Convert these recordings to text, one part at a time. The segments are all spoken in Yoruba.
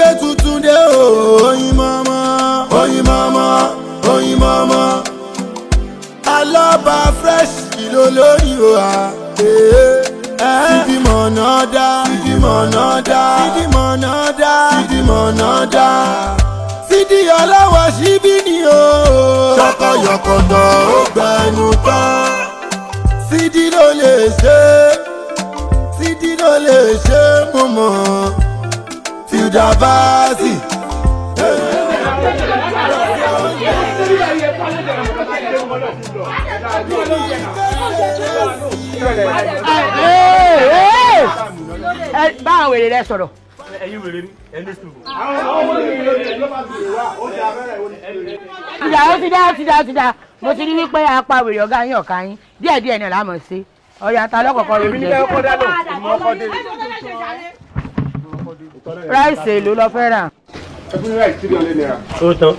Gbé tuntun dé o, oyin mọ́mọ́, oyin mọ́mọ́, oyin mọ́mọ́. Alọ́ba fresh ìlò lórí o ha. Sídìí mọ̀nà dá, sídìí mọ̀nà dá, sídìí mọ̀nà dá, sídìí mọ̀nà dá. Sídìí ọlọ́wọ́ síbí ni o. Ṣọkọyọkọ̀tọ̀ ó gbẹnu tán. Sídìí ló lè ṣe, sídìí ló lè ṣe mo mọ̀. Tilda Bassey. Báwọn wèrè rẹ sọ̀rọ̀. Ẹ̀yin wèrè ni ẹni sùúrù. Ìjà ó ti dá ó ti dá ó ti dá mo ti rí wípé apá wèrè ọ̀gá yín ọ̀ka yín díẹ̀díẹ̀ ni làá mọ̀ sí ọ̀yà ta lọ́kọ̀ọ́kọ́ ló jẹ. Ráìsì èlò lọ fẹ́ rà. Ó tán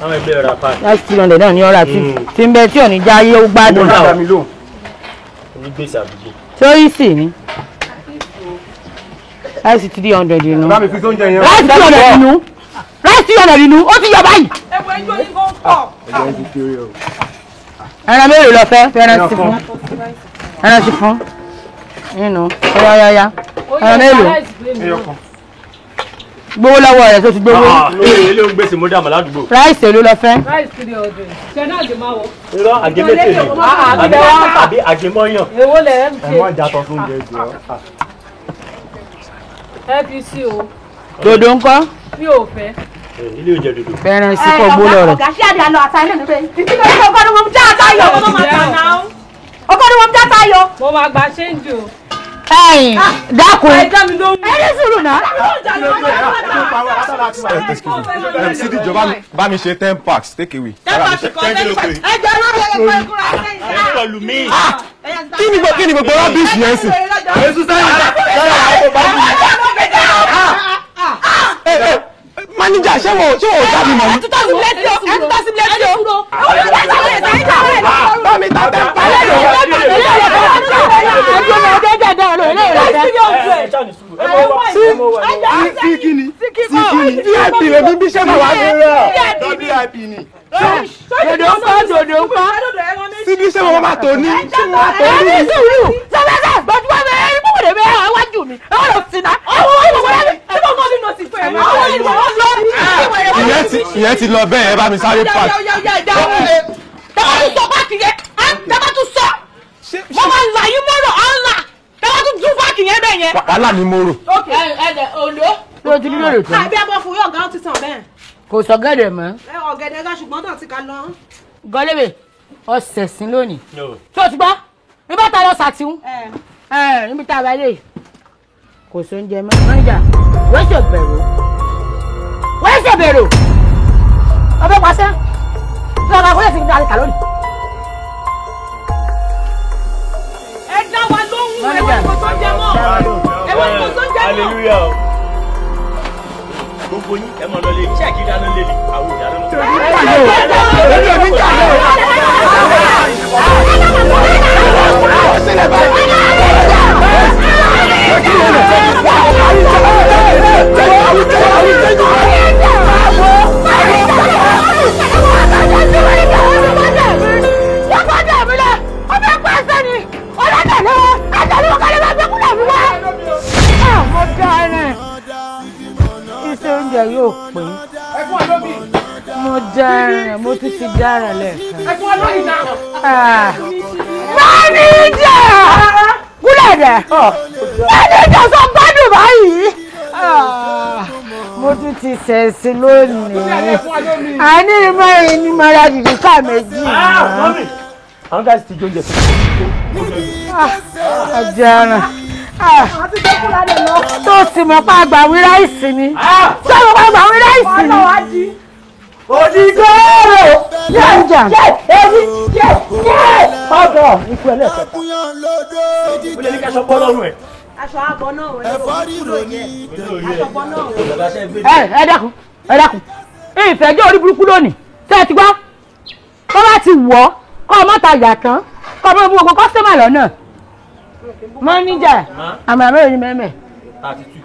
àwọn ẹgbẹ́ rà pa. Ráìsì 300 náà ní ọ̀rà tí ń bẹ tí ò ní já ayé ó gbádùn. Onígbèsè àdúgbò. Sórí sì ni ráìsì 300 inú. Ráìsì 300 inú. Ráìsì 300 inú ó ti yọ báyìí. Ẹran mélòó lọ fẹ́? Fẹ́ràn sí fún. Ẹran sí fún. Nínú ọ̀yáyáyá. Ẹran mélòó? Gbówó lọ́wọ́ rẹ̀ tó ti gbówó. Ilé ń gbèsè mọ́dà mọ́ ládùúgbò. Ráìsì èló lọ fẹ́? Ráìsì 300. Ṣé náà lè máa wọ̀? Irọ́ àgémẹ́tẹ̀ ni àbí àgémọ́yàn. Èwo lẹ̀ ń ṣe? Ẹ má jàtọ̀ fún oúnjẹ jù ọ́. Ẹ fi sí o. Dòdò ńkọ́? Mi ò fẹ́. Ilé oúnjẹ dòdò. Fẹ́ràn sí kò gbó lọ rẹ̀. Ọ̀gá ṣé àdé àlọ́ àtàlẹ́ mi pé ìdílé ọgọ́ ni wọ́n já àtayọ̀. Ọgọ́ ni wọ́n já àtayọ̀. Mo máa gba ṣéǹjì o. Ẹ̀yin dákun. Ẹ dá mi lóhùn. Ẹ ní sùúrù náà. Sídìí jọ bá mi ṣe 10 packs take away. 10 packs kan 10 packs. Ẹ jẹ́ lórí ẹ̀kọ́ ìkúra sẹ́yìn. Ẹ pẹ̀lú mi. Kí ni gbogbo rubbish yẹn sì? Èsù sẹ́yìn sẹ́yìn àwọn bá mi. Manager ṣé wo dá mi mọ̀ ní? Ẹ tún tọ́sí létí o, ẹ tún tọ́sí létí o. Bá mi ta 10 packs. Sí kíni? Sí kíni? VIP rẹ̀ bí ṣé mo wà ní rẹ̀. VIP ni. Dòdò ń kọ́ dòdò ń kọ́. Síbi ṣé mo máa tò ní? Ṣé mo máa tò ní? Ẹ ní sùúrù. Sọ́dọ̀sọ̀ gbọ́dúwọ́ mi ẹni púpọ̀ lè bẹ́ẹ̀ wájú mi. Ẹ wọ́n lọ sí náà. Ìyẹn ti lọ bẹ́ẹ̀ ẹ bá mi sáré pàṣẹ. Tẹ́wọ́n tún sọ páàkì yẹn, tẹ́wọ́n tún sọ. Mo máa ń là yín mọ́rọ̀, à ń là. Tẹ́wọ́n tún tún páàkì yẹn bẹ́ẹ̀ yẹn. Wàhálà ni mo rò. Òǹdó. Tó ti rí lórí tó. Àbí ẹbọ fún yóò gan ti tàn bẹ́ẹ̀. Kò sọ gẹ́dẹ̀ mọ́. Ọ̀gẹ̀dẹ̀ gan ṣùgbọ́n náà ti ka lọ. Gọ́lébè ọ̀sẹ̀ sí lónìí. Tó ti gbọ́, nígbà tá a lọ sàtìún. Níbi tá a bá lè. Kò sóúnjẹ mọ́. Mọ́nìjà, wẹ́sẹ̀ bẹ̀rù. Wẹ́sẹ̀ bẹ̀rù. Ọbẹ̀ pàṣẹ. Tí ọba kúlẹ̀ sí ní àríkà lónìí. Ẹ dá wa lóhùn, ẹ wọ́n kò sóúnjẹ mọ́. Ẹ wọ́n kò sóúnjẹ mọ́. Hallelujah. Gbogbo yín ẹ máa lọ lé iṣẹ́ kí dáná lé ní àwọn ìdáná mọ́. Mo dáràn iṣẹ́ oúnjẹ yóò pín. Mo dáràn mo tún ti dáràn lẹ́ẹ̀kan. Mánìjà kúlẹ̀ dẹ̀ mánìjà sọ gbádùn báyìí. Mo tún ti ṣẹ̀sìn lónìí. Àní mẹ́rin ní mara dìde ká méjì. Àwọn gáàsì ti jóúnjẹ sí. Àjẹrán tó sì mọ̀ pa àgbàwí ráìsì ni. Tó mọ̀ pa àgbàwí ráìsì ni. Òdìgọ́rò yẹ̀ǹjà yẹ ọ̀dọ̀ ikú ẹlẹ́kẹ̀ta. Ó lè ní káṣọ bọ́ lọ́rùn ẹ̀. Aṣọ àbọ̀ náà wẹ̀ aṣọ bọ́ náà wẹ̀. Ẹ dákun ẹ dákun ìfẹ́jọ́ orí burúkú lónìí tẹ́ ẹ ti gbọ́ tó bá ti wọ̀ ọ́ kọ́ ọ mọ́ta yà tán kọ́ ọ mọ́ gbogbo kọ́sítọ́mà lọ́nà. Mọ́níjà àmọ́ àmọ́ ìrìn mẹ́mẹ́. 32.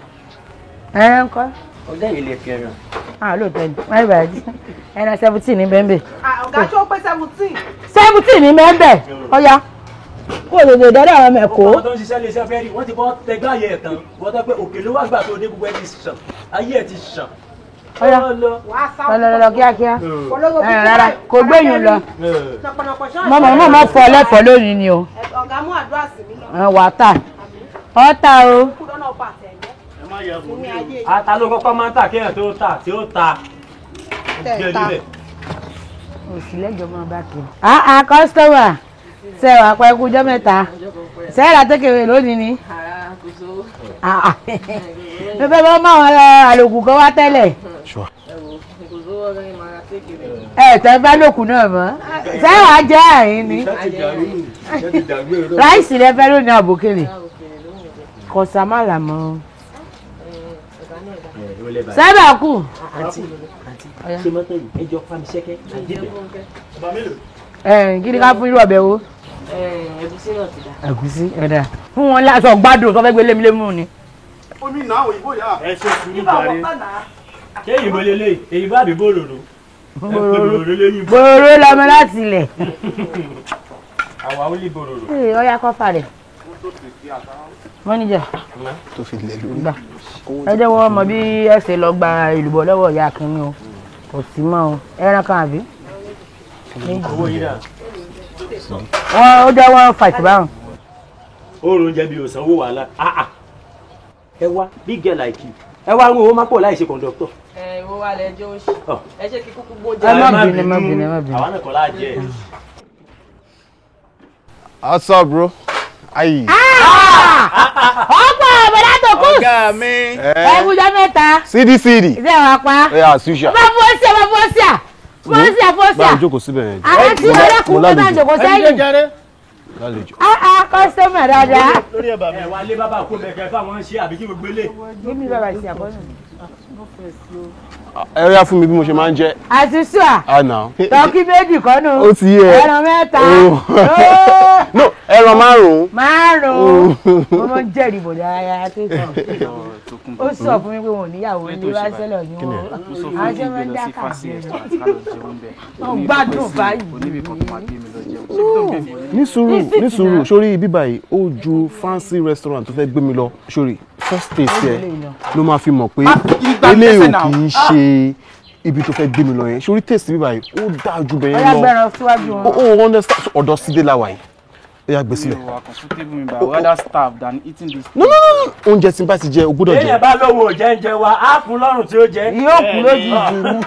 Ẹ ń kọ́. Ọ̀gá yìí lè fi ẹran. Ah, lóòótọ́ ni wọ́n bá jí ẹran 17 ní bẹ́ńbẹ́. Ọ̀gá tó pé 17. 17 ní bẹ́ńbẹ́ ọ̀ya kó o lè dọ́dọ̀ àwọn mẹ̀kó. Ọmọ tó ń ṣiṣẹ́ léṣẹ́ fẹ́ rí wọ́n ti bọ́ tẹgbẹ́ ayé ẹ̀ tán wọ́n tọ́ pé òkè ló wá gbà tó dé gbogbo ẹ̀ ti sàn ayé ẹ̀ ti sàn. Ọ̀ya lọ kíákíá rárá kò gbẹ̀yìn lọ mọ̀mọ́ mọ̀ fọ lẹ́fọ̀ọ́ lónìí ni o. Ọ̀gá mú àdúrà sí mi lọ. Wà á tà ọ́ tà o. Ata ló kọ́kọ́ máa ń tà kéèyàn tó tà tí ó ta. Òsì lẹ́jọ́ máa bá kiri. Àà kọ́sítọ́mà ṣe wà pẹ́ kújọ́ mẹ́ta ṣe é ra tékèwé lónìí ni. Mo fẹ́ bọ́ mọ́ àwọn àlòkù kan wá tẹ́lẹ̀. Ẹ tẹ́ bá lòkù náà mọ́ ṣé wàá jẹ́ àyín ni. Ráìsì lẹ fẹ́ lónìí àbókèlè. Kọ̀sàmálà mọ́. Sábà kù. Àǹtí ṣé mọ́tò yìí ẹjọ́ fámi ṣẹ́kẹ́ àdébẹ̀. Kí ni ká fún irú ọbẹ̀ wo? Ẹ̀gúsí náà ti dà. Ẹ̀gúsí ẹ̀dá. Fún wọn láṣọ gbádùn tó fẹ́ gbé lémúlémú ni. Omi náà òyìnbó yà. Ẹ ṣe sùúrù jàre. Ṣé ìbò lélẹ̀ èyí bá mi bòròrò? Bòròrò lọmọ láti ilẹ̀. Àwa ó lè bòròrò. Ọya kọ́fà rẹ̀. Mọ́níjà. Tó fi lẹ̀ lórí. Ẹ jẹ́ wọ́n mọ bí ẹ ṣe lọ gba èlùbọ́ lọ́wọ́ ìyá Akínní o. Kò sí mọ́ o. Ẹran kan àbí? Owó yìí dà. Wọ́n ó jẹ́ wọ́n fàtí báwọn. Oorun jẹ́ bí òsàn owó wàhálà. Ẹ wá big girl like you. Ẹ wá ń wo owó má pọ̀ láì ṣe kọ̀ǹdọ̀tọ̀. Ẹ ìwọ wa lẹjọ òṣì. Ẹ ṣe kí kúkú gbóúnjẹ. Ẹ má bínú, ẹ má bínú, ẹ má bínú. Àwa náà kọ́ láà jẹ. What's up, bro? Ayi. Ọ̀pọ̀ àbẹ̀dá tó kù. Ọ̀gá mi. Ẹ̀kújọ́ mẹ́ta. Sídí sídì. Ṣé wàá pa? Ẹ yà ṣùṣà. Bá fọ́ọ̀sì bá fọ́ọ̀sì à. Fọ́ọ̀sì à fọ́ọ̀sì à. Báwo jókòó síbẹ̀ yẹn? Àti ọlọ́kùnrin bá ń jókòó sẹ́yìn. Lálejò. Kọ́sítọ́mà dáadáa. Lórí ẹ̀ bàbá. Ẹ wá lé bàbá kó mẹ̀kẹ́ fáwọn ṣe àbí kí gbogbo ilé. Gímí bàbá ṣe àkọ́nù. Ẹ yá fún mi bí mo ṣe máa ń jẹ. Àti ṣùà. Àná. Tọ́kí méjì kọ́nù. Ó ti yé ẹ. Ẹran mẹ́ta. No, ẹran márùn-ún. Márùn-ún. Mo máa ń jẹ́rìí bòdà ara tó sọ. Ó sọ fún mi pé wọn ò níyàwó ilé wá sẹ́lọ̀ ní wọn. Àwọn ṣe máa ń dá kàkiri. Wọ́n gbádùn báyìí. Ní sùúrù, ní sùúrù, sórí bíbá yìí ó ju fancy restaurant tó fẹ́ gbé mi lọ sórí first taste ẹ ló máa fi mọ̀ pé eléyìí ò kì í ṣe ibi tó fẹ́ gbé mi lọ yẹn sórí taste bíbá yìí ó dáa ju bẹ́ẹ̀ Ọya lọ. gbẹran síwájú wọn. Ó understand ọ̀dọ̀ sídé la wà yìí ó yá gbé sílẹ̀. You are comfortable with my rather starve than eating this. No, no, no, no. Oúnjẹ tí n bá ti jẹ o gbọ́dọ̀ jẹ. Téèyàn bá lówó jẹ́ńjẹ wa, á fún lọ́rùn tí ó jẹ. Yóò kú lójijì.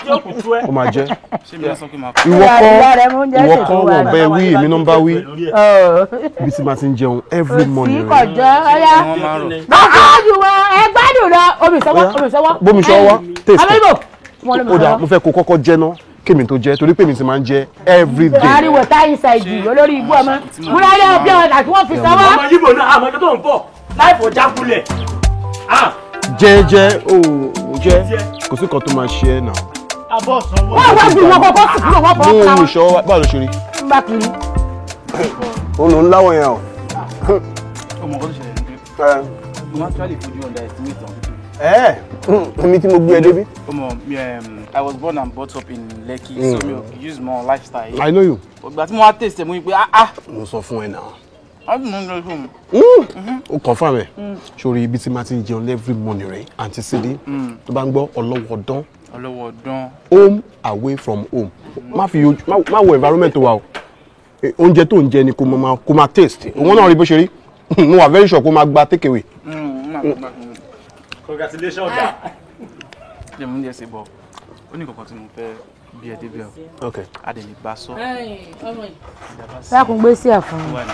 Yóò kú tú ẹ. Ó máa jẹ. Ṣé mi lọ sọ pé màá Ìwọ kọ́ Ìyá rẹ̀ mú oúnjẹ ìwọ ṣètò kọ́ wa. wọ́n bẹ́ẹ̀ wí èmi náà ń bá wí. Ibi tí màá ti ń jẹun every Òsì morning. kọjọ́ ọ̀yá. Báwo wọn ẹ gbádùn lọ omi sọwọ́ omi sọwọ́. Bómi sọwọ́ wá taste. Abẹ́bò wọn lómi Ó dáa sọwọ́. mo fẹ́ kó kọ́kọ́ jẹ ná kémi tó jẹ torí pé mi ti máa ń jẹ every day. Ariwo táyì ṣàìjì olórí ibú ọmọ. Múra lé ọbẹ̀ ọ̀dà tí wọ́n fi sọwọ́. Ọmọ Yíbo náà àmọ́ tó ń bọ̀ láìpọ̀ jákulẹ̀. Jẹ jẹ o jẹ kò sí kan tó máa ṣe ẹ náà. Abọ́ sanwó. Wọ́n wá ju wọn kọ́kọ́ sì kúrò wọ́n fọwọ́ Mú pa omi wọn. ìṣọwọ́ wá báwo ló ṣe rí? Ń bá kiri. Òun ló ń láwọ̀ yẹn o. Ọmọ nǹkan tó ṣẹlẹ̀ ni pé mo actually fojú underestimate àwọn people. Ẹ èmi tí mo gbé ẹ débi. Ọmọ mi I was born and brought up in Lekki so mi ò use more lifestyle. I know you. Ìgbà tí mo wá taste ẹ̀ mo rí pé ah ah. Mo sọ fún ẹ náà. Wọ́n ti mú mi lọ fún mi. Ó confirm ẹ. Sórí ibi tí màá ti ń jẹun every morning rẹ̀ àǹtí Sídí tó bá ń gbọ́ ọlọ́wọ́ dán Ọlọ́wọ́ dán. Home away from home. Má fi ojú má wo environment wa o. Oúnjẹ tó ń jẹ ni kò máa taste. Òun náà rí bó ṣe rí. Mo wà very sure kó máa gba take away. Congratulations ọ̀gá. Ṣé mo ń jẹ́ ṣe bọ̀? Ó ní kankan tí mo fẹ́ bí ẹ débẹ̀ o. Okay. A dẹ̀ lè bá sọ. Dákun gbé sí àfọ̀n. Ó wà ní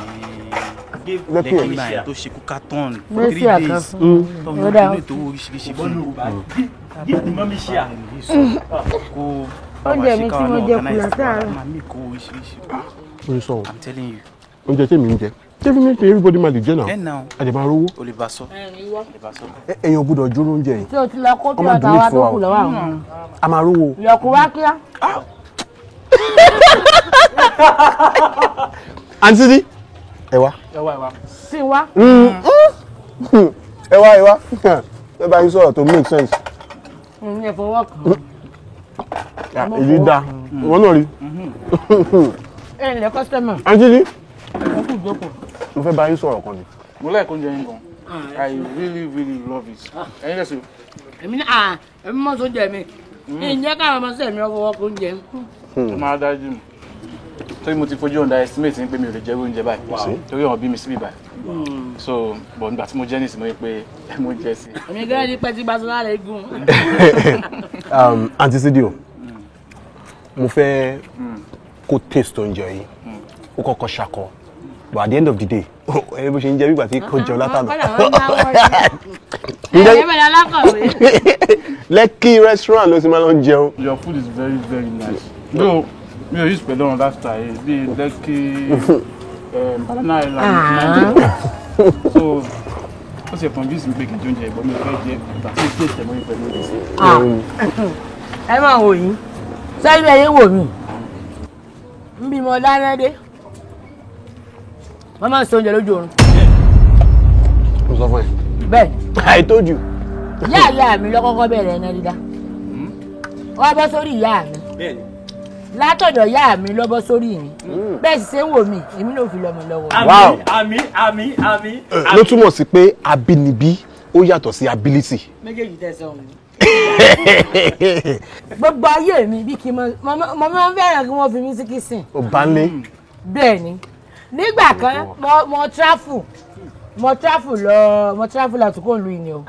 Lekki Lekki line tó ṣe kúkátọ́ọ̀nù for Gbé 3 sí àkàn days. fún mi. Tọ́mọ Ó dáa. ìlú ètò owó oríṣiríṣi fún mi. Give the mommy share. Kó Oúnjẹ mi tí mo jẹ kù látàárọ̀. Màá mi kó oríṣiríṣi. Ó ń sọ o. I'm telling you. Oúnjẹ tèmi ń jẹ. Definitely everybody máa lè jẹ náà. Ẹ náà. A dẹ̀ máa rówó. O lè bá sọ. O lè bá sọ. Èèyàn gbọ́dọ̀ jóró oúnjẹ yìí. Tí o ti lọ kó bí Ọmọ ọ̀tá wa donate tó fún wa kù o. lọ́wọ́ àwọn. A máa rówó. Ìyọ̀kú wá kíá. Àǹtí Sídí ẹ wá. Ẹ wá ẹ wá. Sí wá. Ẹ wá ẹ wá. Ẹ bá yín sọ̀rọ̀ tó make sense. Ẹ fọwọ́ kàn. Èyí dá ìwọ náà rí. Ẹ ǹlẹ́ kọ́sítọ́mà. Àǹtí ni. Ẹ kú ìjókòó. Mo fẹ́ bá yín sọ̀rọ̀ kan ni. Mo like oúnjẹ yín gan. I really really love it. Ẹyin lẹ́sìn. Èmi náà èmi mọ̀ sóúnjẹ mi. Ǹjẹ́ káwọn ọmọ sẹ́mi ọfọwọ́ kó oúnjẹ. Ó máa dájú mi. Torí mo ti fojú underestimate ní pé mi ò lè jẹ oúnjẹ báyìí. Torí ọ̀hún bí mi síbí báyìí. So but nígbà tí mo jẹ́ nísìnyí mo rí pé mo jẹ sí. Èmi gẹ́gẹ́ ní pẹ́ẹ́tì gbàsọ́ lára egun. Àǹtí Sídì o, mo fẹ́ kó taste oúnjẹ yìí. Ó kọ́kọ́ ṣakọ. But at the end of the day, ẹni bó ṣe ń jẹ bí ìgbà tí kò jẹun látàná. Lekki restaurant ló ti máa lọ jẹun. Your food is very very nice. No, mi ò use pẹ̀lú ọ̀run lifestyle yìí bíi Lekki, Banana Island. So ó ṣe convince mi pé kí n jẹ oúnjẹ ìbọn mi ò fẹ́ jẹ ìgbà tí taste ẹ̀ mọ́ mi pẹ̀lú oúnjẹ sí. Ẹ máa wò yín, sẹ́yìn ẹ̀yìn wò mí, ń bí mo dáná dé. Wọ́n máa ń se oúnjẹ lójú oorun. Mo sọ fún ẹ. Bẹ́ẹ̀. I told you. Ìyá ìyá mi ló kọ́kọ́ bẹ̀rẹ̀ iná dídá. Wọ́n bọ́ sórí ìyá mi. Bẹ́ẹ̀ni. Látọ̀dọ̀ ìyá mi ló bọ́ sórí mi. Bẹ́ẹ̀ sì ṣe ń wò mí, èmi ló fi lọ́mọ lọ́wọ́. Wow. Àmín àmín àmín. Ló túmọ̀ sí pé abínibí ó yàtọ̀ sí ability. Méjèèjì tẹ̀sán òun. Gbogbo ayé mi bí kí mo máa ń fẹ́ràn kí wọ́n fi mí sí kìsìn. Ó bá ń lé. Bẹ́ẹ̀ni. Nígbà kan mo travel lọ kó lu ìní o.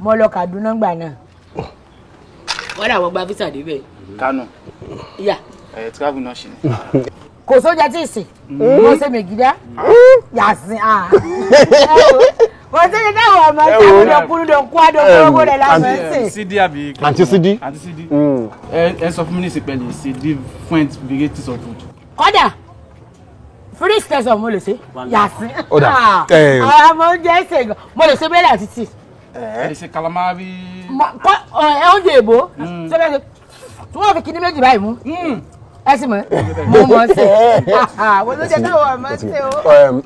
Mo lọ Kaduna gbà náà. Wọ́n dà wọ́n gba visa débẹ̀. Kano. Ìyá. Ẹ travel náà ṣe ni. Kò sóúnjẹ tí ì sè. Mo ṣe mègídá. Yàsín à. Kò sóúnjẹ táwọn ọmọ sábúdọ̀ kúrúdọ̀ kú àdókòrógó rẹ̀ láwọn ẹ̀ sè. Sídí àbí. Àǹtí Sídí. Àǹtí Sídí. Ẹ sọ fún mi ní ìsìn pẹ̀lú ṣe different varieties of food. Kọ́dà free station mo lè ṣe yàsín. Ó dà. Àwọn ọmọ oúnjẹ ṣe gan mo lè ṣe bẹ́ẹ̀rẹ̀ àti tíì. Ẹ lè ṣe calamari. Oúnjẹ èbó tí wọ́n fi kíní méjì báyìí mú. Ẹ sì mọ̀ mo mọ̀ ṣe. Mo ló jẹ́ káwọn ọmọ ṣe o.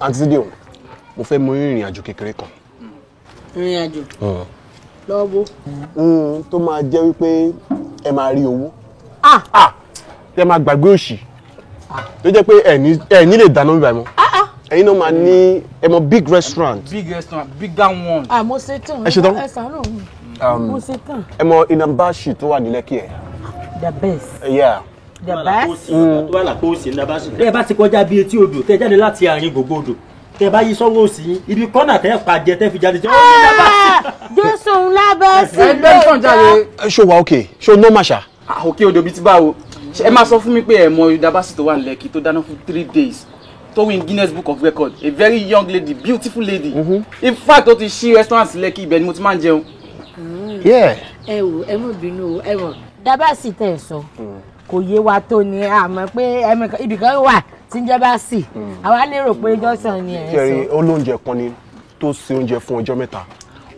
Àǹtí Sídí o, mo fẹ́ mú ìrìn àjò kékeré kan. Ìrìn àjò lọ́wọ́. Tó máa jẹ́ wípé ẹ máa rí owó. Ẹ máa gbàgbé òṣì. Tó jẹ́ pé ẹ ní lè dáná bíbá ẹ mọ́. Ẹ̀yin náà máa ní ẹ mọ big restaurant. Big restaurant, bigger one. Mo ṣe tán. Ẹ ṣe tán. Ẹ ṣàánú mi. Mo ṣe tán. Ẹ mọ Inambashi tó wà ní Lekki ẹ. The best. Yeah. The best. Tó wà lápò òsì Inambashi. Tẹ́ ẹ bá ti kọjá bí etí odò, tẹ́ ẹ jáde láti àárín gbogbo odò. Tẹ́ ẹ bá yí sọ́wọ́ òsì yín, ibi kọ́nà tẹ́ ẹ pàjẹ́ tẹ́ fi jáde jẹ́ Inambashi. Jésù ńlá bẹ́ẹ̀ sí lóòótọ́. Ṣé o wà okay? Ṣé o normal ṣá? Òkè odò bíi ti báwo. Ẹ máa sọ fún mi pé ẹ mọ Inambashi tó wà ní Lekki tó dáná fún 3 days tó win Guinness Book of Record, a very young lady, beautiful lady. In fact, ó ti ṣí restaurant sí Lekki, ibẹ̀ ni mo ti máa ń jẹun. Ẹ wò ẹ mọ̀ bínú o, ẹ mọ̀ Dábàsì tẹ̀ sọ kò yé wa tó ni àmọ́ pé ibìkan wà tí ń jẹ́ Básì, àwa lérò pé Johnson ni ẹ̀ ń sọ. Kẹrin olóúnjẹ kan ni tó ṣe oúnjẹ fún ọjọ́ mẹ́ta,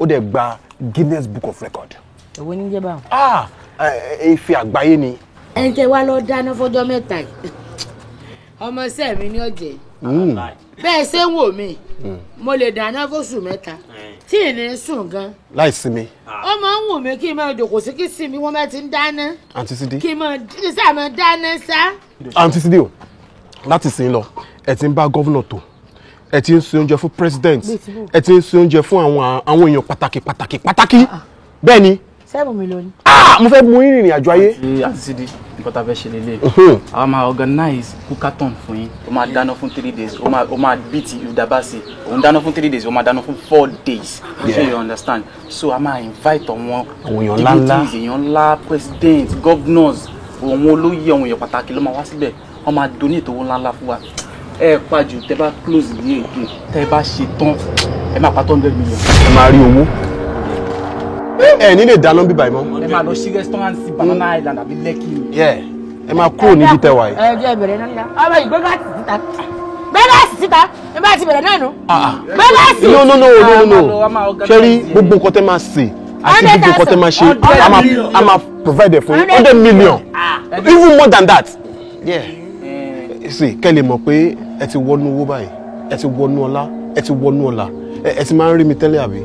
ó dẹ̀ gba Guinness Book of Record. Èwo ní jẹ́ báwọn. Ife àgbáyé ni. Ẹni tẹ wá lọ dáná fọ́jọ́ mẹ́ta yìí, ọmọọṣẹ́ mi ní ọ̀jẹ̀ bẹ́ẹ̀ ṣe ń wò mí, mo lè dáná fóṣù mẹ́ta tí ì ní sùn gan. Láì sinmi. Ó máa ń wù mí kí n máa jòkó sí kí sinmi wọ́n bá ti ń dáná. Àǹtí Sídí. Kí n máa sáà máa dáná sá. Àǹtí Sídí o, láti sìn lọ, ẹ ti ń bá gọ́vnà tó, ẹ ti ń ṣe oúnjẹ fún president, ẹ ti ń ṣe oúnjẹ fún àwọn èèyàn pàtàkì pàtàkì pàtàkì. Bẹ́ẹ̀ ni. 7 million. Mo fẹ́ mú ìrìn àjò ayé. Àǹtí Sídí, nǹkan tá a fẹ́ ṣe lélẹ̀, àwa máa organize cookathon fún yín. Ó máa dáná fún 3 days, ó máa beat Udabasi. Òun dáná fún 3 days, ó máa dáná fún 4 days. So you understand? So a máa invite àwọn èèyàn ńláńlá, èèyàn ńlá, president, governors, àwọn olóyè, àwọn èèyàn pàtàkì ló máa wá síbẹ̀. Wọ́n máa donate owó ńláńlá fún wa. Ẹ pàjù tẹ bá close ní èdè, tẹ bá ṣe tán, ẹ máa pa 200 million. Ẹ máa rí owó. Ẹ ní lè dáná bíbá ìmọ̀. Ẹ máa lọ sí restaurant sí Banana Island àbí Lekki. Ẹ máa kúrò níbi tẹwà yìí. Ẹ jẹ́ ìbẹ̀rẹ̀ náà nígbà. Ọmọ yìí gbé gáàsì síta. Gbé gáàsì síta. Ẹ bá ti bẹ̀rẹ̀ náà nù. Gbé gáàsì. No no no no no. Ṣé rí gbogbo nǹkan tẹ́ máa sè àti gbogbo nǹkan tẹ́ máa ṣe, a máa provide fún yín 100 million, even more than that. See, kẹ́ lè mọ̀ pé ẹ ti wọnú owó báyìí, ẹ ti wọnú ọlá, ẹ ti wọnú ọlá, ẹ ti máa ń rí mi tẹ́lẹ̀ àbí?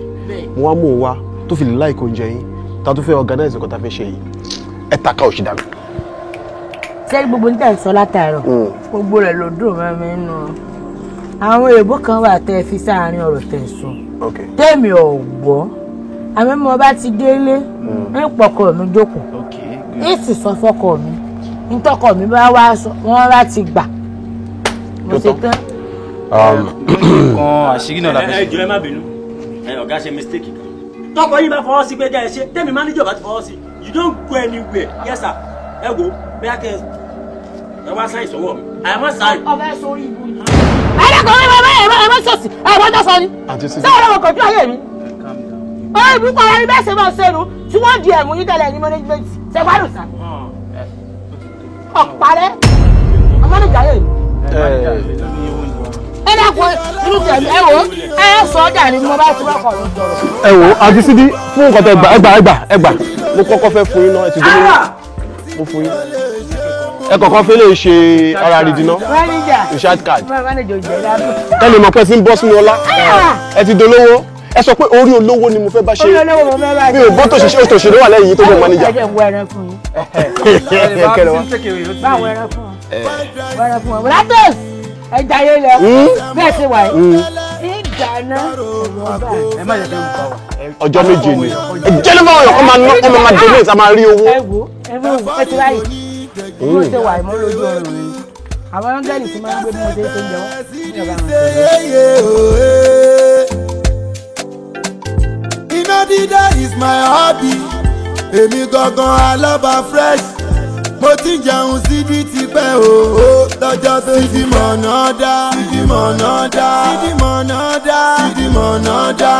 Mo wá mú un wá tó fi lè láìkó oúnjẹ yín. Ta tún fẹ́ organize nǹkan ta fẹ́ ṣe yìí, ẹ taka òṣì dànù. Ṣé gbogbo ní tẹ̀ ń sọ látàárọ̀? Gbogbo rẹ̀ ló dùn mọ́ mi nù. Àwọn èèbó kan wà tẹ́ ẹ fi sáàárín ọ̀rọ̀ tẹ̀ sọ. Tèmi ò gbọ́. Àmọ́ mo bá ti délé, ń pọkọ mi jókòó. Ń sì sọ fọ́kọ mi. Ntọ́kọ mi bá wá sọ, wọ́n bá ti gbà. Mo ṣe tán. Kan àṣírí náà la fẹ́ ṣe. Ẹ jọ̀ọ́ ẹ má bínú. Ọ̀gá ṣe mistake kan. Tọkọ yín bá fọwọ́ sí pé jẹ́ ẹ ṣe, tẹ́mi manager bá ti fọwọ́ sí. You don't go anywhere. Yes sir. Ẹ wo, bóyá kẹ ẹ wá sáì sọ́wọ́ mi. Àyà má sáì. Ọbẹ̀ sórí ibu ni. Ẹ dẹ́kun ẹ má sọ̀sì, ẹ wọ́n jọ sọ ni. Ṣé ọ̀rọ̀ wọn kò tún ayé mi? Ó ìbúkọ ara bẹ́ẹ̀ ṣe máa ṣe nu tí wọ́n di ẹ̀mú yín tẹ́lẹ̀ ní management. Ṣé gbádùn sá? Ọ̀parẹ́ ọmọ níjà yé mi. Ẹ dẹ́kun inú tẹ̀mí ẹ wò ẹ sọ ọjà ni mo bá ti wọ́kọ̀ ló sọ̀rọ̀. Ẹ wo àti Sídí fún nǹkan tẹ gbà ẹ gbà ẹ gbà ẹ gbà mo kọ́kọ́ fẹ́ fún yín náà ẹ ti dé lórí mo fún yín. Ẹ kọ̀ọ̀kan fẹ́ lè ṣe ara rìndì náà recharge card. Tẹ́lẹ̀ mọ̀ pé ti ń bọ́ sínú ọlá ẹ ti dolówó ẹ sọ pé orí olówó ni mo fẹ́ bá ṣe mi ò bó tòṣìṣẹ́ òṣìṣẹ́ ló wà lẹ́yìn tó bọ̀ manager. Ẹ jẹ́ wọ ẹran fún yín. Báwo ẹran fún wọn? Ẹran fún wọn. Bùrátọ́s ẹ jayé lọ bẹ́ẹ̀ ṣe wà yìí. Ìdáná ẹ má jẹ́ kí n bá wa. Ọjọ́ méje ni ẹ jẹ́ ló máa yàn kó máa ná kó máa donate a máa rí owó. Ẹ wo ẹ mú ẹ ti ráyè bí mo ṣe wà ìmọ̀ lójú ọrùn mi. Àwọn áńgẹ́lì tí máa ń gbé bí mo ṣe ń ṣe ń jẹ wọ́n ní ọ̀gá wọn. Iná dídá is my hobby. Èmi gangan alábà fresh. Mo ti jẹun síbi tipẹ́ o. Lọ́jọ́ tó ti mọ̀nà dá. Sídi mọ̀nà dá. Sídi mọ̀nà dá. Sídi mọ̀nà dá.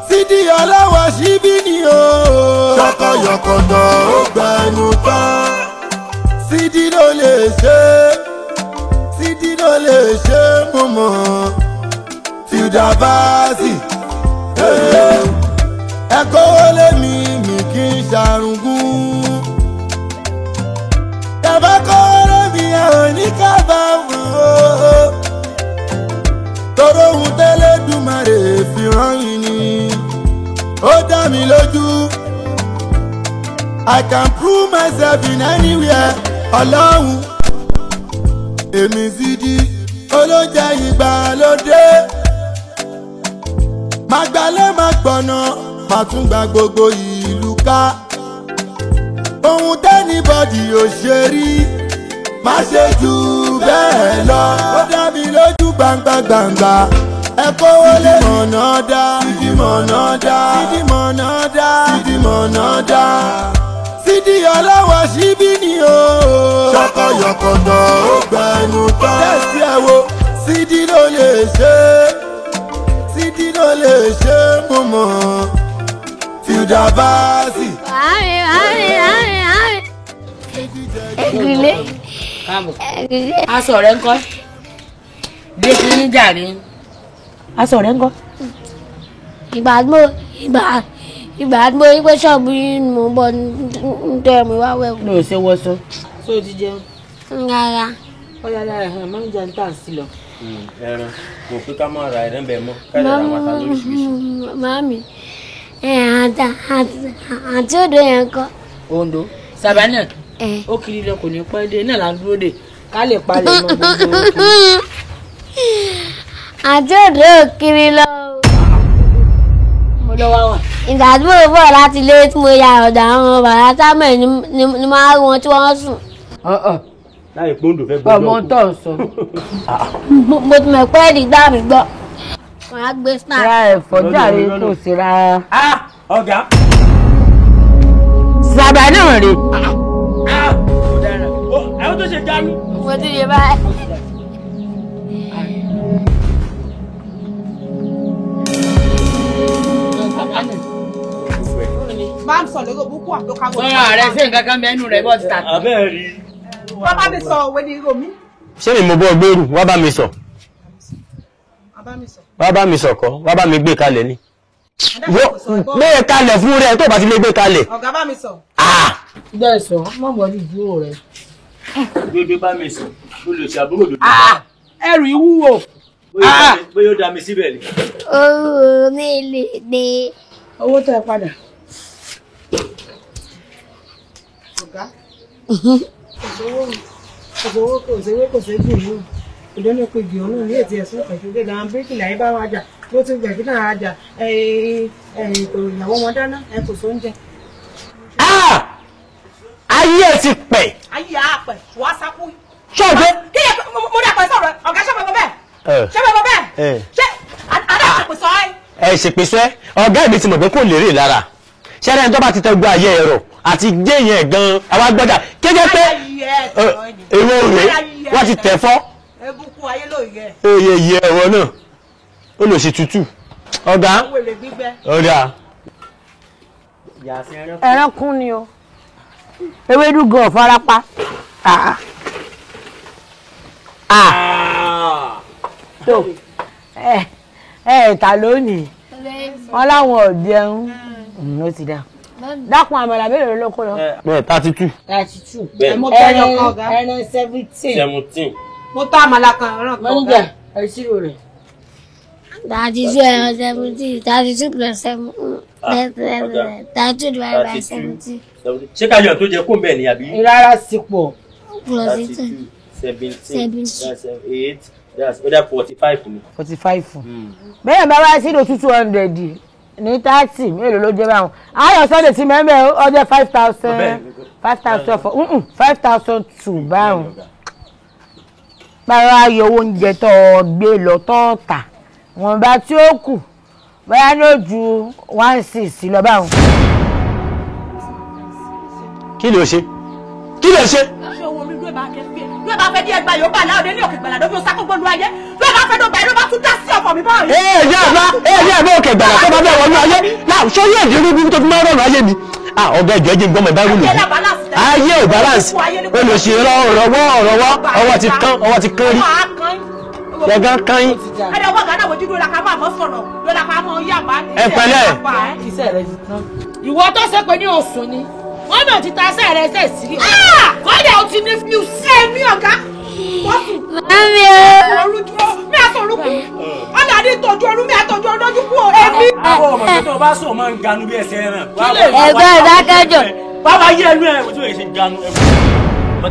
Sídi ọlọ́wọ́ síbí ni o. Ṣọkọyọkọ̀tọ̀ ó gbẹnu tán. Sídi ló lè ṣe. Sídi ló lè ṣe mo mọ̀. Tilda Bassey. Ẹ kówó lé mi, mi kì í ṣàrùngún. Ẹ bá kówó lé mi, ẹ ò ní kábàámọ̀ o. Toró ohun tẹ́lẹ̀dùmarè fi rán yín ni. Ó dá mi lójú. I can prove myself in anywhere. Ọlọ́run èmi Sídí olóúnjẹ ìgbàlódé. Má gbalẹ̀ má gbọ̀nà, má tún gba gbogbo ìlú ká. Ohun tẹ́nibọ́dì ò ṣe rí, má ṣe jù bẹ́ẹ̀ lọ. Ó dá mi lójú gbangba gbangba. Ẹ kówó lé mọ̀nà dá. Sídí mọ̀nà dá. Sídí mọ̀nà dá. Sídí mọ̀nà dá. Sídí ọlọ́wọ́ síbí ni o. Ṣọkọyọkọ̀tọ̀ ó gbẹnu tán. Tẹ̀sí ẹ wo, Sídí ló lè ṣe é. Sídí ló lè ṣe mo mọ̀. Tilda Bassey. Àmì àmì àmì àmì. Ẹ̀gúnlé. Ẹ̀gúnlé. Aṣọ rẹ̀ ńkọ́? Dé kí ní jàre. Aṣọ rẹ̀ ńkọ́? Ìgbà tí mo rí pé ṣọ́ọ̀bù yìí ni mò ń bọ̀ ń tẹ́ mi wá wẹ̀wù. Mi ò ṣe wọṣọ. Ṣé o ti jẹun? Rárá. Ó yá lára ẹ̀ máa ń jẹun tá à ń sí lọ. Ẹran kò pé ká máa ra ẹran bẹ́ẹ̀ mọ́ ká lè ra àwọn ata lóríṣiríṣi. Màámi, àǹtí Òǹdó yẹn ńkọ́? Òǹdó Sàbánà ó kiri lọ kò ní pẹ́ dé náà là ń dúró dè ká lè palẹ̀ mọ́ gbogbo òkú. Àǹtí Òǹdó ò kiri lọ. Mo lọ wá wà. Ìgbà tí mo bọ̀ láti ilé tí mo ya ọ̀dọ̀ àwọn bàbá Samuel ni mo á rí wọn tí wọ́n sùn. Láì pọ́ńdò fẹ́ gbọ́dọ̀ ọmọ tó ń sọ. Mo ti mọ̀ pé ẹ̀ẹ́dì gbà mí gbọ́. Wọ́n á gbé snack. Ra ẹ̀fọ́ jàre kò sí rárá. Ọ̀gá. Sàbánà rè. Àwọn tó ṣe jánu. Mo ti ṣe báyìí. Máa ń sọ lórí òbúkú àtọkàwé. Sọ́ra rẹ̀ ṣé nǹkan kan mẹ́nu rẹ̀ bọ́ ti tà. Abẹ́ rí. Bàbá mi sọ òwe ní Romi. Ṣé mi mo bọ́ gbèrú wá bá mi sọ? Wá bá mi sọ kọ́, wá bá mi gbé kalẹ̀ ni. Gbé kalẹ̀ fún rẹ̀ tó bá ti lè gbé kalẹ̀. Ọ̀gá bá mi sọ. Bẹ́ẹ̀ sọ, mọ̀ mọ́ ní ìdúró rẹ̀. Gbégbé bá mi sọ, olùṣàbúrò lòdì. Ẹrù ìwúwo. Bóyá ó dá mi síbẹ̀ ni. Owó mi lè dé. Owó tẹ padà. Ọ̀gá òṣòwò òṣòwò kò ṣèwé kò ṣègbè yìí ìdánwò pé jù ọ́nà ní ètò ẹ̀sùn ìpẹ̀tù làwọn bíríkìlà yìí bá wà jà ló ti gbẹ̀gbẹ́ náà àjà ètò ìyàwó wọn dáná ẹ kò sóúnjẹ. Ayé ẹ ti pẹ̀. Ayé á pẹ̀ wá sákú. Ṣọ́ọ̀gbẹ́. Kí ni mo dà pẹ̀ sọ̀rọ̀ ọ̀gá ṣọ́ọ̀bẹ̀ bọ̀ bẹ́ẹ̀? Ṣọ́ọ̀bẹ̀ bọ̀ bẹ́ẹ̀? Ṣé àdá ṣèpè sọ ẹ́? Ẹ ṣèpè sọ ẹ́, ọ̀gá mi ti mọ̀ pé kò lérè lára. Ṣẹ́rẹ́ ẹni tó bá ti tẹ gbọ́ ayé ẹ̀rọ àti jẹ́ yẹn gan-an àwa gbọ́dà kéde pé èrò rẹ̀ wọ́n ti tẹ̀ fọ́. Ebúkú ayé ló yẹ. Eye yẹ ẹ̀rọ náà, ó lò sí tútù. Ọ̀gá ọ̀gá. Ẹran kún ni o, ewédú gan farapa. Tó ẹ ẹ ta lónìí, wọn láwọn ò jẹun, ó ti dá. Dákun àmàlà mélòó ló kó lọ. Bẹ́ẹ̀ 32. 32. Bẹ́ẹ̀ ẹran 17. 17. Mo tá àmàlà kan ẹran kan. Mọ́níjà ìṣirò rẹ̀. 32 ẹran 17 32 plus 7 32 divided by 17. Ṣé ká yọ̀ tó jẹ kó bẹ́ẹ̀ ni àbí. Rárá sípò. Plus 32 17 that's 8 that's other 45 ni. 45. Bẹ́ẹ̀ bá wá sí ìlò 200 ní 30 mélòó ló jẹ́ báwọn. Ayọ̀ Sunday ti mẹ́mẹ́ ó jẹ́ 5,000 5,000 4 5,002 báwọn. Báwa yọ owó oúnjẹ tó o gbé lọ tó o tà wọ́n bá tí ó kù bóyá ní ó ju 1,600 lọ báwọn. Kí ló ṣe? Kí ló ṣe? Ṣé owó orí ló bá kẹ́ fẹ́? Ló bá fẹ́ díẹ̀ gba yóò bá láòdé ní òkè gbàlà lóbi sákó gbólú ayé. Ló bá fẹ́ dọ̀gba ló bá tún dá sí ọ̀fọ̀ mi báyìí. Ẹ yá àbá ẹ yá àbá òkè gbàlà tó bá bẹ́ẹ̀ wọnú ayé. Náà ṣé yóò dín rúbí tó fi máa ń rọrùn ayé mi? Ọ̀gá ìjọ ẹjẹ gbọ́mọ ìbá wúlò. Ayé ò balance. Olùsí rọwọ́ ọ̀rọ̀wọ́ ọwọ́ ti kán ọwọ́ ti kán rí. Yẹ̀gán kán yín. Ẹ̀dá ọwọ́ gàdá wojú ló la ká máa mọ́ sọ̀rọ̀ ló la ká mọ́ yàgbá. Ẹ pẹ̀lẹ́. Iṣẹ́ rẹ ti tán. Ìwọ tó ṣe pé ní oṣù ni wọ́n náà ti ta sẹ́ẹ̀ rẹ sẹ́ẹ̀ sí. Kọ́dà ó ti ní fíùsì. Èmi ọ̀gá wọ́n sùn. Mami o. Orúkú mi àtọ̀ orúkú. Ọ̀dà ní tọ́jú orú mi àtọ̀jú orú lójú kú o. Èmi. Àwọn ọmọ tó bá sùn máa ń ganu bí ẹsẹ̀ ẹran. Ẹ̀gbọ́n ìdákẹ́jọ. Bàbá yé ẹnu ẹ̀ ojú ẹ̀ ṣe ganu ẹ̀. Ẹ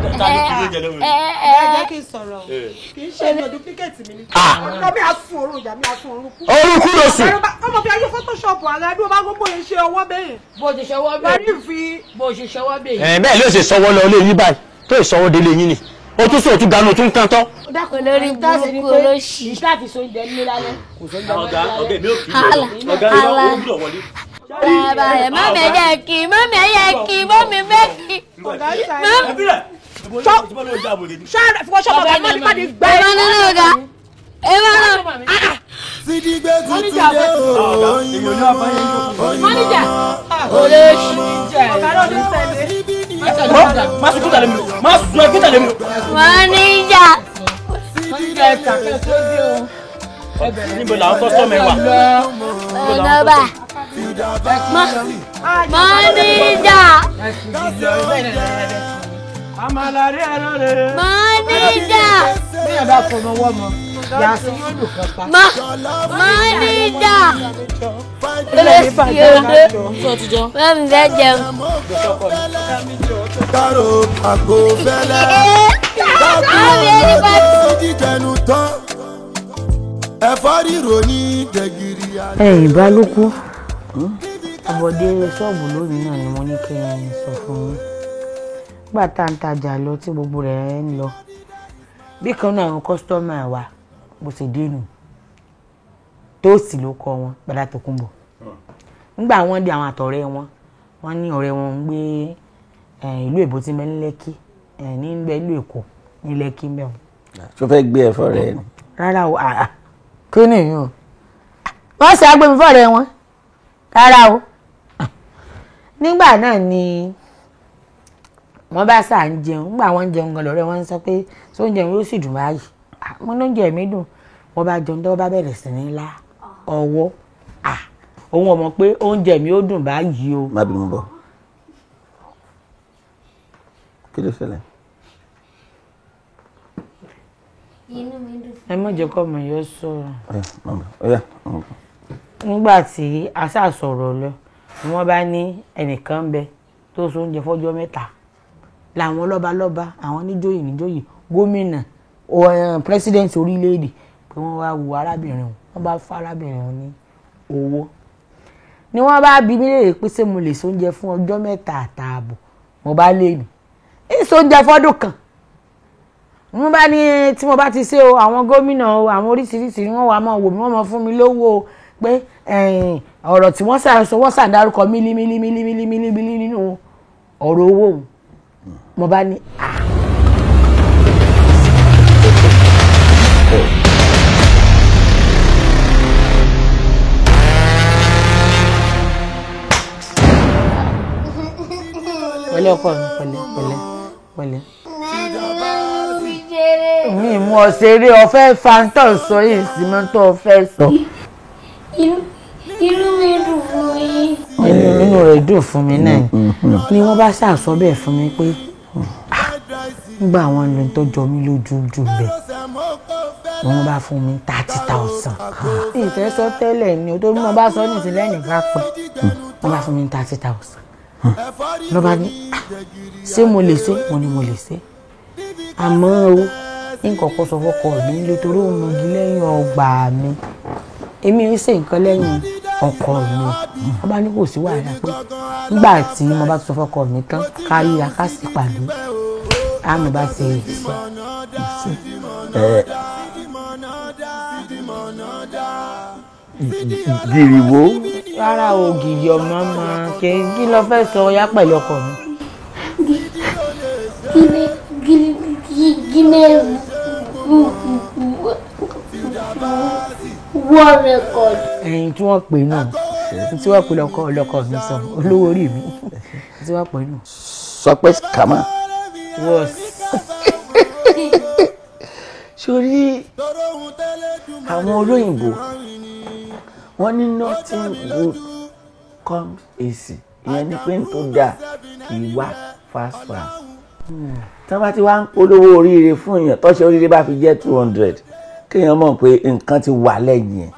jẹ́ kí n sọ̀rọ̀ kì í ṣe ní duplicate mi ni. Ọ̀gá mi á sùn orú ìyá mi á sùn orúkú. Orúkú ló sùn. Ọmọ fi ayé Photoshop ààrẹ bí o bá gbogbo yẹn ṣe ọwọ́ bẹ́ẹ̀. Bó ṣe ṣọwọ́ bẹ́ẹ̀. Wàá fi. Bó ṣe ṣọwọ́ bẹ́ẹ̀. Ẹ bẹ́ẹ̀ ló ṣe sọwọ́ lọ ilé yín báyìí tó ìsọwọ́ délé yín ni. O tún sùn o tún ganu o tún kán tán. Olórí burúkú olóṣì. Iṣẹ́ àti sóúnjẹ nílé lálẹ́. Kò sóúnjẹ mọ́ Ọ̀gá ọ̀gá èmi ò kì í lọ. Ọ̀gá ìwọ ò gbúdọ̀ wọlé. Bàbá ẹ̀ mọ́mí ẹ̀ yẹ kí mọ́mí ẹ̀ yẹ kí mọ́mí mẹ́kì. Ọ̀gá ń ta ẹ̀. Ẹ má nínú ọ̀gá. Ẹ má nínú. Sídìgbé tuntun dé o, oyin mama, oyin mama, Olóṣì. Ọ̀gá ló ní tẹ̀lé. Má sunkún tẹ̀lé mi o, má sun ẹkún tẹ̀lé mi o. Mọ́níjà. Mọ́níjà ẹ̀ kàkẹ́ tó dé o. Níbo làwọn kọ́sítọ́mù ẹ wà? Ọ̀nàbà. Mọ́níjà. Àmàlà rí ẹran rẹ̀. Mọ́níjà. Bẹ́ẹ̀ bá fọmọ wọ́mọ, yàtọ̀ yóò lù kan pa. Mọ́níjà. Olóṣì odò. Mọ́mí fẹ́ jẹun. Kárò àgò fẹ́lẹ́. Mọ́mí ẹni bá ti. Sídìgbẹ́nu tán, ẹ̀fọ́ ríro ní dẹ̀gìrì àná. Ẹ̀yin Balókú, àbọ̀dé ṣọ́ọ̀bù lónìí náà ni mo ní kí n sọ fún yín. Nígbà tá à ń tajà lọ tí gbogbo rẹ̀ ń lọ. Bí kan náà àwọn kọ́sítọ́mà wa bó ṣe dénú tóòsì ló kọ wọn Bàdá Tòkunbọ̀. Nígbà wọ́n dé àwọn àtọ̀rẹ́ wọn, wọ́n ní ọ̀rẹ́ wọn ń gbé ìlú èbó tí mẹ́ ní Lẹ́kí ní ìlú Èkó ní Lẹ́kí mẹ́wọ̀n. Ṣó fẹ́ gbé ẹ̀fọ́ rẹ ni? Rárá o, àà kí ni ìyún o? Wọ́n ṣe agbẹ́mi fọ́ọ̀rẹ́ wọn. Rárá o. Nígbà náà ni wọ́n bá sà ń jẹun. Nígbà wọ́n ń jẹun gan lọ́rẹ́ wọn ń sọ pé sóúnjẹ yóò sì dùn báyìí. Mo ní oúnjẹ mi dùn. Wọ́n bá jẹun tó bá bẹ̀rẹ̀ sí ní lá ọwọ́. Òun ò mọ̀ pé oúnjẹ mi ó dùn báyìí o. Má bínú bọ̀. Kí ló ṣẹlẹ̀? Ẹ má jẹ́ kọ́ ọmọ yẹn sọ̀rọ̀. Ọ̀yá. Nígbà tí a sá sọ̀rọ̀ lọ, wọ́n bá ní ẹnìkan ń bẹ tó so oúnjẹ fọ́jọ́ mẹ́ta. Làwọn lọ́balọ́ba, àwọn níjòyè níjòyè, gómìnà, president orílẹ̀-èdè, pé wọ́n wá wo arábìnrin òun, wọ́n bá fún arábìnrin òun ní owó. Ni wọ́n bá bi mí léèrè pé ṣé mo lè sóúnjẹ fún ọjọ́ 3 àtààbọ̀, mo bá lè ní ìsóúnjẹ fọ́dún kan. Wọ́n bá ní tí mo bá ti ṣe o, àwọn gómìnà o, àwọn oríṣiríṣi wọ́n wà máa wò mí, wọ́n máa fún mi lówó o, pé ọ̀rọ̀ tí wọ́n sọ wọ́n ṣàdárúkọ mílí mílí mílí mílí mílí mílí nínú ọ̀rọ̀ owó òun. Mo bá ní à. Pẹ̀lẹ́ ọkọ mi, pẹ̀lẹ́ pẹ̀lẹ́ pẹ̀lẹ́. Mi mú ọ ṣeré, ọfẹ fantọ sọ yìí sí mọ́tò ọfẹ sọ. Inú mi dùn fún yín. Inú rẹ̀ dùn fún mi náà ni wọ́n bá ṣàṣọ bẹ́ẹ̀ fún mi pé nígbà àwọn ìlú tó jọ mí lójú jù bẹ́ẹ̀ wọ́n bá fún mi 30,000. Ìfẹ́ sọ tẹ́lẹ̀ ni o tó bí wọ́n bá sọ nísìnyí lẹ́yìn bá pẹ́ wọ́n bá fún mi 30,000. Lọ́ba ní ṣé mo lè ṣe, mo ní mo lè ṣe, àmọ́ o nǹkan kan sọ fọkọ mi nítorí òun mọ̀gí lẹ́yìn ọgbà mi, èmi ń ṣe nǹkan lẹ́yìn ọkọ mi. Wọ́n bá ní kò sí wàhálà pé nígbà tí mo bá sọ fọkọ mi tán kárí akásí pàdé àmì bá ṣe ṣe. Gìrìwó. Rárá o, gìrì ọmọ máa kí ló fẹ́ sọ ya pẹ̀lú ọkọ mi. Guinness World Record. Ẹyin tí wọ́n pè náà, tí wọ́n pè lọ́kọ lọ́kọ mi sọ, olówó orí mi, tí wọ́n pè náà. Sọ pé kàmá. Wọ́s. Sórí àwọn olóyìnbó wọ́n ní nothing good comes easy, ìyẹn ni pé n tó dáa kì í wá fast fast. Tí wọ́n bá ti wá ń polówó oríire fún èèyàn, tọ́ṣe oríire bá fi jẹ́ 200, kéèyàn mọ̀ pé nǹkan ti wà lẹ́yìn ẹ̀.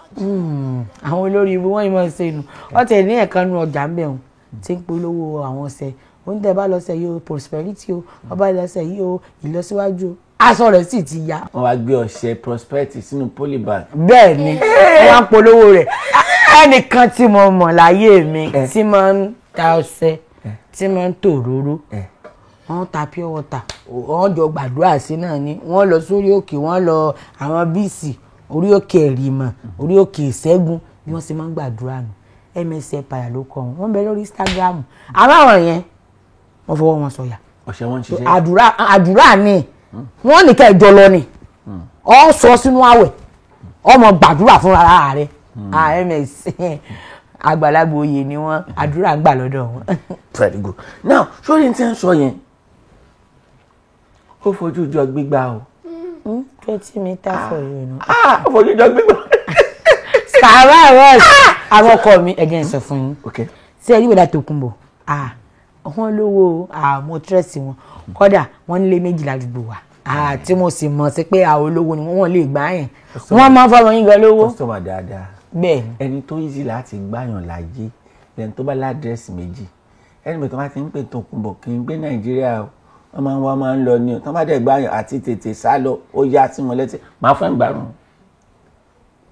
Àwọn olórí ibu wọ́n yìí máa ń ṣe inú wọ́n tẹ̀ ní ẹ̀ka nu ọjà ń bẹ̀ wọ́n tí ń polówó àwọn ọṣẹ oúnjẹ bá lọ́sẹ̀ yìí o, prosperity o, wọ́n bá lọ́sẹ̀ yìí o, ìlọsíwájú o, aṣọ rẹ̀ sì ti ya. Wọ́n wá gbé ọṣẹ prosperity sínú polybag. Bẹ́ẹ̀ ni wọ́n á polówó rẹ̀. Ẹnìkan tí mo mọ̀ láyé mi tí máa ń ta ọṣẹ tí máa ń tòróró, wọ́n ta pure water, wọ́n jọ gbàdúrà sí náà ni, wọ́n lọ sórí òkè, wọ́n lọ àwọn bíìsì orí òkè Ẹ̀rìmọ̀, orí òkè Ìṣẹ́gun, bí wọ́n ṣe máa ń gbàdúrà nù. MS Empire ló kọ wọn, wọ́n bẹ lórí Instagram. Àmọ́ àwọn yẹn wọ́n fọwọ́ wọn sọ̀yà. Ọ̀sẹ̀ wọn ń ṣiṣẹ́. Àdúrà ni wọ́n ní kẹ́ ẹ jọ lọ ni, ọ sọ sínú àwẹ̀, ọmọ gbàdúrà fúnra rẹ̀. MS àgbàlagbà oyè ni wọ́n, àdúrà ń gbà lọ́dọ̀ wọn. Very good. Now sórí tí ń sọ yẹn, ó fojú jọ gbígbà o. 20 meters for you know. Ó fojú jọ gbígbà. Sàrà rẹ̀ àwọn ọkọ mi ẹ̀jẹ̀ ń sọ fún yín. Ṣé ẹ rí ìwé Tòkunbọ̀? Wọ́n lówó àmọ́ tírẹ̀sì wọn, kódà wọ́n nílé méjì ládùúgbò wa, tí mo sì mọ̀ sí pé àwọn olówó ni wọ́n lè gbà yẹn. Wọ́n máa ń fọmọ yín gan lówó. Kọ́sítọ́mà dáadáa. Bẹ́ẹ̀ ẹni tó easy láti gbàyàn láyé lẹni tó bá ládírẹ́sì méjì, ẹni tó bá ti ń pè Tòkunbọ̀ kì í gbé Nàìjíríà o, wọ́n máa ń wá máa ń lọ ní o, tó bá dẹ̀ gbàyàn àti tètè sá lọ ó yá sí wọn létí, máa fẹ́ gbàrún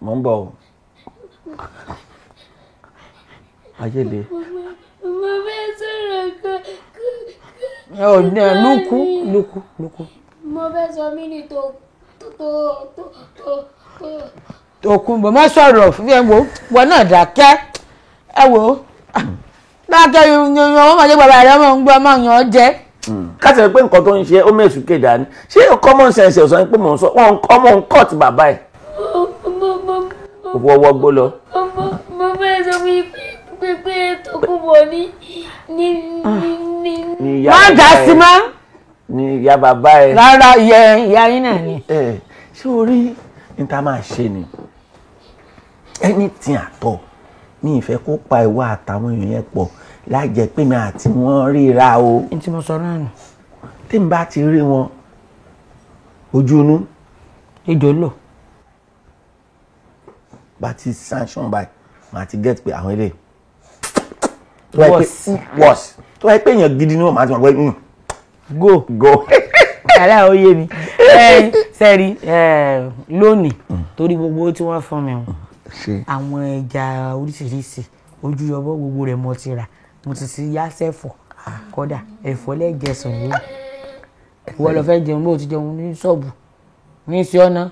mò ń bọ̀ o. Ayé le. Mo fẹ́ sọ̀rọ̀ kan. Lúkú lúkú lúkú. Mo fẹ́ sọ mí ní tó tó tó tó tó. Tòkunbọ̀ má sọ̀rọ̀ fún ẹ wo wọn náà dákẹ́ ẹ wo dákẹ́ yan wọ́n máa jẹ́ bàbá rẹ̀ ọmọ ń gbọ́ ọmọ yàn ọ́ jẹ́. Ká sọ pé nǹkan tó ń ṣe ó mẹ́sù kéde ní, ṣé common sense ọ̀sán pé mò ń sọ wọn ọmọ ń cut bàbá ẹ̀. Wọ́wọ́ gbó lọ. Mo fẹ́ sọ fún yín pé Tòkunbọ̀ ní ní ní. Má dá sí mọ́. Ní ìyá bàbá ẹ̀. Rárá ìyá yín náà ni. Ṣé o rí ní ta máa ṣe ni anything at all mi ìfẹ́ kó pa ìwà àtàwọn èèyàn yẹn pọ̀ láìjẹ́ pé mi àti wọn ríra o. N tí mo sọ náà nù. Tí n bá ti rí wọn ojú inú. Ejò lò. Bá ti sanction báyìí màá ti get pé àwọn eléyìí. Worse. Tó wáyé pé èèyàn gidi ni wọ́n máa ti mọ̀ pé Go. Go. Àlá ó yé mi. Sẹ́ẹ̀rí lónìí torí gbogbo tí wọ́n fún mi àwọn ẹja oríṣiríṣi ojú ọbọ gbogbo rẹ̀ mo ti rà, mo ti ti yá sẹ́fọ̀ kódà ẹ̀fọ́ lẹ́jẹsùn yìí. Ìwọ lọ fẹ́ jẹun bó ti jẹun ní ṣọ́ọ̀bù ní sí ọ̀nà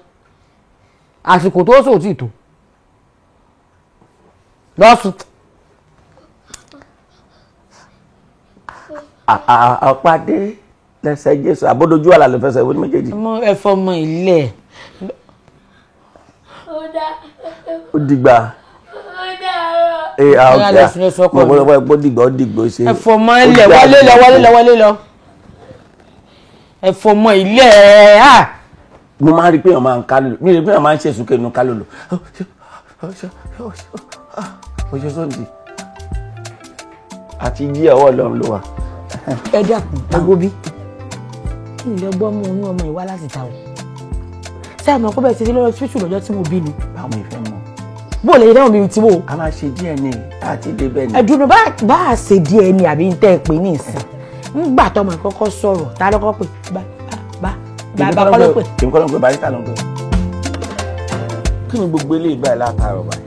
àsìkò tó sò tí tó lọ́sùn. Àpàdé lẹ́sẹ̀ Jésù àbódojú àlà ló fẹsẹ̀ ìwé méjèèjì. Mọ ẹ̀fọ́ mọ ilẹ̀. Ó dìgbà. Ee àwọn ọ̀gá mo gbọ́ dìgbà ó dìgbà ó ṣe. Ẹ̀fọ́ mọ ilẹ̀ wọlé lọ wọlé lọ wọlé lọ. Ẹ̀fọ́ mọ ilẹ̀ á. Mo máa ń rí pé èèyàn máa ń kálòlò, mi rí pé èèyàn máa ń ṣèṣùkè nínú kálòlò. Oṣù sọ́ndì àti jí ọwọ́ Ọlọ́run ló wà. Ẹ dákun ẹgbó bí kí n lè gbọ́ mú oyún ọmọ ìwá láti ta o ṣé àmọ́ kó bẹ́ẹ̀ ti dé lọ́rọ̀ tútù lọ́jọ́ tí mo bí ni. Báwo ìfẹ́ mọ̀. Bó lè dáhùn bíi tiwo. A máa ṣe DNA àti débẹ̀ ni. Ẹ̀dùn bá a ṣe DNA àbí n tẹ́ ẹ pè ní ìsìn ńgbà tọmọ ìkọ́kọ́ sọ̀rọ̀ ta lọ́kọ́ pè bá bá bàbá kọ́ ló pè. Èmi kọ́ ló ń pè barista ló ń pè. Kí ni gbogbo eléyìí báyìí látàárọ̀ báyìí?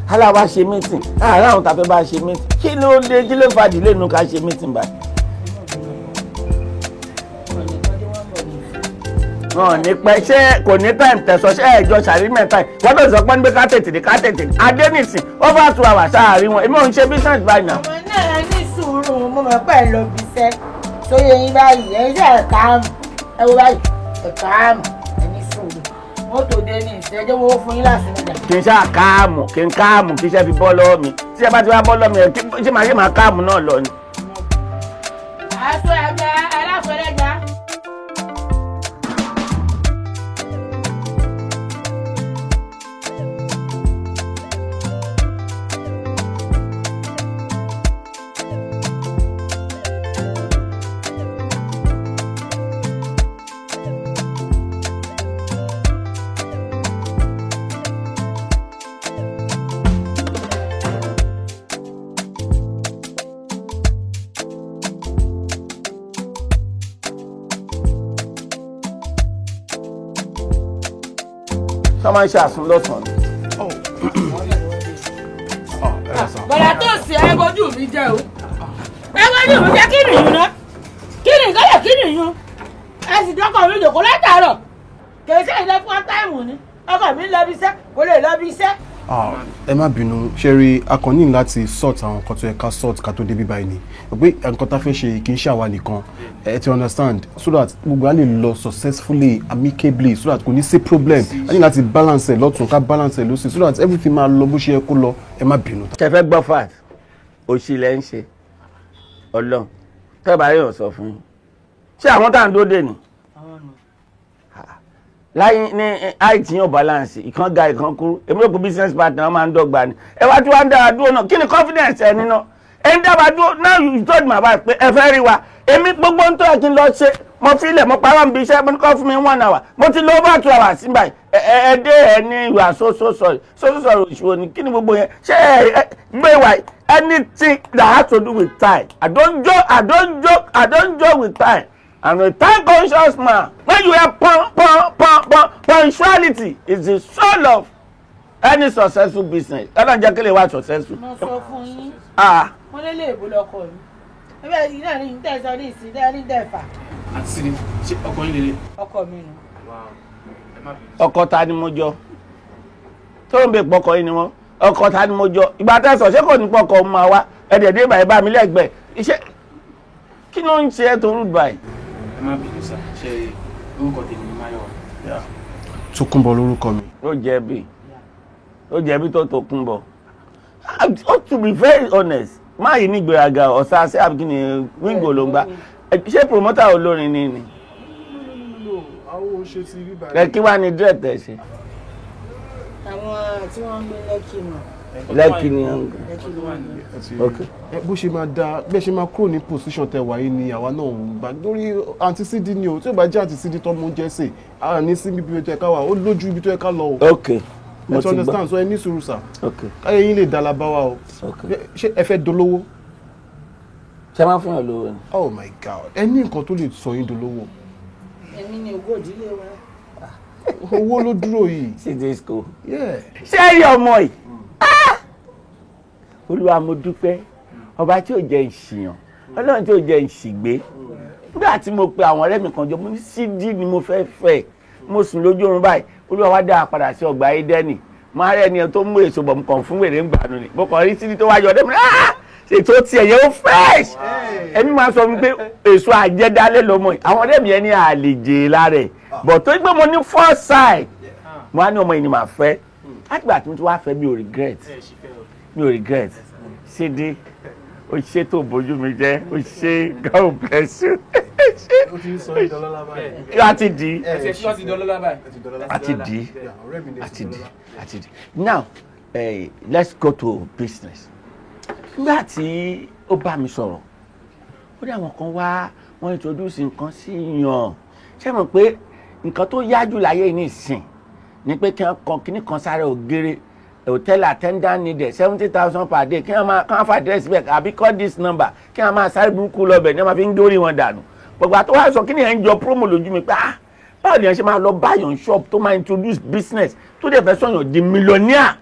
Aláwa ṣe mítìn àárẹ̀ àwọn tàfẹ́ bá ṣe mítìn kí ló dé kí ló fàdí lẹ́nu ká ṣe mítìn báyìí. Wọn ò ní pẹ́ ṣé kò ní time tẹ̀sán ṣé ẹ̀jọ̀ ṣàrímẹ̀ time wọ́n tó sọ pé níbi ká tètè dé ká tètè dé adé nìsín over 2 hours ṣáàrí wọn èmi ò ń ṣe business báyìí náà. Ọmọ náà ní sùúrù mo mọ̀ pé ẹ lọ bí iṣẹ́ sóyè yín báyìí ẹ ṣe ẹ̀ka ẹ wo báyìí ẹ̀ka ẹ ní sùúrù wọ́n tó dé ní ìṣẹ́jọ́ wo fún yín láti nígbà. Kì í ṣáà káàmù kì í káàmù kì í ṣe fi bọ́ lọ́wọ́ mi tí ẹ bá ti wá bọ́ lọ́wọ́ mi ẹ ṣé màá ṣe máa káàmù náà lọ ni. Aṣọ ẹja aláṣọ ẹja. Sọ máa ń ṣe àsun lọ́sàn-án. Bọ̀dà tó sì ẹ bojú mi jẹ́ o. Ẹ bojú mi jẹ́ kí nìyún ná. Kí ni ìkọ́lẹ̀ kí nìyún? Ẹ sì dọ́kọ̀ mi jòkó látàárọ̀. Kì í ṣe ìlẹ̀ fún táìmù ni. Ọkọ̀ mi ń lọ bí iṣẹ́, kò lè lọ bí iṣẹ́. Ẹ má bínú, ṣe rí a kàn ní láti sort àwọn nǹkan tó yẹ ká sort ká tó débi báyìí ni. Pé nǹkan tá a fẹ́ ṣe kì í ṣe àwa nìkan. Ẹ ti understand so that gbogbo a lè lọ successfully amicably so that kò ní sí problem. A ní láti balance ẹ lọ́tún ká balance ẹ lósì so that everything máa lọ bó ṣe yẹ kó lọ. Ẹ má bínú. Ṣe fẹ́ gbọ́ fat òṣì lẹ́ ń ṣe Ọlọ́run tẹ́ bá yóò sọ fún yín. Ṣé àwọn tá à ń dúró dè ní? Láyé ní àìtí yóò balance ìkan ga ìkan kúrú èmi rò pé business partner máa ń dọ́gba ni ẹ wá tí wàá ń dára dúró náà kí ni confidence ẹ nínú ẹ ń dára dúró now you told my wife pé ẹ fẹ́ rí wa èmi gbogbo ń tó ẹ kí n lọ ṣe mo filẹ̀ mo parọ́ nbí iṣẹ́ mo ní kọ́ fún mi 1 hour mo ti lo over 2 hours nígbà ẹ ẹ dé ẹ ní you are so so sorry so so sorry òṣùwọ̀n ni kí ni gbogbo yẹn ṣé ẹ gbé wa anything that has to do with time I don't joke I don't joke I don't joke with time. I'm a time conscious man. When you hear pon pon pon pon, punctuality is the soul of any successful business. Ọlọ́run jẹ́ kí lè wá successful. Mo sọ fún yín. Wọ́n lé lè bó lọkọ mi. Ẹbí ẹ̀yin náà ní tẹ̀sán ní ìsìn tẹ́ ní tẹ̀fà. Àti sí ni ṣé ọkọ yín lélẹ̀? Ọkọ mi nù. Ọkọ ta ni mo jọ? Tó ń bè pọkọ yín ni wọ́n. Ọkọ ta ni mo jọ? Ìgbà tẹ̀sán ṣé kò ní pọkọ máa wá? Ẹ̀dẹ̀ dé báyìí bá mi lẹ́gbẹ̀ẹ́. Iṣẹ́ kí ló ń ṣe ẹ́ tó rúdù báyìí? Ẹ má bínú sá, ṣe orúkọ tèmi ni Máyọ̀wá. Tókunbọ̀ lórúkọ mi. Ó jẹ̀bi ó jẹ̀bi tó Tókunbọ̀. Ó to be very honest, máa yìí ní ìgbéraga ọ̀sá sí àbíkíni wíńgò ló ń gbá. Ṣé promoter olórin ni ni? Àwọn oṣù ti rí báyìí. Ẹ kí wàá ní dread ẹ ṣe. Àwọn tí wọ́n ń gbé Lẹ́kì mọ̀. Lẹ́kì ni wọ́n ń gbé. Ok. Bó ṣe máa da bẹ́ẹ̀ ṣe máa kúrò ní position tẹ wáyé ni àwa náà ń gbà lórí àǹtí Sídì ni o tí ò bá jẹ́ àǹtí Sídì tó mú oúnjẹ sè á ní sí ibi tó yẹ ká wà ó lójú ibi tó yẹ ká lọ o. Ok mo ẹ ti ti gbọ́. understand so ẹ ní sùúrù sà. Ok. Káyé yín lè dá la bá wa o. Ok. Ṣé ẹ fẹ́ dolówó? Ṣé máa fún yàn lówó ni. Oh my God, ẹ ní nǹkan tó lè sọ yín dolówó. Èmi ni ògo ìdílé wa. Owó ló dúró yìí. Sí disco. Yeah. Ṣé ẹ rí ọmọ yìí? Olúwa mo dúpẹ́, ọba tí ò jẹ́ ìṣìyàn, Ọlọ́run tí ò jẹ́ ìṣìgbé. Nígbà tí mo pe àwọn ọ̀rẹ́ mi kan jọ, mo ní Sídí ni mo fẹ́ fẹ́. Mo sùn lójú oorun báyìí, Olúwa wá dá a padà sí ọgbà Édẹ́nì. Mo á rẹ́ ẹni tó mú èso bọ̀, mo kàn fún wèrè ń gbànú ni. Mo kàn rí Sídí tó wá yọ ọdẹ mi, ṣètò tiẹ̀ yẹn ó fresh. Ẹ̀mí máa sọ fún mi pé èso àjẹdálé lọmọ yìí. Àwọn ọ̀rẹ́ mi yẹn ní àlejò lára ẹ̀. Bọ̀ tó gbé mo ní foresight, mo á ní ọmọ yìí ni màá fẹ́. Látìgbà tí mo ti wá fẹ́, mi ò regret. Mi ò regret. Sídí, o ṣe tó bójú mi jẹ́, o ṣe, God bless you. O ti ń sọ ìdọ́lọ́lá báyìí. A ti di. A ti di. A ti di. A ti di. Now, let's go to business. Nígbà tí ó bá mi sọ̀rọ̀, ó ní àwọn kan wá, wọ́n introduce nǹkan sí yàn. Ṣé mọ̀ pé nǹkan tó yájú láyé ní ìsìn ni pé kí wọ́n kan kíní kan sáré ògiri, hotel attendant needed 70,000 per day, kí wọ́n máa kí wọ́n fa address bẹ́ẹ̀ àbí call this number, kí wọ́n máa sáré burúkú lọ bẹ̀ ní wọ́n máa fi ń dórí wọn dànù. Gbogbo àti wọ́n sọ kí ni ẹ̀ ń jọ promo lójú mi pé ah, báwo ni ẹ̀ ṣe máa lọ báyọ̀ shop tó máa introduce business tó dẹ̀ fẹ́ sọ̀yàn di millionaire.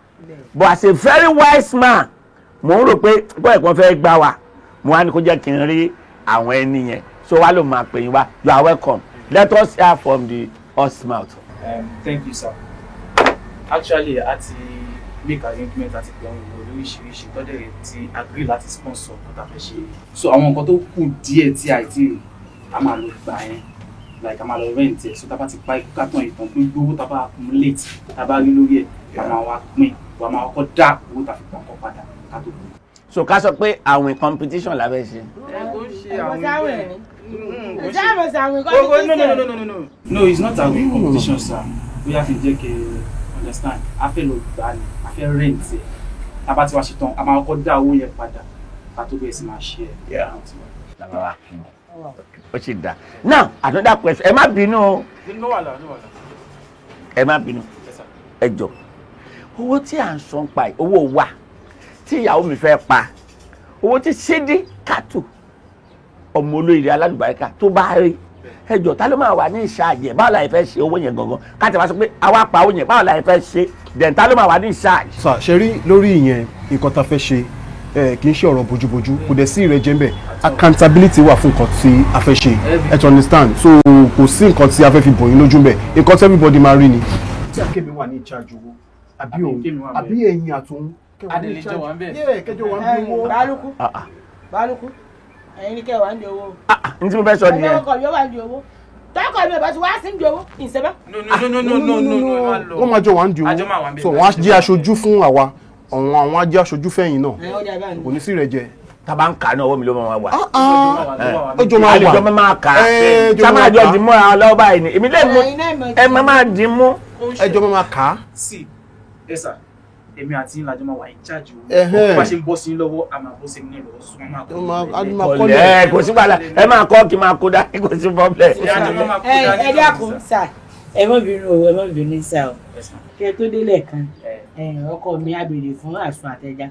But as a very wise man, mo ń rò pé bọ́ọ̀ ẹ̀gbọ́n fẹ́ gbá wa, mo wá ní kó jẹ́ kí n rí àwọn ẹni yẹn, so wá ló máa pè yín wá. You are welcome. Let us hear from the horse mouth. Thank you, sir. Actually, a ti make arrangement àti pé àwọn èèyàn lóríṣiríṣi tó dẹ̀ ti agree láti sponsor nǹkan tá a fẹ́ ṣe. So àwọn nǹkan tó kù díẹ̀ tí a ti rí, a máa lọ gbà yẹn, like a máa lọ rent ẹ̀. So tá a bá ti pa ikú kátàn ìtàn, gbogbo owó tá a bá accumulate, tá a bá rí lórí ẹ̀, a máa wá pín, a máa kọ́kọ́ dá owó tá a fi pa nǹkan padà ká tó kù. So ká sọ pé àwìn competition la fẹ́ ṣe. No, no, it's not àwìn competition, sir. Bóyá fi jẹ́ kí understand, a fẹ́ lọ gbà ní, a fẹ́ rent ẹ̀. Tá a bá ti wá ṣe tán, a máa kọ́kọ́ dá owó yẹn padà ká tó bẹ̀rẹ̀ sí máa ṣe ẹ̀. Ó ṣe dá. Now another question, ẹ má bínú o. Ẹ má bínú. Ẹ jọ, owó tí à ń san pa yìí, owó wa tí ìyàwó mi fẹ́ pa, owó tí Sídí Kátù ọmọ olóyè alálùbáríkà tó bá rí, ẹ jọ̀ọ́ ta ló máa wà ní ìṣáàjẹ? Báwo la fẹ́ ṣe owó yẹn gangan? Ká tẹ̀ wá sọ pé àwa pa owó yẹn, báwo la fẹ́ ṣe? Then ta ló máa wà ní ìṣáàjẹ? Sà, ṣe rí lórí ìyẹn, nǹkan tá a fẹ́ ṣe kì í ṣe ọ̀rọ̀ bójúbójú, kò dẹ̀ sí ìrẹ́jẹ ńbẹ̀. Accountability wà fún nǹkan tí a fẹ́ ṣe, ẹ to understand. So kò sí nǹkan tí a fẹ́ fi bò yín lójú ńbẹ̀, nǹkan tí everybody máa rí ni. Tí akémi wà ní ìcháàjì owó, àbí òun, àbí ẹ̀yin àtòun, Adélejọ wà ń bẹ̀. Kẹjọ wà ń bí owó. Bálùkù, Bálùkù, ẹ̀yin ni kẹ́ wà ń di owó. N tí mo fẹ́ sọ nìyẹn. Ọkọ mi wà ń di owó. Tọkọ mi ò bá ti wá sí ń di owó, ìṣẹ́bẹ́. No, no, no, no, no, no, no. Wọ́n máa jọ wà ń di owó. So wọ́n á jẹ́ aṣojú fún àwa, àwọn á jẹ́ aṣojú fẹ́yìn náà. Kò ní sí ìrẹ́jẹ. Tá bá ń kà ní ọwọ́ mi ló máa wà. Ó jọ máa wà. Àlejò máa kà á. Tá máa jọ dì mọ́ra lọ́wọ́ báyìí ni. Èmi lè mú ẹ máa dì mú. Ẹ jọ máa kà á. Sí, ẹ sà, èmi àti yín lájọ máa wà in charge owó. Bá ṣe ń bọ́ sí lọ́wọ́, a máa bọ́ sí ní lọ́wọ́, sún máa kọ́. Ẹ kò sí wàhálà, ẹ máa kọ́ kí n máa kó dání, kò sí problem. Ẹ dákun sà, ẹ má bínú o, ẹ má bínú sà o. Kí ẹ tó délẹ̀ kan, ọkọ mi á béèrè fún àsun àtẹja.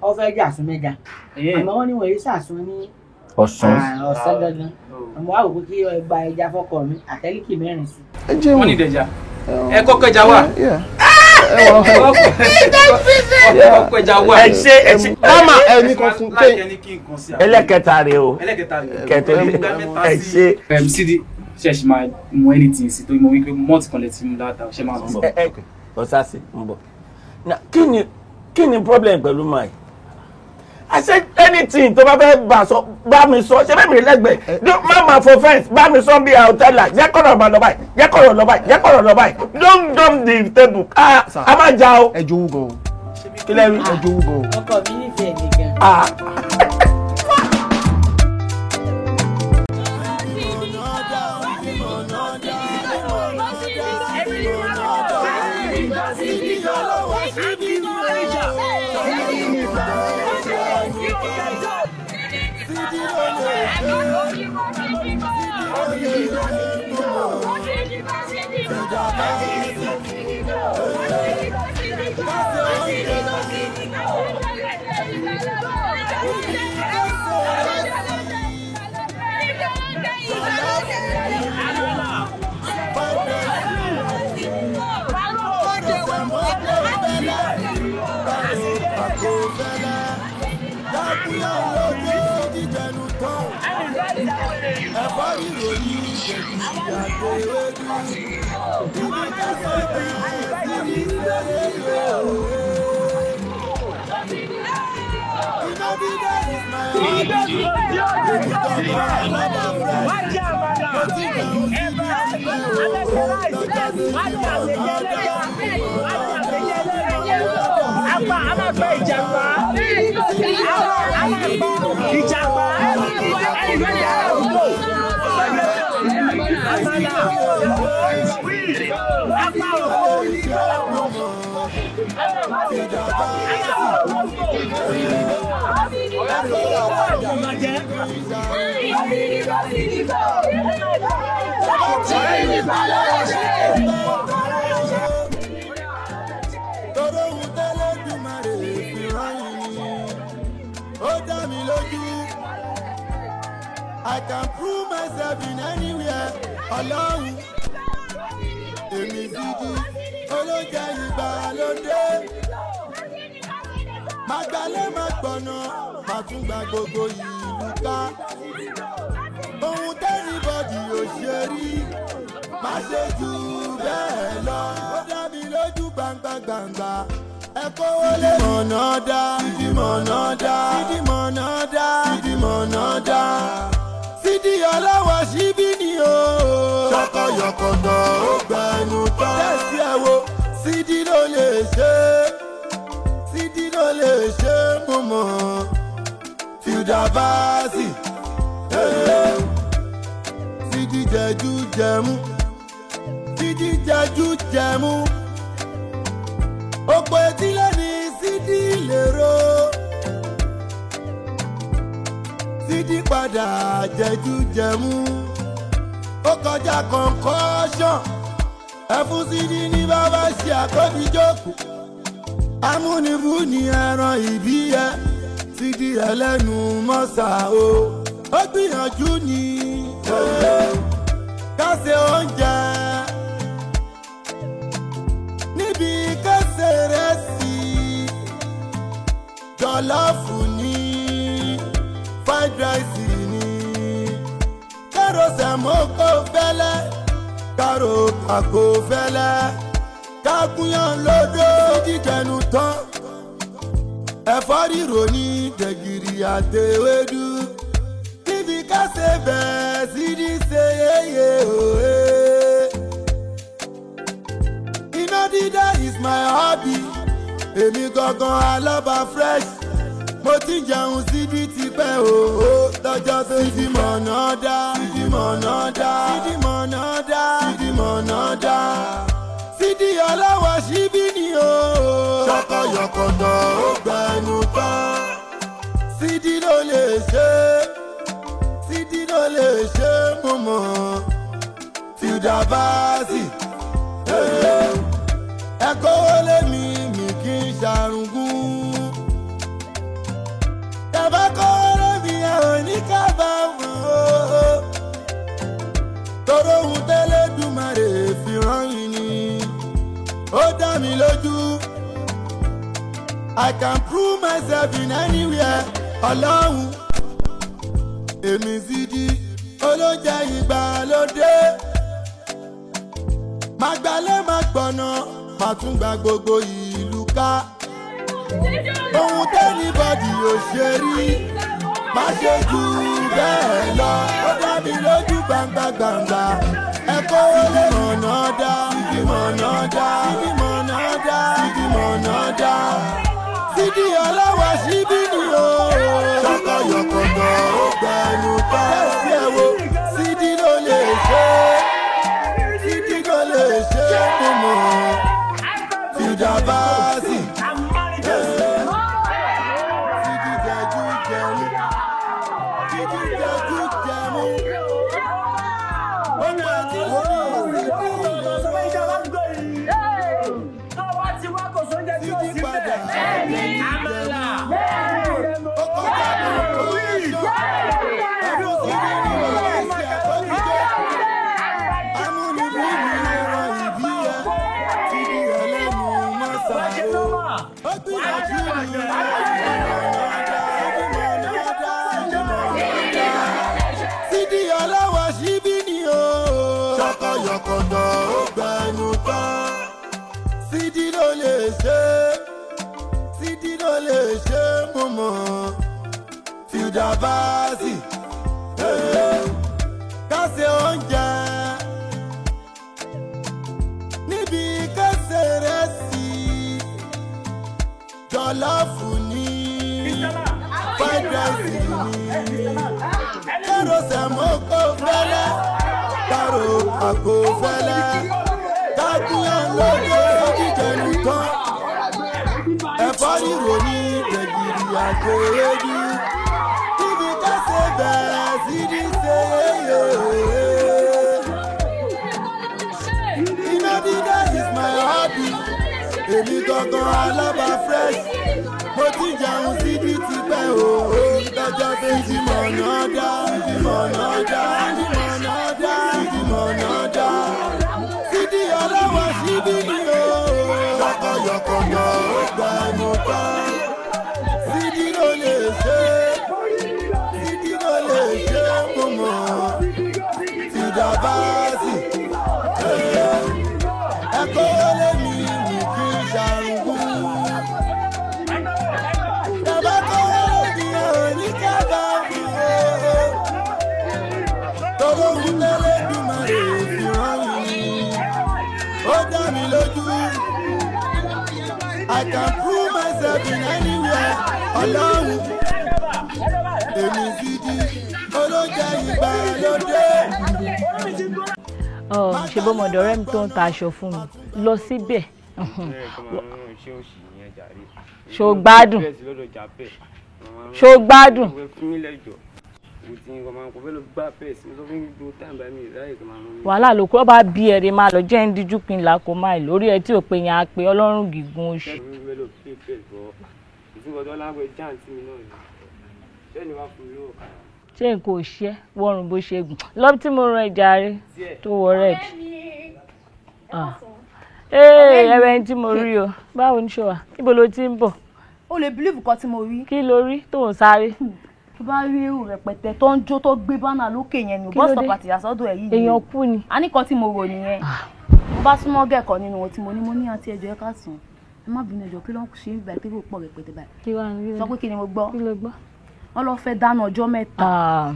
Ó fẹ́ jẹ àsun mẹ́ja. Àmọ́ wọ́n ní wọ́n yìí sàsun ní ọ̀sán. Ọ̀sán gangan. Àmọ́ wá wò pé kí ẹ gba ẹja fọ́kọ mi, àtẹ́líkì mẹ́rin sí. Wọ́n ní ìdẹ̀ja. Ẹ kọ́kọ́ ẹja wà. Ẹ ṣe ẹ ṣe mama ẹni kan fún ẹlẹ́kẹta rẹ o, kẹtọ ẹ ṣe. Sídí ṣe ṣe máa mú anything sí torí mo wí pé malt kan lè ti mú dáadáa, ṣe máa mú. Ọ̀sásì ń bọ̀. Kí ni problem pẹ̀lú máa yìí? I said anything tó bá fẹ́ bá sọ, bá mi sọ, ṣe bẹ́ẹ̀ mi lẹ́gbẹ̀ẹ́. Má máa fọ fence, bá mi sọ bí àwòtẹ́là, jẹ́ kọ̀rọ̀ máa lọ báyìí, jẹ́ kọ̀rọ̀ lọ báyìí, jẹ́ kọ̀rọ̀ lọ báyìí. Don't jump the table. A máa ja o. Ẹ jowú gan-an. Kí lẹ rí? Ẹ jowú gan-an. Ọkọ mi nífẹ̀ẹ́ mi gan. Thank you. I can prove myself in anywhere alone. Èmi Sídì olóúnjẹ ìgbàlódé. Màgbálẹ̀ má gbọ̀nà, má tún gba gbogbo ìlú ká. Ohun tẹ́nibọ́dì ò ṣe rí, má ṣe jù bẹ́ẹ̀ lọ. Ó dá mi lójú gbangba gbangba. Ẹ kówó lé. Sídì mọ̀nà dá, Sídì mọ̀nà dá, Sídì mọ̀nà dá, Sídì mọ̀nà dá. Sídì ọlọ́wọ́ síbí ni o. Ṣọkọyọkọ̀tọ̀ ó gbẹnu tán. Tẹ̀sí ẹ wo, Sídì ló lè ṣe. Sídì ló lè ṣe mo mọ̀. Fìdàbáàsì. Sídì jẹjú jẹmú. Sídì jẹjú jẹmú. Òpó etílé ni Sídì lèrò. Sídì padà jẹjú jẹmú. Ó kọjá kọ̀ǹkọ́ṣọ̀n. Ẹ̀fún Sídì ní bàbá ṣe àkọ́bí jókòó. Amúnibú ni ẹran ìbíyẹ. Sídì ẹlẹ́nu mọ́sà o. Ó gbìyànjú ni ká ṣe oúnjẹ. Níbi ká ṣe rẹ́sì, jọ̀lọ́ọ̀fù ni, fried rice ni, kárò sẹ̀mó kó fẹ́lẹ́, kárò kàkó fẹ́lẹ́, kágúnyán lódó jíjẹnu tán, ẹ̀fọ́ rírò ní gbẹ̀gìrì àtẹwédú, níbi ká ṣe bẹ́ẹ̀ Sídì ṣe yéye òye. Iná dídá is my hobby. Èmi gangan alábà fresh. Mo ti ń jẹun Sídì tipẹ́ òó. Lọ́jọ́ tó Sídì mọ̀nà dá. Sídì mọ̀nà dá. Sídì mọ̀nà dá. Sídì mọ̀nà dá. Sídì ọlọ́wọ́ síbí ni o. Ṣọkọyọkọ̀tọ̀ ó gbẹnu tán. Sídì ló lè ṣe. Sídì ló lè ṣe mo mọ̀. Fìdàbáàsì. Ẹ kówó lé mi, mi kì í ṣàrùngún. Tẹ̀bá kówó lé mi, ẹ ò ní kábàámọ̀ o. Toró ohun tẹ́lẹ̀dùmarè fi rán yín ni. Ó dá mi lójú. I can prove myself in anywhere. Ọlọ́run, èmi Sídì olóúnjẹ ìgbàlódé. Màgbálẹ̀ má gbọ̀nà, má tún gba gbogbo ìlú ká. Ohun tẹ́nibọ́dì ò ṣe rí, má ṣe jù bẹ́ẹ̀ lọ. Ó dá mi lójú gbangba gbangba. Ẹ kówó lé mọ̀nà dá, Sídì mọ̀nà dá, Sídì mọ̀nà dá, Sídì mọ̀nà dá. Sídì ọlọ́wọ́ síbí ni o. Ṣọkọyọkọ̀tọ̀ ó gbẹnu tán. Tẹ̀sí ẹ wo, Sídì ló lè ṣe. Sídì ló lè ṣe mo mọ̀. Fìdàbáàsì. Sídì jẹjú jẹmú. Sídì jẹjú jẹmú. Ó pẹ́ tí Sídì padà jẹjú jẹmú. Ó Sídì ọlọ́wọ́ síbí ni o. Ṣọkọyọkọ̀tọ̀ ó gbẹnu tán. Sídì ló lè ṣe. Sídì ló lè ṣe mo mọ̀. Fìdàbáàsì. Ká ṣe oúnjẹ. Níbi ká ṣe rẹ́sì. Jọ̀lọ́fù ní. Fried rice ní. Kárò sẹ̀mó kó fẹ́lẹ́, kárò àgbo fẹ́lẹ́, kágúnyán lóde jíjẹ nìkan. Ẹ̀fọ́ ríro ní gbẹ̀gìrì àgbo ewédú. Níbi ká ṣe bẹ̀rẹ̀ sí ní ṣe é. Iná dídá is my hobby. Èmi gangan alábà fresh. Mo ti jẹun síbi tipẹ́ o. Lọ́jọ́ méjì mọ̀nà dá, mọ̀nà dá, mọ̀nà dá, mọ̀nà dá. Sídì ọlọ́wọ́ síbí ni o. Yọkọ̀yọkọ̀yọ̀ ó gbẹnu tán. Sídì ló lè ṣe, sídì ló lè ṣe mo mọ̀. Fìdàbáàsì. Ẹ̀kọ́ lé mi ní kí n ṣàrùkú. I can prove myself in anywhere. Ọlọ́run, èmi Sídì, olóúnjẹ ìgbàlódé. Ṣe bọ́mọdé ọ̀rẹ́ mi tó ń ta aṣọ fún mi lọ síbẹ̀. Ṣó gbádùn? Ṣó gbádùn? Wàhálà ló kúrò bá bí ẹ̀rẹ̀ máa lọ jẹ́ ń díjú pin là kó máa lórí ẹ tí ò pé yẹn á pé ọlọ́run gígùn oṣù. Ṣé nǹkan ò ṣe é wọ́run bó ṣe gùn lọ́bí tí mo rán ẹja rẹ tó wọ red. Ẹ̀rẹ̀ tí mo rí o, báwo ni ṣe wà, níbo ló ti ń bọ̀? O lè believe nǹkan tí mo rí. Kí lo rí tó ń sáré? Tó bá rí èrò rẹpẹtẹ tó ń jó tó gbé bánà lókè yẹn ni bus stop àti ìyàsọ́dọ̀ ẹ̀ yìí. Èèyàn kú ni. A ní kan tí mo rò nìyẹn. Mo bá súnmọ́ gẹ̀kọ́ nínú wọn tí mo ní àti ẹjọ́ ẹ ká sùn. Ẹ má bínú ẹjọ́ kí ló ń ṣe ń gbà pé kò pọ̀ rẹpẹtẹ báyìí. Sọ pé kí ni mo gbọ́? Kí ló gbọ́? Wọ́n lọ fẹ́ dáná ọjọ́ mẹ́ta.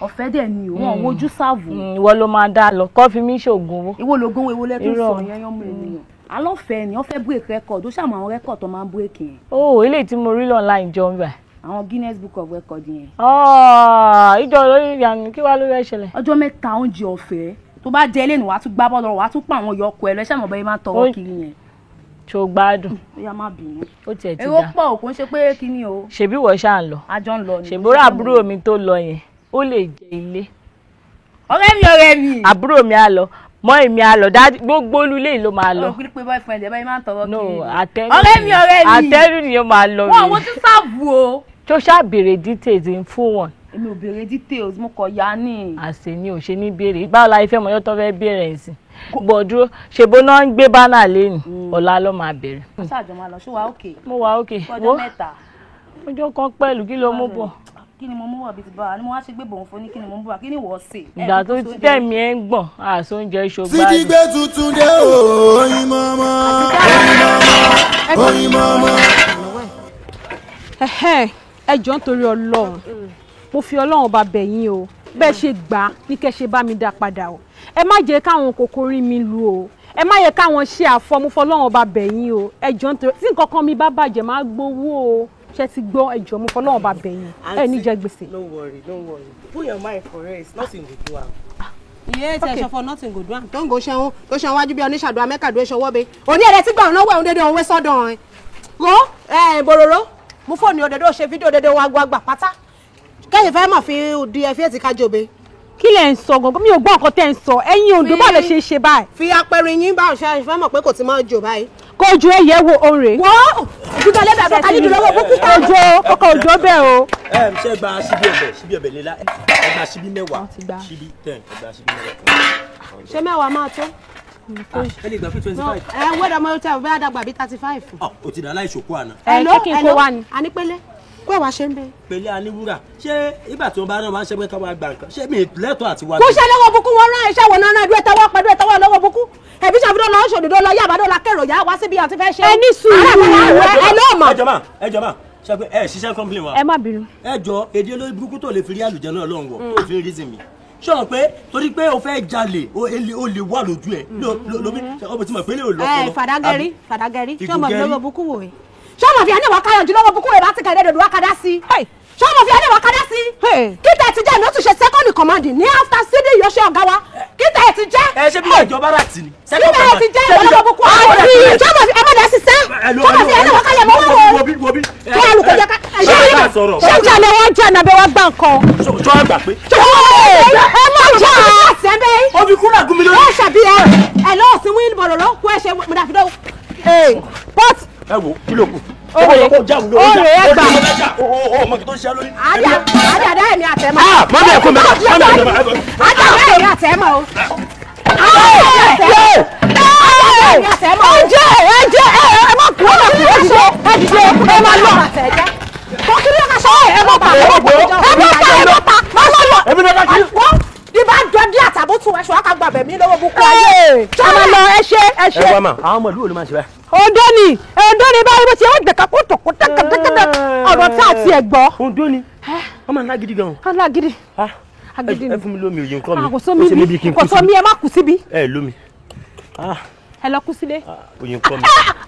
Ọ̀fẹ́ dẹ̀ ni òun wojú sáàbù. Ìwọ ló máa dá lọ, kọ́ fi mí ṣoògùn owó. Ìwọ lògùn owó lẹ́tún sọ yẹn yánmú ènìyàn. Alọ́fẹ́ ni wọ́n fẹ́ break record, ó ṣàmù àwọn record tó máa ń break yẹn. Ó eléyìí tí mo rí online jọ ń bẹ̀. Àwọn Guinness Book of Record yẹn. Ìjọ lórí ìyanu kí wàá ló fẹ́ ṣẹlẹ̀. Ọjọ́ mẹ́ta oúnjẹ ọ̀fẹ́ tó bá jẹ eléyìí wàá tún gbá bọ́ọ̀lù wàá tún pa àwọn yọkọ ẹ lọ ṣàmù ọ̀bẹ yẹn máa ń tọwọ́ kiri yẹn. Ṣó gbádùn. Ó yá má bínú. Ó tiẹ̀ ti dá. Èrò pọ̀ kò ń ṣe pé kíní o. Ṣèbí wọ́n ṣáà ń lọ. A jọ ń lọ ni. Ṣèbórà àbúrò mi tó lọ yẹn ó lè jẹ ilé. Ọ̀rẹ́ mi ọ̀rẹ́ mi. Àbúrò mi á lọ, mọ́ èmi á lọ, dájú gbogbo olúlé ló máa lọ. Ọ̀rọ̀ pé boyfriend ẹ̀ báyìí máa ń tọrọ kiri. No, àtẹ́rù. Ọ̀rẹ́ mi ọ̀rẹ́ mi. Àtẹ́rù ni ó máa lọ mi. Wọ́n wo tún sáàbù o. Tó ṣáà béèrè details ń fún wọn. Èmi ò béèrè details, mo kọ̀ ya ní. Àṣẹ ni ò ṣe ní béèrè. Báwo la ìfẹ́ mọ̀yọ́ tó fẹ́ béèrè ẹ̀ sí? Gbọ̀dúró ṣèbó náà ń gbé bánà lẹ́nu, ọ̀la ló máa bẹ̀rẹ̀. Ṣáàjọ máa lọ, ṣó wa òkè? Mo wà òkè. Ọjọ́ mẹ́ta. Ọjọ́ kan pẹ̀lú kí ló mú bọ̀? Kí ni mo mú wọ̀ bí ti bá wa ni mo wá ṣe gbé bòun fún ní kí ni mo mú bọ̀ kí ni wọ́n sè. Ìgbà tó tẹ̀mí ẹ̀ ń gbọ̀n àṣọ oúnjẹ ṣògbà. Sídì gbé tuntun dé o, oyin mọ́mọ́, oyin mọ́mọ́, oyin mọ́mọ́. Ẹ jọ̀ọ́ nítorí Ọlọ́run, mo fi Ọlọ́run bá bẹ̀ yín o, bẹ́ẹ̀ ṣe gbà á ní kẹ́ ṣe bá mi dá padà o, ẹ má jẹ́ káwọn kòkòrò mi lu o, ẹ má yẹ káwọn ṣe àfọmúfọ Ọlọ́run bá bẹ̀ yín o, ẹ jọ̀ọ́ nítorí tí nǹkan kan mi bá bàjẹ́ má gbowó o. Ṣé ti gbọ́? Ẹ jọ̀ọ́ mo fọlọ́run bá bẹ̀ yín, ẹ ní jẹ gbèsè. Don't worry, don't worry. Put your mind for rest, nothing go do am. Iye ti ẹ̀ṣọ́ for nothing go do am. Tó ń go ṣẹ́hún tó ṣe wájú bí oníṣàdúrà mẹ́kàdúrà ṣọwọ́ bẹ́ẹ̀. Òní ẹ̀rẹ́ tí gbà ọ̀nà wẹ̀ òun dédé òun wé sọ́dọ̀ ẹ̀. Ro bòròró mú fóònù òdòdó ṣe fídíò òdòdó wa gbà pátá. Kẹ́yìn fẹ́ mọ̀ fi di ẹ̀fí ètí kájọ be. Kí lẹ̀ ń sọ gangan? Mi ò gbọ́ nǹkan tẹ́ ń sọ. Ẹ̀yin Oǹdó báwo lẹ ṣe ń ṣe báyìí? Fi apẹ̀rẹ̀ yín báwo ṣe fẹ́ mọ̀ pé kò ti máa jò báyìí. Kó ju ẹyẹ wo òun rè. Wọ́n ìdúgbò lẹ́bàá bọ́ kájídùn lọ́wọ́ bó kúta. Òjò kọ́kọ́ òjò bẹ́ẹ̀ o. Ẹ ṣe gba ṣíbí ọbẹ̀, ṣíbí ọbẹ̀ lílá, ẹ gba ṣíbí mẹ́wàá, ṣíbí 10, ẹ gba ṣíbí mẹ́wàá. Ṣé mẹ́wàá máa tó? Ẹ lè gbà pé 25. Ẹ wẹ́dọ̀ mọ́ tẹ́ ọ bẹ́ẹ̀ dàgbà bíi 35. Ọ o ti dà láìsòkó àná. Ẹ ló ẹ ló Anípélé kó ẹ wá ṣe ń bẹ. Pẹ̀lẹ́ Aníwúrà, ṣé ìgbà tí wọ́n bá náà máa ń ṣẹ́gbẹ́ ká wá gba nǹkan, ṣé mi lẹ́tọ̀ọ́ àti wá. Kó ṣe lọ́wọ́ bukú wọn rán iṣẹ́ wọn náà dúró tọwọ́ pẹ̀lú ẹ̀tọ́wọ́ lọ́wọ́ bukú. Ẹ̀bí ṣàfihàn lọ́wọ́ ṣòdòdó lọ yàbá dọ́là kẹrò yá wá síbi àti fẹ́ ṣe. Ẹ ní sùúrù. Ẹ ló mọ̀. Ẹ jọ mà ṣe pé ẹ ṣiṣẹ́ complain wa. Ẹ má bínú. Ẹ jọ èdè olórí burúkú tó lè fi rí àlùjẹ náà lọ́hùn wọ̀ tó fi rí sí mi. Ṣé o pé torí pé o fẹ́ jalè o lè wà lójú ẹ lómi ọmọ tí mo pè é lè lọ. Ẹ fàdágẹ́rì fàdágẹ́rì ṣé ọmọ mi lọ́wọ́ bukú wò é? Ṣé ọmọ fi àníwá káyọ̀jú lọ́wọ́ bukú rẹ̀ bá ti kẹ̀lé dòdò wákàdá sí? Ṣé ọmọ fi àníwá kádá sí? Kíta ẹ̀ ti jẹ́ ìnáwó tún ṣe second command ní after sídìí yọṣẹ́ ọ̀gá wa. Kíta ẹ̀ ti jẹ́. Ẹ ṣé bí ìjọba rà tì ní. Kíta ẹ̀ ti jẹ́ ìwọlọ́wọ́ bukú àwọn ṣé ọmọ fi ẹ má dá sí sẹ́? Ṣé ọmọ fi àníwá káyọ̀ mọ́ wọ́wọ́? Kí alùpùpù jẹ́ ká. Ṣé ìjà lẹ wá jà nàbẹ wá gbà nǹkan? Ṣọ́ àgbà pé. Ẹ má jà. Ó fi kúrò àgúnmi lórí. Ẹ ṣàbí ẹ ẹ lọ́ọ̀ sí wíìlì bọ̀rọ̀rọ̀ kó ẹ ṣe mọ̀dàfídọ́. Ẹ wo kí ló kù? Oore ẹ gbà. Ọmọ kì tó ṣe lórí. Àdá ẹ̀mí àtẹ̀mọ́. Mọ́mí ẹ̀kọ́ mẹ́ta. Àdá ẹ̀mí àtẹ̀mọ́ o. Ẹ jẹ́ ẹ jẹ́ ẹ má kú ẹ má kú ẹ dìde ẹ dìde ẹ má lọ. Kọ̀kiri ọ̀ka sọ ẹ mọ̀ pa ẹ mọ̀ pa ẹ mọ̀ pa má lọ. Ẹbí náà kí. Wọ́n bí bá jọ dí àtàbùtù ẹ̀ṣọ́ àkàgbà bẹ̀mí lọ́wọ́ bukú ayé. Ẹ má lọ ẹ ṣe ẹ ṣe. Ẹ wá mà, àwọn ọmọ ìlú wo ló máa ń ṣe báyìí? Ondo ni Ondo ni báyìí bó ti yẹ wọ́n gbẹ̀ka kó tọ̀kọ́ tẹ́kẹ̀tẹ́kẹ̀ ọ̀rọ̀ tá a ti ẹ̀ gbọ́. Ondo ni wọ́n máa ń lágídí gan. Alágídí agídí ni Ẹ fún mi lómi òye nǹkan mi. Kò sómi bí kò sómi ẹ má kú síbi. Ẹ lómi. Ẹ lọ kú sílé. Òye nǹkan mi.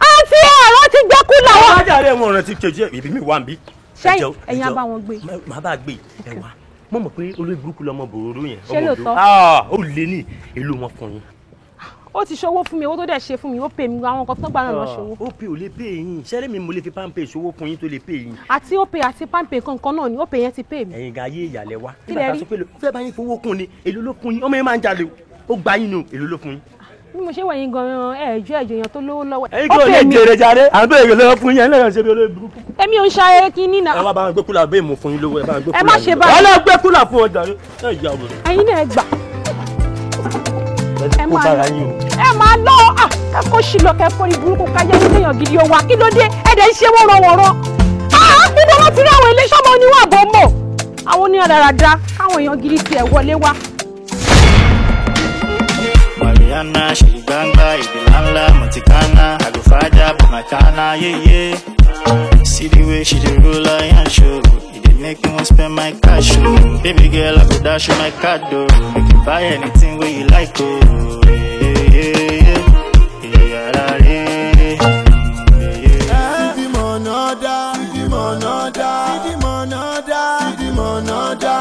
Àǹtí ẹ̀rọ ti gbé kú làwọn. Ọjà rẹ̀ wọn rántí kejì ibi mi wà ń bí. Ṣẹ́yìn ẹ̀yin á bá wọn gbé. Màá bá gbé ẹ wá. Mo mọ̀ pé olórí burúkú lọmọ bòróró yẹn. Ṣé lóòótọ́? Ó lé ní èlò wọn fún yín. Ó ti ṣòwò fún mi, owó tó dẹ̀ ṣe fún mi, ó pè mí, àwọn nǹkan tó gbà náà lọ ṣòwò. Ó pè ò lè pè yín, ṣẹ́rẹ́ mi mo lè fi páńpẹ́ ìṣòwò fún yín tó lè pè yín. Àti ó pè àti páńpẹ́ kankan náà ni ó pè yẹn ti pè mí. Ẹ̀yin ga ayé ìyàlẹ̀ wa. Kí lẹ rí? Nígbà tá a sọ pé ó fẹ́ bá yín fowó kún ni, èló ló fún yín, ọmọ yẹn máa ń jalè ó gba yín nù, èló ló fún yín. Bí mo ṣe wẹ̀ yín gan-an, ẹ̀ẹ́djọ́ ẹ̀jọ̀ èèyàn tó lówó lọ́wọ́. Ẹ̀yin kò lè jèrè jàre, à ń bẹ̀rẹ̀ èló ló fún yín, ẹlẹ́yàn ṣe bí olórí burúkú. Èmi ò ń ṣayẹyẹ kí ní nà. Ẹ wá bá wọn gbé kúlà bẹ́ẹ̀ mú fún yín lówó, ẹ bá wọn gbé kúlà. Ẹ má ṣe báyìí. Ẹ lọ gbé kúlà fún ọjà rẹ. Ẹ yà wò. Ẹ̀yin náà ẹ gbà. Ẹ kó bára yín o. Ẹ máa lọ ẹ kó sí lọ kẹkọọ ní burúkú káyé níléèyàn gidi ó wà kí ló dé ẹ dẹ̀ ń ṣe wọ́rọ̀wọ̀rọ̀. Níbo ló ti rí àwọn ilé sọ́mọ oníwà bọ́ mọ̀ àwọn oníradàradà káwọn èèyàn gidi tiẹ̀ wọlé wá. Mariana, she gbangba, ìdílá ńlá, Motikana, Agufaja, Bumakana, yeah, yeah. See the way she dey roll her and show. It dey make me want spend my cash, oh. Baby girl, I go dash you my card, oh. You can buy anything where you like, oh. Yeah, yeah, yeah. Yeah, yeah, yeah. Sídìí mọ̀nà dá, sídìí mọ̀nà dá, sídìí mọ̀nà dá, sídìí mọ̀nà dá.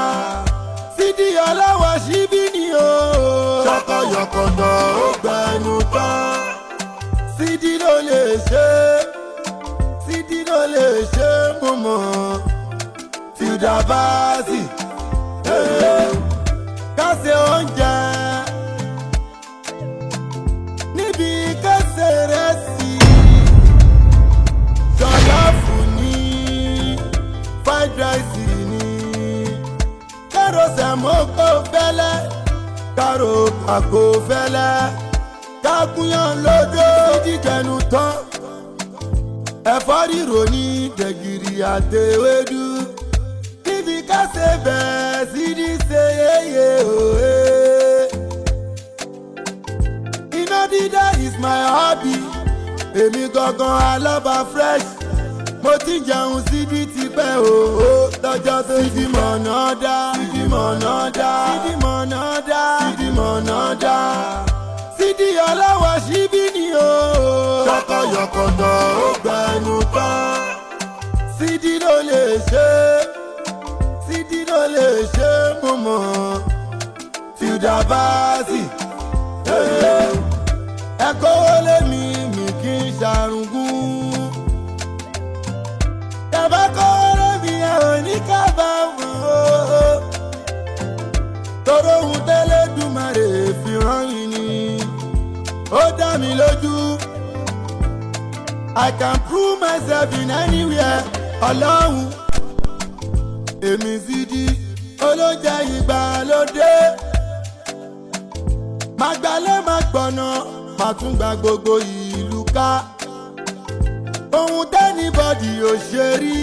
Sídìí ọlọ́wọ́ síbí ni o. Ṣọkọyọkọ̀tọ̀ ó gbẹnu tán. Sídìí ló lè ṣe, sídìí ló lè ṣe mo mọ̀. Tilda Bassey, ká ṣe oúnjẹ níbi ká ṣe rẹ́sì. Jọlọ́ọ̀fù ní fried rice ní kárò sẹ̀mó kó fẹ́lẹ́ kárò pàkó fẹ́lẹ́ kágúnyán lódó jíjẹnu tán ẹ̀fọ́ rírò ní gbẹ̀gìrì àtẹwédú níbi ká ṣe bẹ́ẹ̀ sídìí ṣe yéye òye. Iná dídá is my hobby, èmi gangan alábà fresh mo ti ń jẹun síbi tipẹ́ òó lọ́jọ́ tó sídìí mọ̀nà dá sídìí mọ̀nà dá sídìí mọ̀nà dá sídìí mọ̀nà dá sídìí ọlọ́wọ́ síbí ni o. Ṣọkọyọkọ̀tọ̀ ó gbẹnu tán sídìí ló lè ṣe sídìí ló lè ṣe mo mọ̀ Tilda Bassey ẹ kówó lé mi mi kì í ṣàrùngún. Tẹ̀bá kówó lé mi ẹ ò ní kábàámọ̀ o. Toró ohun tẹ́lẹ̀dùmarè fi rán yín ni ó dá mi lójú. I can prove myself in anywhere. Ọlọ́run èmi Sídìí olóúnjẹ ìgbàlódé. Màgbálẹ̀ má gbọ̀nà Màá tún gba gbogbo ìlú ká. Ohun tẹ́nibọ́dì ò ṣe rí,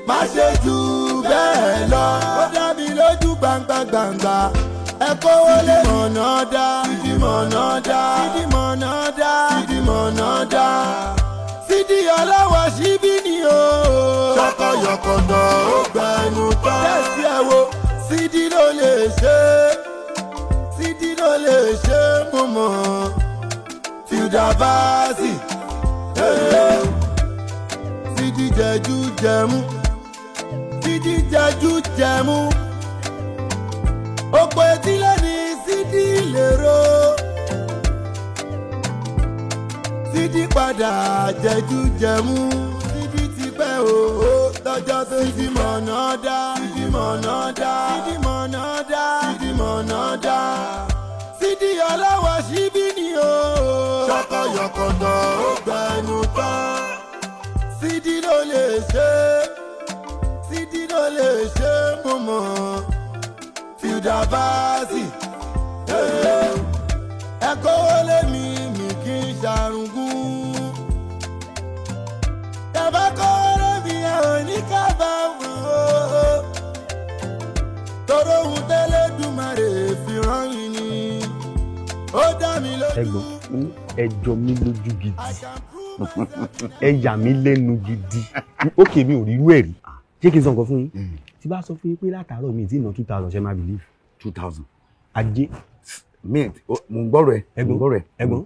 má ṣe jù bẹ́ẹ̀ lọ. Ó dá mi lójú gbangba gbangba. Ẹ kówó lé mọ̀nà dá. Sídì mọ̀nà dá. Sídì mọ̀nà dá. Sídì mọ̀nà dá. Sídì ọlọ́wọ́ síbí ni o. Ṣọkọyọkọ̀tọ̀ ó gbẹnu tán. Tẹ̀sí ẹ wo, Sídì ló lè ṣe. Sídì ló lè ṣe mo mọ̀. Tilda Bassey. Sídì jẹjú jẹmú. Sídì jẹjú jẹmú. Òpó etílé ni Sídì lérò. Sídì padà jẹjú jẹmú. Sídì ti pẹ́ o lọ́jọ́ tó Sídì mọ̀nà dá. Sídì mọ̀nà dá. Sídì mọ̀nà dá. Sídì mọ̀nà dá. Sídì ọlọ́wọ́ síbí ni o. Ṣọkọyọkọ̀tọ̀ ó gbẹnu tán. Sídì ló lè ṣe. Sídì ló lè ṣe mo mọ̀. Tilda Bassey. Ẹ kówó lé mi, mi kì í ṣàrùngún. Ẹ bá kówó lé mi, ẹ ò ní kábàámọ̀ o. Toró ohun tẹ́lẹ̀dùmarè fi rán yín ni. Ó dá mi lójú. Ẹ̀gbọ́n, ẹ jọ mí lójú gidi. Ẹ yà mí lẹ́nu gidi. Ókè mi ò rí irú ẹ̀ rí. Ṣé kí n sọ nǹkan fún yín? Tí bá sọ fún yín pé látàárọ̀ mi tí ì ná 2000 ṣe máa believe. 2000. Ajé. Mate, mo ń gbọ́rọ̀ ẹ. Ẹ̀gbọ́n, ẹ̀gbọ́n,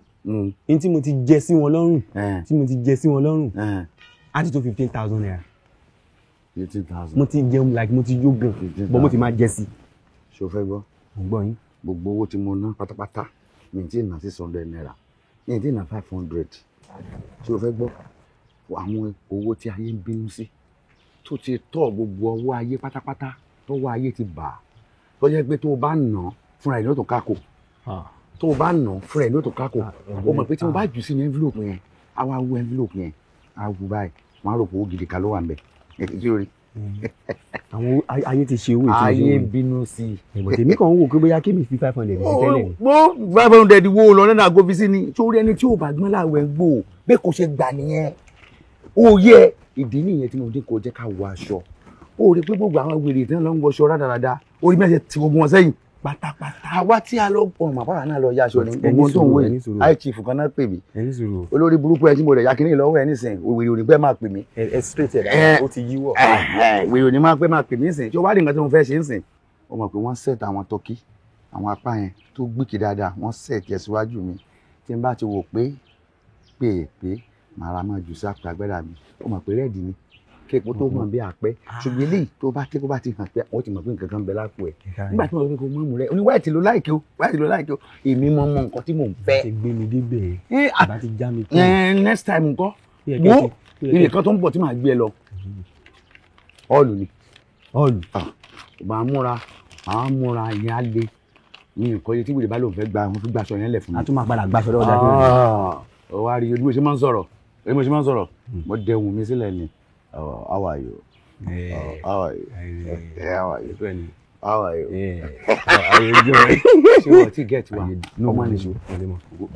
n tí mo ti jẹ sí wọn lọ́rùn, tí mo ti jẹ sí wọn lọ́rùn, á ti tó 15,000 naira. 15,000. Mo ti jẹun like mo ti yó gan, but mo ti máa jẹ sí. Ṣé o fẹ́ gbọ́? Mo ń gbọ́ yín. Gbogbo owó tí mo ná pátápátá, mi ti ná 600 naira, mi ti ná 500. Ṣé o fẹ́ gbọ́? Àwọn owó tí ayé ń bínú sí, tó ti tọ́ gbogbo ọwọ́ ayé pátápátá, tọ́wọ́ ayé ti bà á, tó jẹ́ pé tó o bá nà fúnra ẹ̀ ló tó kákò. Tó o bá nà fúnra ẹ̀ ló tó kákò. O mọ̀ pé tí mo bá jù sínú envelope yẹn, á wá wú envelope yẹn, á wú báyìí, wọ́n á rò pé owó gidi kan ló wà ńbẹ̀. Ṣé o rí? Àwọn ayé ti ṣe owó ìtọ́jú. Ayé ń bínú sí i. Ẹ̀bùn tèmi kàn ń wò pé bóyá kémi fi 500 sí tẹ́lẹ̀ ni. Mo 500 wo lọ nínú àgọ́ fi sí ni. Sórí ẹni tí ò bá gbọ́n láwẹ̀ ń gbò bẹ́ẹ̀ kò ṣe gbà nìyẹn. Ó yẹ ìdí nìyẹn tí mo dín kò jẹ́ ká wọ aṣọ. Ó rí pé gbogbo àwọn wèrè tí wọ́n lọ ń wọṣọ rádaràda orí mẹ́sẹ̀ tí gbogbo wọn sẹ́yìn. Pátápátá. Àwa tí a lọ pọ̀ màpá náà lọ ya aṣọ ni gbogbo tó ń wò yìí. High chief kan náà pè mí. Olórí burúkú ẹ tí mo rẹ̀ ya kínní lọ́wọ́ ẹ nísìnyí wèrè òní pẹ́ máa pè mí. Ẹ straight ẹ̀ dáadáa ó ti yíwọ̀. Wèrè òní máa pẹ́ máa pè mí nísìnyí. Tí ó wá rí nǹkan tí mo fẹ́ ṣe nísìnyí. Ó mọ̀ pé wọ́n set àwọn tọ́kí àwọn apá yẹn tó gbìkì dáadáa wọ́n set ẹ̀ síwájú mi. Tí n bá ti wò pé pé màá ra máa jù sí àpò agbára mi. Ó mọ̀ pé rẹ́ẹ̀dì ni kéèpo tó hàn bí àpẹ ṣùgbọ́n eléyìí tó bá kéèpo bá ti hàn pé wọ́n ti mọ̀ pé nǹkan kan bẹ lápò ẹ̀ nígbà tí wọ́n sọ pé kò mọ̀ mú rẹ oní wáìtì ló láìkí o wáìtì ló láìkí o èmi mọ̀ mọ̀ nǹkan tí mò ń fẹ́. Ti gbé mi débẹ̀ bá ti já mi tó. Next time nǹkan wo ilé kan tó ń bọ̀ tí màá gbé ẹ lọ ọ̀lù ni. Ọ̀lù. Màá múra ìyẹn á le ní nǹkan yẹn tí wèrè bá lóun fẹ́ gba wọn fi gbaṣọ yẹn lẹ̀ fún mi. A tún máa padà gbaṣọ lọ́wọ́ dájú. Ó wá rí ojú mo ṣe máa ń sọ̀rọ̀ mo dẹ̀hùn mi sílẹ̀ ni. Oh, how are you? Oh, how are you? How are you? How are you? How are you doing? Ṣé wọ́n ti get wa? Ọmọ nìṣó.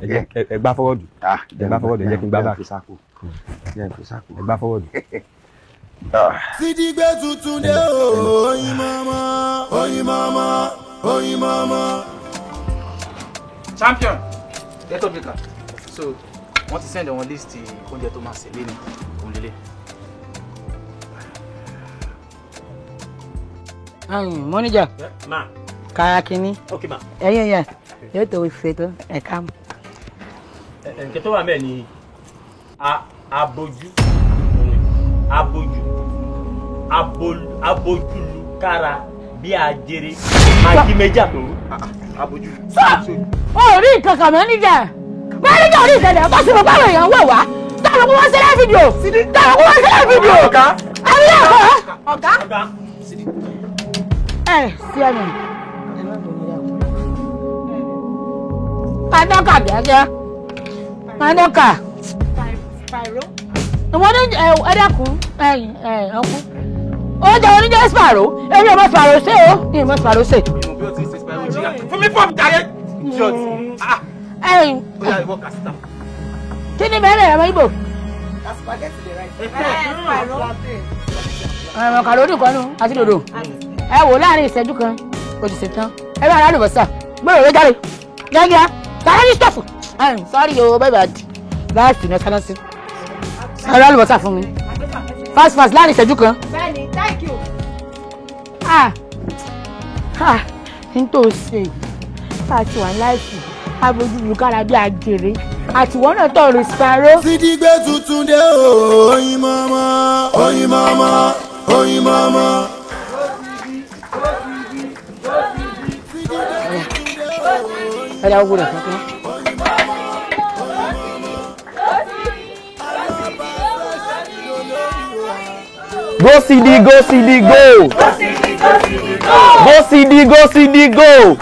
Ẹ gbá fọwọ́dù. Ẹ gbá fọwọ́dù, ẹ jẹ́ kí n gbá bá. Ẹ gbá fọwọ́dù. Sídì gbé tuntun dé o, oyin mama, oyin mama, oyin mama. Champion, get up later. So, wọ́n ti send àwọn list oúnjẹ tó máa sè lé ní òun lélẹ̀. Mọ́níjà kára kínní ẹ̀yìn ẹ̀yà yóò tó ṣètò ẹ̀ka. Nǹkan tó wà mẹ́ẹ̀ ni abojú abojú abojúlukára bí ajere magi méjì àtòrú abojú. Sọ o rí nǹkan kan mọ́níjà mọ́níjà ò rí ìṣẹ̀lẹ̀ ọkọ̀ sí mo bá èèyàn wẹ̀ wá táwọn kó wọ́n sílẹ̀ fídíò táwọn kó wọ́n sílẹ̀ fídíò àbí ẹ̀kọ́. Ọ̀gá. Ẹ sí ẹnu ẹ má bọ̀ níyàwó. Adọ́kà gẹ́gẹ́ Adọ́kà. Ìwọ́n ní ẹ dákun ẹyìn ẹ ọkú. Oúnjẹ oníjẹ sparrow èmi ò mọ sparrow ṣe o mi ò mọ sparrow ṣe. Fún mi fọ́ọ̀mù jàre. Kí ni bẹ́ẹ̀ rẹ̀ ọmọ Ìgbò? Màkàrónì kan nù àti dòdò. Ẹ wò láàrin ìṣẹ́jú kan, o ti ṣetán. Ẹ bá aráàlú bọ̀sà. Gbọ́dọ̀ ló jáde. Gẹ́gẹ́ tààrà ní stọ̀fù. Sọ́rí o, bẹ́ẹ̀ bá di. Láìsí ní ọ̀sán sí. Aráàlú bọ̀sà fún mi. Fast fast láàrin ìṣẹ́jú kan. Bẹ́ẹ̀ni, thank you. Ah! Ah! N tó ṣe àti wà láìsí abojúlukára bí àjèrè àtiwọ́n náà tọ̀ rè sparrow. Sídí gbé tuntun dé o, oyin mọ́mọ́, oyin mọ́mọ́, oyin mọ́mọ́. Ẹ dáwọ́ gbọ́dọ̀ kankan. Go CD, go CD, go. Go CD, go CD, go.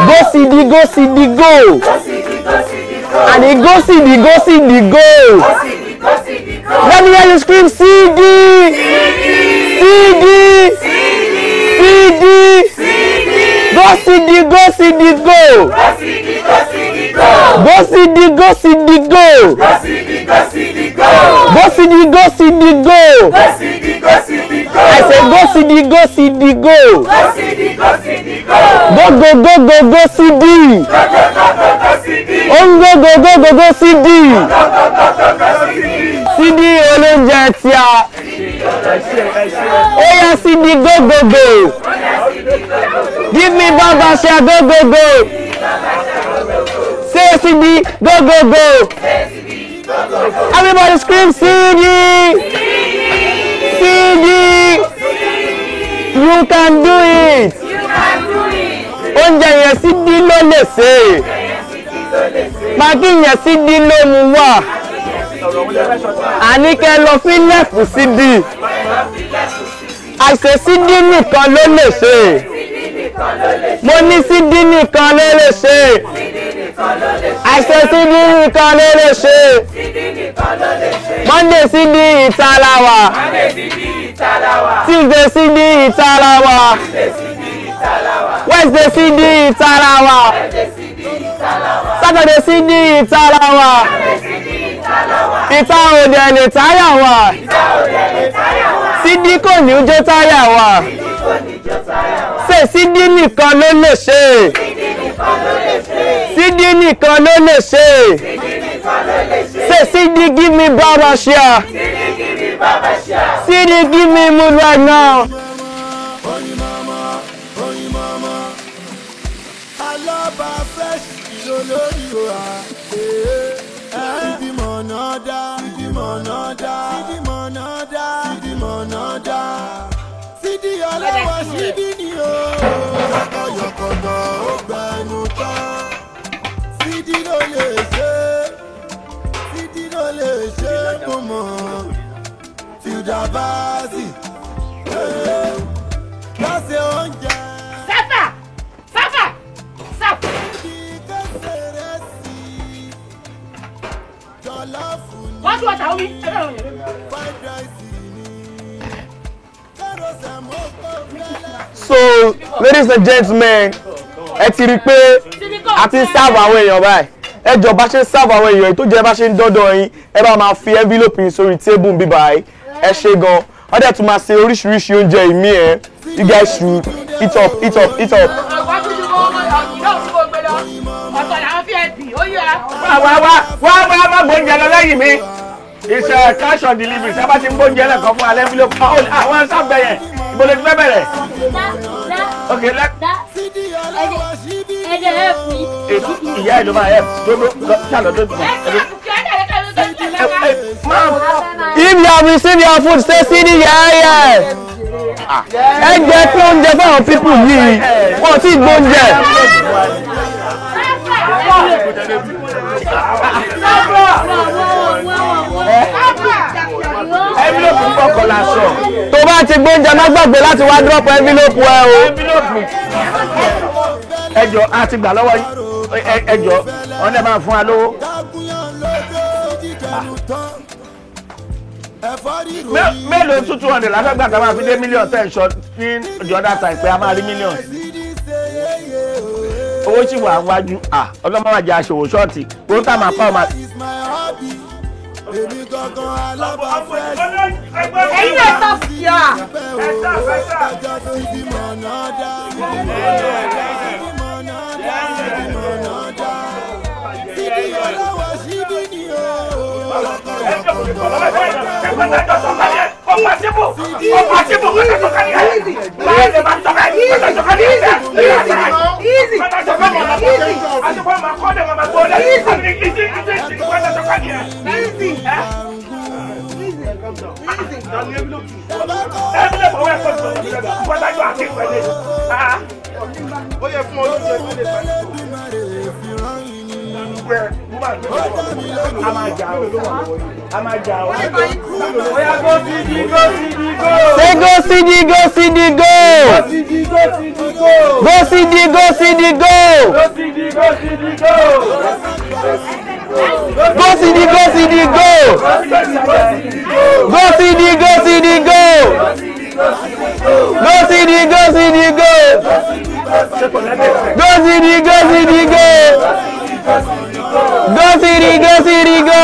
Go CD, go CD, go. And it go CD, go CD, go. Let me hear you scream CD. CD. CD. Go CD, go CD, go. Go CD, go CD, go. Go CD, go CD, go. I say go CD, go CD, go. Go go go go go CD. Oh go go go go go CD. CD olóúnjẹ tí a. Ó yá CD go go go. Give me baba ṣe go go go. Say CD go go go. Everybody scream CD. CD. You can do it. Oúnjẹ yẹn CD ló lè ṣe. Magí yẹn CD ló mú wá. Àníkẹ́ lọ fílẹ̀fù CD. Àìsè CD nìkan ló lè ṣe. Mo ní CD nìkan ló lè ṣe. Àìsè CD nìkan ló lè ṣe. Monday CD ìtalawa. Tuesday CD ìtalawa. Wednesday CD ìtalawa. Saturday CD ìtalawa. Ìta òde lè táyà wà. CD kò ní jó táyà wà. Ṣé CD nìkan ló lè ṣe? CD nìkan ló lè ṣe. Ṣé CD give me baba share? CD give me mood right now. Alọ́ba fresh ló lórí wa. Sídí mọ̀nà dá, sídí mọ̀nà dá, sídí mọ̀nà dá, sídí mọ̀nà dá. Sídí ọlọ́wọ́ síbí ni o. Yọkọ̀yọkọ̀tọ̀ ó gbẹnu tán. Sídí ló lè ṣe, sídí ló lè ṣe kó mọ̀. Tìjà báàsì, lọ́sẹ̀ oúnjẹ. Sáfà! Sáfà! Sáfà! Wọ́n tún ọ̀tà omi, ẹ bẹ̀rẹ̀ òyìnbó. So, ladies and gentlemen, ẹ ti rí i pé a ti ń sáàbù àwọn èèyàn báyìí. Ẹ jọ bá ṣe ń sáàbù àwọn èèyàn tó jẹ́ bá ṣe ń dọ́dọ̀ yín, ẹ bá máa fi envelope yín sórí table bí báyìí. Ẹ ṣe gan. Wọ́n dẹ̀ tún máa ṣe oríṣiríṣi oúnjẹ ìmí ẹ̀. You guys should eat up, eat up, eat up. Wá wá wá wá wá má gbóúnjẹ lọ lẹ́yìn mi. It's a cash on delivery. Sábà ti ń gbóúnjẹ lẹ́kọ̀ọ́ fún alẹ́ envelope. Àwọn sábẹ̀ yẹn, ibo lè ti fẹ́ bẹ̀rẹ̀? Okay, let. Ètò ìyá ìlú máa help. Dodo ṣàlọ́ dodo. If you have received your food, say CD yeah yeah. Ẹ jẹ́ pé oúnjẹ fáwọn people yìí, wọ́n ti gbóúnjẹ. Envelope ń bọ̀ kọ́ la sọ. Tó bá ti gbóúnjẹ má gbàgbé láti wá drop envelope ẹ o. Envelope. Ẹ jọ a ti gbà lọ́wọ́ yín. Ẹ jọ ọ̀nà máa fún wa lówó. Mélòó 200 la fẹ́ gbà tá a máa fi dé mílíọ̀nù ten short ní the other time pé a máa rí mílíọ̀nù. Owó sì wà wájú. Ọlọ́mọ wa jẹ́ aṣòwò ṣọ́ọ̀tì. Kó tá máa pa ọmọ. Èmi gangan alábà fresh. Ẹ̀yin náà sọ fìyà. Ọjọ́ tó ti mọ̀ náà dá. Sídìí ọlọ́wọ́ síbí ni o. Say go CD, go CD, go. Go CD, go CD, go. Go CD, go CD, go. Go CD, go CD, go. Go CD, go CD, go. Go CD, go CD, go. Go CD, go CD, go.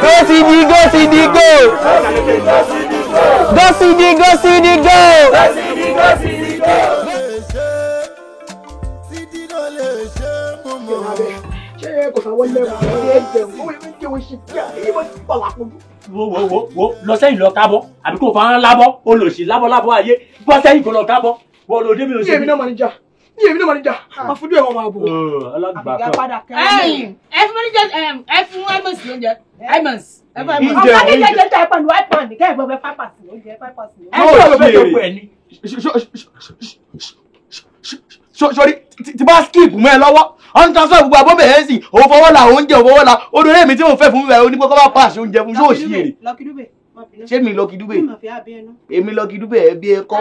Go CD, go CD, go. Go CD, go CD, go. Wo wo wo wo lọ sẹ́yìn lọ kábọ̀ àbí kò fara lábọ́ olòṣì lábọ́ lábọ́ ayé bọ́ sẹ́yìn kò lọ kábọ̀ wọ́n lọ dé mi ò ṣe. Ní èmi náà manager, ní èmi náà manager, máa fojú ẹ̀wọ̀n máa bò. Alágbà kan. Ẹ̀yin ẹ fún manager ẹ fún Amos lóúnjẹ Amos ẹ fún Amos. Ọ̀gá ní jẹjẹ tẹ pẹ̀lú iPad kẹ́ ẹ̀ gbọ́dọ̀ five percent lóúnjẹ 5%. Ẹ ṣe òbí ẹ ní. Sori tí bá skip mọ́ ẹ lọ́wọ́ ọ̀n transfer gbogbo abọ́ bẹ̀rẹ̀ sí òun fọwọ́ la oúnjẹ òun fọwọ́ la odò mi tí mo fẹ́ fún mi onígbọ́ kọ́ bá pàṣẹ oúnjẹ fún ṣó ṣì èrè. Ṣé mi Lucky Dube? Èmi Lucky Dube ẹbí ẹkọ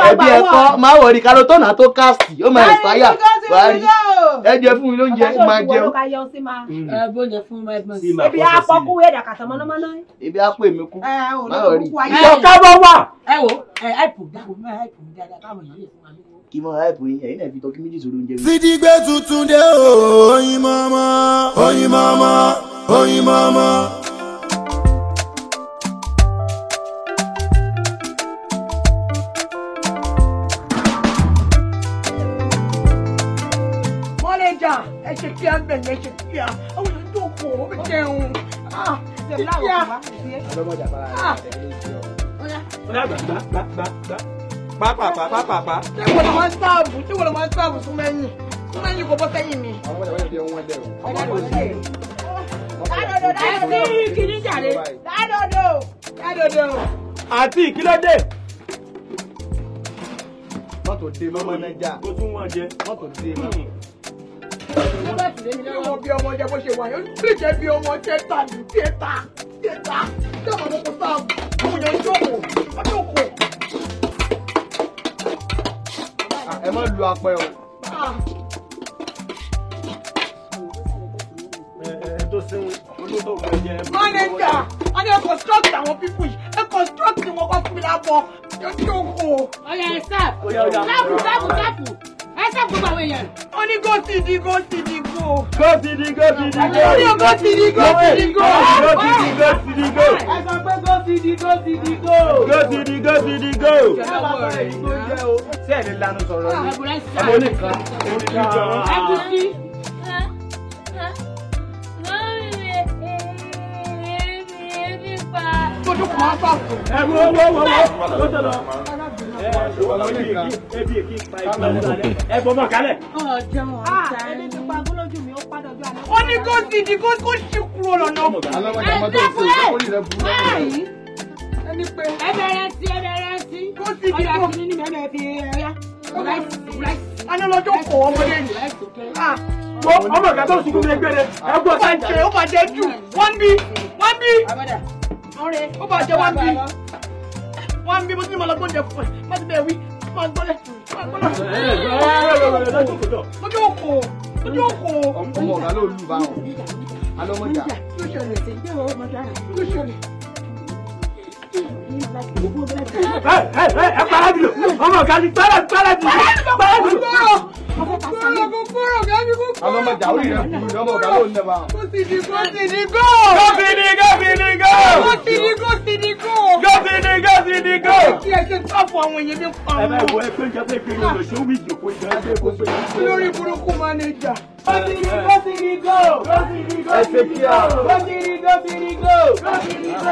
ẹbí ẹkọ máa wọ̀ ní karotọ́nà tó káàsì ó máa ẹ̀sáyà wàá rí ẹ jẹ fún mi lóúnjẹ máa jẹun. Ẹ bóúnjẹ fún Amos. Ebi akọkú ẹ̀dà kàtà mọ́nàmọ́ná. Ebi á pè mí kú máa wọ̀ rí. Ìjọba wà. Ẹ wo ẹ àìpù dáko mọ àìpù dáadáa káwọn èèyàn lè fún wa lówó. Kí mọ àìpù yín ẹ̀yin náà fi tọ́kí méjì sórí oúnjẹ mi. Sídìí gbé tuntun dé o, oyin mọ́mọ́, oyin mọ́mọ́, oyin mọ́mọ́. Mọ́lẹ́jà ẹ ṣe kí á gbẹ̀yìn ẹ ṣe kí á àwọn èèyàn jókòó ó fi jẹun. Ṣe kí á. Pápápá. Ṣé wọ́n lọ máa ń sáàbù? Ṣé wọ́n lọ máa ń sáàbù sún mẹ́yìn? Sún mẹ́yìn kò bọ́ sẹ́yìn mi. Ẹ sí kìíní jàre. Dádodo. Dádodo. Àǹtí kílódé. Mọ́tò dé mọ́mọ́ nájà. Ó tún wọ́n jẹ. Mọ́tò dé mọ́. Ṣé wọ́n bí ọmọ jẹ bó ṣe wà yẹn? Ó lè jẹ́ bí ọmọ jẹ́ tà ní tíẹ́tà tíẹ́tà. Ṣé àwọn ọmọ kò sáàbù? Àwọn èèyàn jókòó. Wọ́n jókòó. Ẹ má lu apẹ o. Ẹ tó sinwi, olóòtú ọgbẹ jẹ. Manager, a ní ẹ construct àwọn people yìí, ẹ construct wọn kọ́ fún mi lábọ̀, yóò jókòó. Ọ̀yà ẹ sáàpù. Sáàpù sáàpù sáàpù. Ẹ sáàpù gbogbo àwọn èèyàn. Ó ní go CD go CD go. Go CD go CD go. Ó ní go CD go CD go. Go CD go CD go. Ẹ sọ pé go CD go CD go. Go CD go CD go. Ṣé ẹ̀ lè lanu sọ̀rọ̀ ni? Ọmọ oníkan. Ẹ kú sí. Tójú kò máa sáàpù. Ẹ wo wo wo wo. Ó tẹ̀ lọ. Ebi èkì pa ìgbà ẹ bọ́ mọ̀ kálẹ̀. Ebi ti pa agúnlójú mi, ó padà ojú àná. Ó ní go CD go kó ṣì kúrò lọ́nà. Ẹni pé. Ẹ bẹ̀rẹ̀ sí ẹ bẹ̀rẹ̀ sí. Go CD go. Ọ̀yà kìíní ni mẹ́mẹ́ fi ẹ̀yà. A ní lọ́jọ́ kò ọmọdé yìí. Ọmọ ìgbà tó sunkún mi gbére. Ẹ gbọ́ Ó bàjẹ́ ó bàjẹ́ jù. Wọ́n bí wọ́n bí. Ó bàjẹ́ wọ́n bí. Wọ́n bí mo ti ní mo lọ gbóúnjẹ fún ẹ. Má ti bẹ̀ wí. Má gbọ́lẹ̀. Má gbọ́lẹ̀. Lójú òkò. Lójú òkò. Ọmọ ọ̀gá ló lù bá wọn. Alọ́mọjà. Ló ṣẹlẹ̀. Ló ṣẹlẹ̀. Ẹ ẹ ẹ para jùlọ. Ọmọ ọ̀gá ni para para jùlọ. Para jùlọ. Kúrò gẹ́gẹ́ kúrò. Àwọn ọmọ ìjà orí rẹ̀ kúrò ọmọ ọ̀gá ló ń lẹ́wà. Go Sidi go Sidi go. Go Sidi go Sidi go. Go Sidi go Sidi go. Go Sidi go Sidi go. Kí ẹ ṣe tọ́pù àwọn èèyàn ní pa Ẹ bá ìwọ ẹ pé jẹ́ pé kí ló ṣe ó wí ìjòkó ìjọba ẹgbẹ́ kó pé. Lórí burúkú mánéjà. Go Sidi go Sidi go. Go Sidi go Sidi go. Go Sidi go Sidi go. Go Sidi go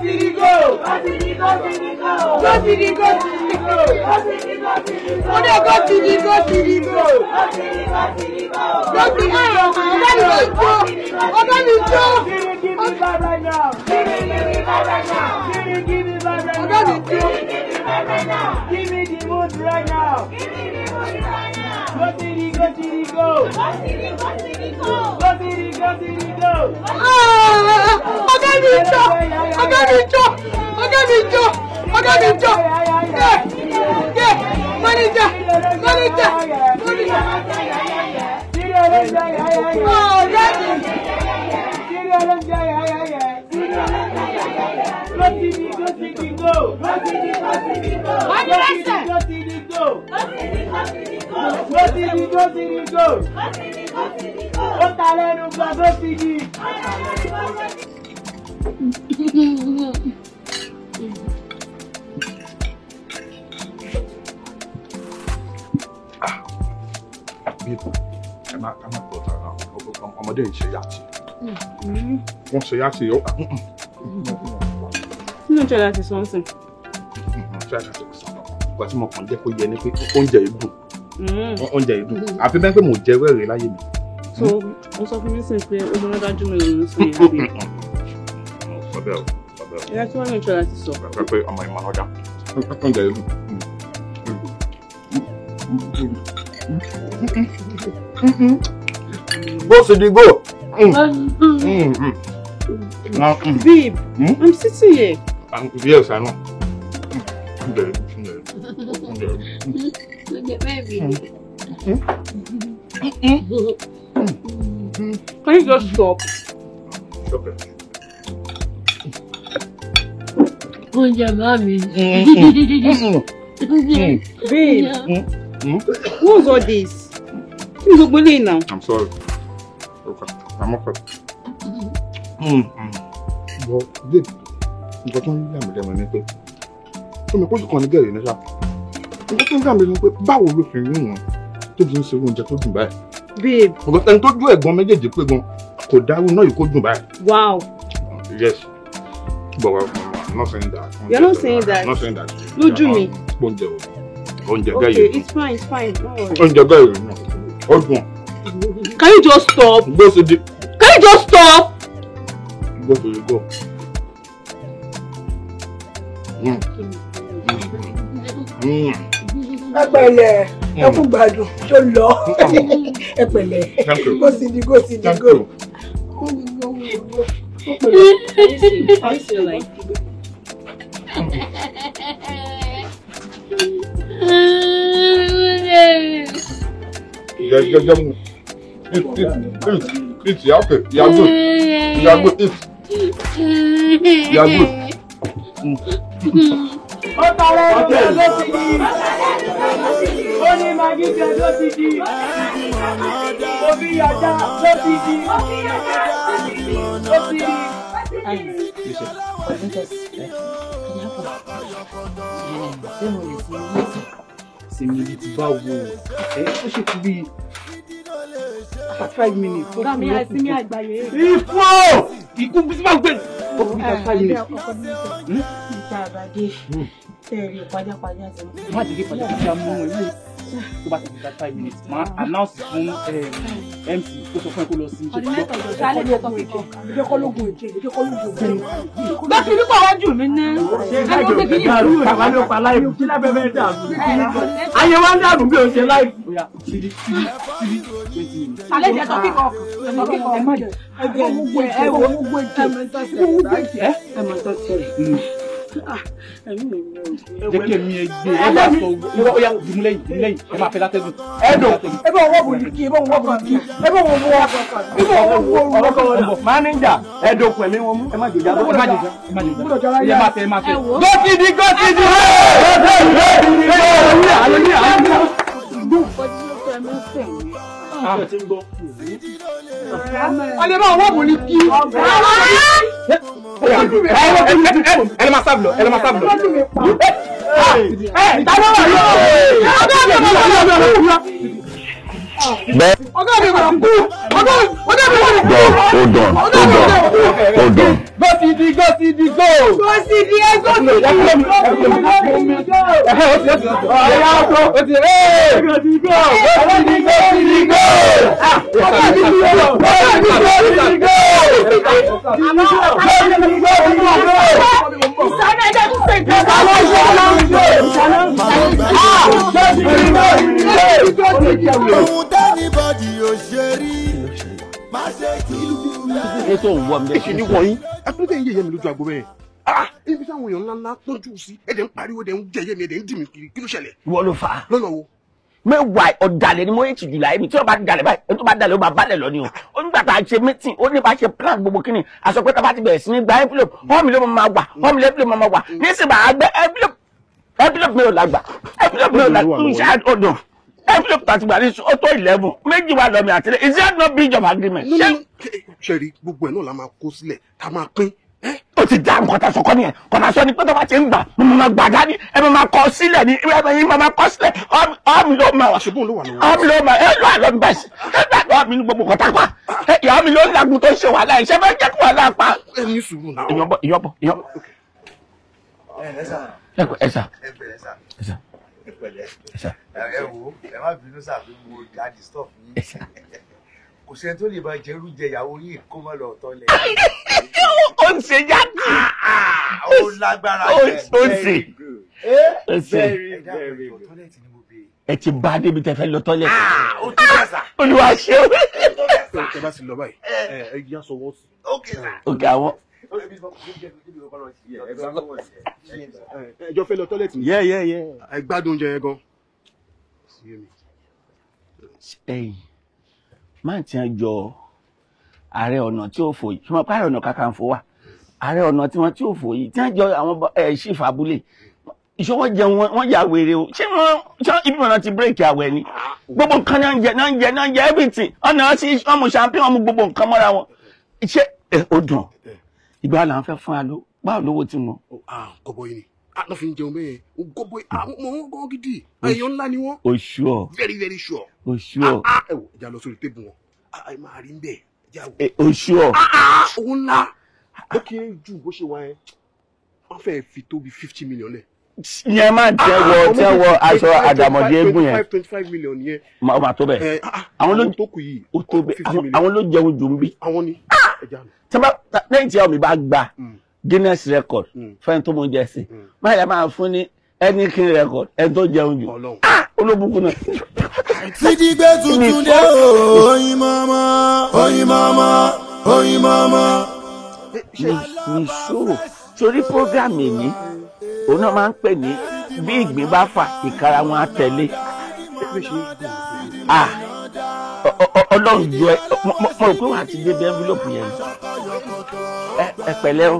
Sidi go. Go Sidi go Sidi go. Go Sidi go Sidi go. Go Sidi go Sidi go. Go Sidi go Sidi go. Go Sidi go Sidi go. Go Sidi go Sidi go. Go Sidi go. Ọ̀gá mi jó. Sidi give me vibe right now. Sidi give me vibe right now. Sidi give me vibe right now. Ọ̀gá mi jó. Sidi give me vibe right now. Give me the mood right now. Give me the mood right now. Go Sidi go Sidi go. Go Sidi go Sidi go. Go Sidi go Sidi go. Ọ̀gá mi jó. Ọ̀gá mi jó. Ọ̀gá mi jó. Ọ̀gá mi jó. Yeah. Manager, manager, manager. Ọ̀gá mi. Go Sidi go Sidi go. Go Sidi go Sidi go. Go Sidi go Sidi go. Go Sidi go Sidi go. Ó ta lẹ́nu gba go Sidi. Ẹ má gbọ́ tara ọmọdé yìí ṣe yàtì. Wọ́n ṣe yàtì ó. Kí ló ń ṣẹlẹ̀ láti sọ́nsìn? Ṣé àṣà ṣe sọ̀rọ̀? Ìgbà tí mo kàn jẹ́ kó yẹ ni pé oúnjẹ yìí dùn. Oúnjẹ yìí dùn. Àfi bẹ́ẹ̀ pé mo jẹ wẹ́rẹ́ láyé mi. So, o sọ fún mi sìn pé o mọ dájú mi lòún sìn yẹn bí? Sọ bẹ́ẹ̀ o, sọ bẹ́ẹ̀ o. Ìyá tí wọ́n ní ìṣọ̀rọ̀ láti sọ. Pé pé ọmọ ìmọ̀ ọjà. Oúnjẹ yìí dùn. Go Sidi go. Babe, I'm sitting here. Yes, I know. Can you just stop? Okay. Oúnjẹ bá mi. Babe, what's all this? Kí ni gbogbo eléyìí now? I'm sorry. Okay, I'm okay. But babe, nǹkan tó ń yà mí lẹ́nu ni pé omi kó sì kàn ní gẹ̀rẹ́ ní ṣá. Nǹkan tó ń yà mí lẹ́nu pé báwo ló fi rí wọn tó fi ń ṣe oúnjẹ tó dùn báyìí. Babe. Ẹni tó dún ẹ̀gbọ́n méjèèjì pé gan kò dárú náà yìí kó dùn báyìí. Wow. Yes. But I'm not saying that. You're not saying that. I'm not saying that. Lójú mi. Oúnjẹ o. Oúnjẹ gẹ́yìí. Okay, it's fine, it's fine. Don't worry. Oúnjẹ gẹ́yìí náà. Ó dùn. Can you just stop? Go Sidi. Can you just stop? Go Sidi, go. Ẹ pẹ̀lẹ́, ẹ kú gbádùn, ṣó lọ. Ẹ pẹ̀lẹ́. Go Sidi, go Sidi, go. Are you still like? Eat, eat, eat, eat, yeah, okay. You are good. You are good, eat. You are good. Ó ta lẹ́nu jẹ ló ti di. Ó ní magi jẹ ló ti di. Òbí yàjà ló ti di. Ó ti di. Sinmi ti bá wo ẹ ó ṣe kú bíi 5 minutes. Ọ̀gá mi àìsí àgbáyé. Ifo! Ikú bí sí máa gbé. Ó kú bí 5 minutes. Ìta àbàdé tẹ̀rí pajápajá ti mú. Má jẹ́ kí pajápajá mú ẹ mú. Tó bá ti di 5 minutes, máa announce fún MC kó sọ fún ẹ kó lọ sí iṣẹ́ tó. Bákan nípa wájú mi ní. Ṣé kí ni ìlú àwa ló pa láìpù kí lábẹ́ fẹ́ dàrú? Ayé wa ń dàrú bí o ṣe láìpù. Sidi, Sidi, Sidi, 20 minutes. Alẹ́ jẹ́ tọ́kíkọ̀. Ẹ má jẹ́. Ẹ wo gbogbo ẹ̀jẹ̀. Ẹ mọ̀ tó tẹ̀lé. Jẹ́ kí èmi ẹ gbé ẹ bá sọ ó yá dìmúlẹ́yìn dìmúlẹ́yìn ẹ máa fẹ́ látẹ́gùn. Ẹ dùn. Ẹ bá wọ́n bò ní kí ẹ bá wọ́n bò ní kí ẹ bá wọ́n bò ẹ bá wọ́n bò ọ̀rọ̀ mánéjà ẹ dọkùn ẹ̀mí wọn mú ẹ má jòjà ẹ má jòjà ẹ má jòjà ẹ má fẹ́ ẹ má fẹ́. Go Sidi go Sidi. gbọ́ nǹkan tí dókítà mi ń pè mí. Ọlẹ́ bá wọ́n mú ní kí. Ẹ máa sábìlọ, ẹ máa sábìlọ. Ẹ dáná wà yóò. Ọ̀gá mi wà kú. Ọ̀gá mi wà kú. Hold on, hold on, hold on. Go CD, go CD, go. Go CD, go CD, go CD, go. Ohun tẹ́nibọ́dì ò ṣe rí má ṣe jù bẹ́ẹ̀. Ètò òun wọ mi. Èṣù ni wọ̀nyí. Akúndé ń yẹ̀yẹ́ mi lójú agbo bẹ́ẹ̀. Ibi táwọn èèyàn ńlá ńlá tọ́jú sí, ẹ̀dẹ̀ ń pariwo, ẹ̀dẹ̀ ń jẹ̀yẹ́ mi, ẹ̀dẹ̀ ń dì mí kiri, kí ló ṣẹlẹ̀? Ìwọ ló fà á. Lọ́nà wo? Mẹ́wàá ọ̀dàlẹ̀ ni mo yé tìjú láyé mi tí wọ́n bá dalẹ̀ báyìí ẹni tó bá dalẹ̀ ó máa balẹ̀ lọ ni o. Ó nígbà tá a ṣe meeting ó ní bá ṣe plan gbogbo kíni àsọ pé tá a bá ti bẹ̀rẹ̀ sí ní gba envelope wọ́n mi ló máa wà wọ́n mi ló máa wà nísìnyí àgbẹ̀ envelope mi ò lágbà envelope mi ò lágbà ń ọdún envelope tàti gbà ní ó tó 11 méjì wà lọ́mì àtìlẹ́ is that not breach of agreement? Ṣe rí gbogbo ẹ̀ náà la máa kó sílẹ̀ tá a máa pín. Ó ti dá nǹkan tá a sọ kọ́ nìyẹn kọ́ tá a sọ ni pé tó bá ti ń gbà mo máa gbà dání ẹ máa kọ sílẹ̀ ní ẹ máa kọ sílẹ̀ ọ̀mì ló máa wà ọ̀mì ló máa ẹ lọ́ àlọ́ mi báyìí ẹ gbà lọ́wọ́ mi ní gbogbo nǹkan tá a pa ìyá mi ló ń lagun tó ń ṣe wàhálà ẹ̀ ṣe fẹ́ jẹ́ kó wàhálà pa. Ẹ ní sùúrù náà. Ìyọ́bọ̀ ìyọ́bọ̀ ìyọ́bọ̀. Ẹ sà. Ẹ sà. Ẹ wo ẹ má bínú sàbí mo dá disturb yín. Kò sẹ́ni tó lè bá jẹ́rú jẹ ìyàwó yìí kó má lọ tọ́lẹ̀. Ó ń ṣe yáàkì. Ó lágbára jẹ. Ó ń ṣe. Ó ń ṣe. Ẹ ti bá débi tẹ fẹ́ lọ tọ́lẹ̀. Ó tún bẹ̀ sà. Olúwa ṣe o. Ẹ bá sì lọ báyìí, ẹ yá sọ wọ́n sí. Òkè àwọn. Ẹjọ́ fẹ́ lọ tọ́lẹ̀tì. Ẹ gbádùn oúnjẹ yẹn gan. Ẹ̀yin máa ti ń jọ ààrẹ ọ̀nà tí ó fò yìí ṣùgbọ́n pààrọ̀ ọ̀nà kakanfò wà ààrẹ ọ̀nà tí wọ́n tí ó fò yìí tí wọ́n jọ àwọn ṣìfà abúlé ìṣọwọ́ jẹun wọ́n ya wèrè o ṣé wọ́n ṣé ibi mọ̀nà ti bírèkì àwẹ̀ ni gbogbo nǹkan náà ń jẹ náà ń jẹ náà ń jẹ everything ọ̀nà sí ọmọ champion ọmọ gbogbo nǹkan mọ́ra wọn ṣé ó dùn ìgbà là ń fẹ́ fún wa ló báwo lówó tí mo. Gọbọi ni a fi ń jẹun bẹ́ẹ̀ gọbọi àwọn ọmọ wọn gan gidi èèyàn ńlá ni wọ́n. O sure. Very very sure. O sure. Ẹ wò ìjà lọ sórí tébù wọn ẹ máa rí bẹ́ẹ̀ ìjà wò. O sure. Owó ńlá ó kéré jù bó ṣe wá yẹn wọ́n fẹ́ẹ́ fi tó bí 50 million lẹ̀. Yẹn máa tẹ́wọ́ aṣọ àdàmọ̀dé eégún yẹn. 25 million yẹn. Ó máa tó bẹ́ẹ̀. Àwọn ló kù yìí. Ó tó bẹ́ẹ̀ àwọn ló jẹun jù ń bí. Àwọn ni. Lẹ́yìn tí ọmọ mi bá gba Guinness record fẹ́ni tó mọ oúnjẹ sí máa yà máa fún ní any king record ẹni tó jẹun jù olóbùkún náà. Sídìí gbé tuntun dé o, oyin mọ́mọ́, oyin mọ́mọ́, oyin mọ́mọ́. Ní ṣòro torí program yìí òun náà máa ń pè ní bí ìgbín bá fà ìkara wọn á tẹ̀lé. Ọlọ́run jọ ẹ mo rò pé wàá ti dé bí envelope yẹn ẹ pẹ̀lẹ́ o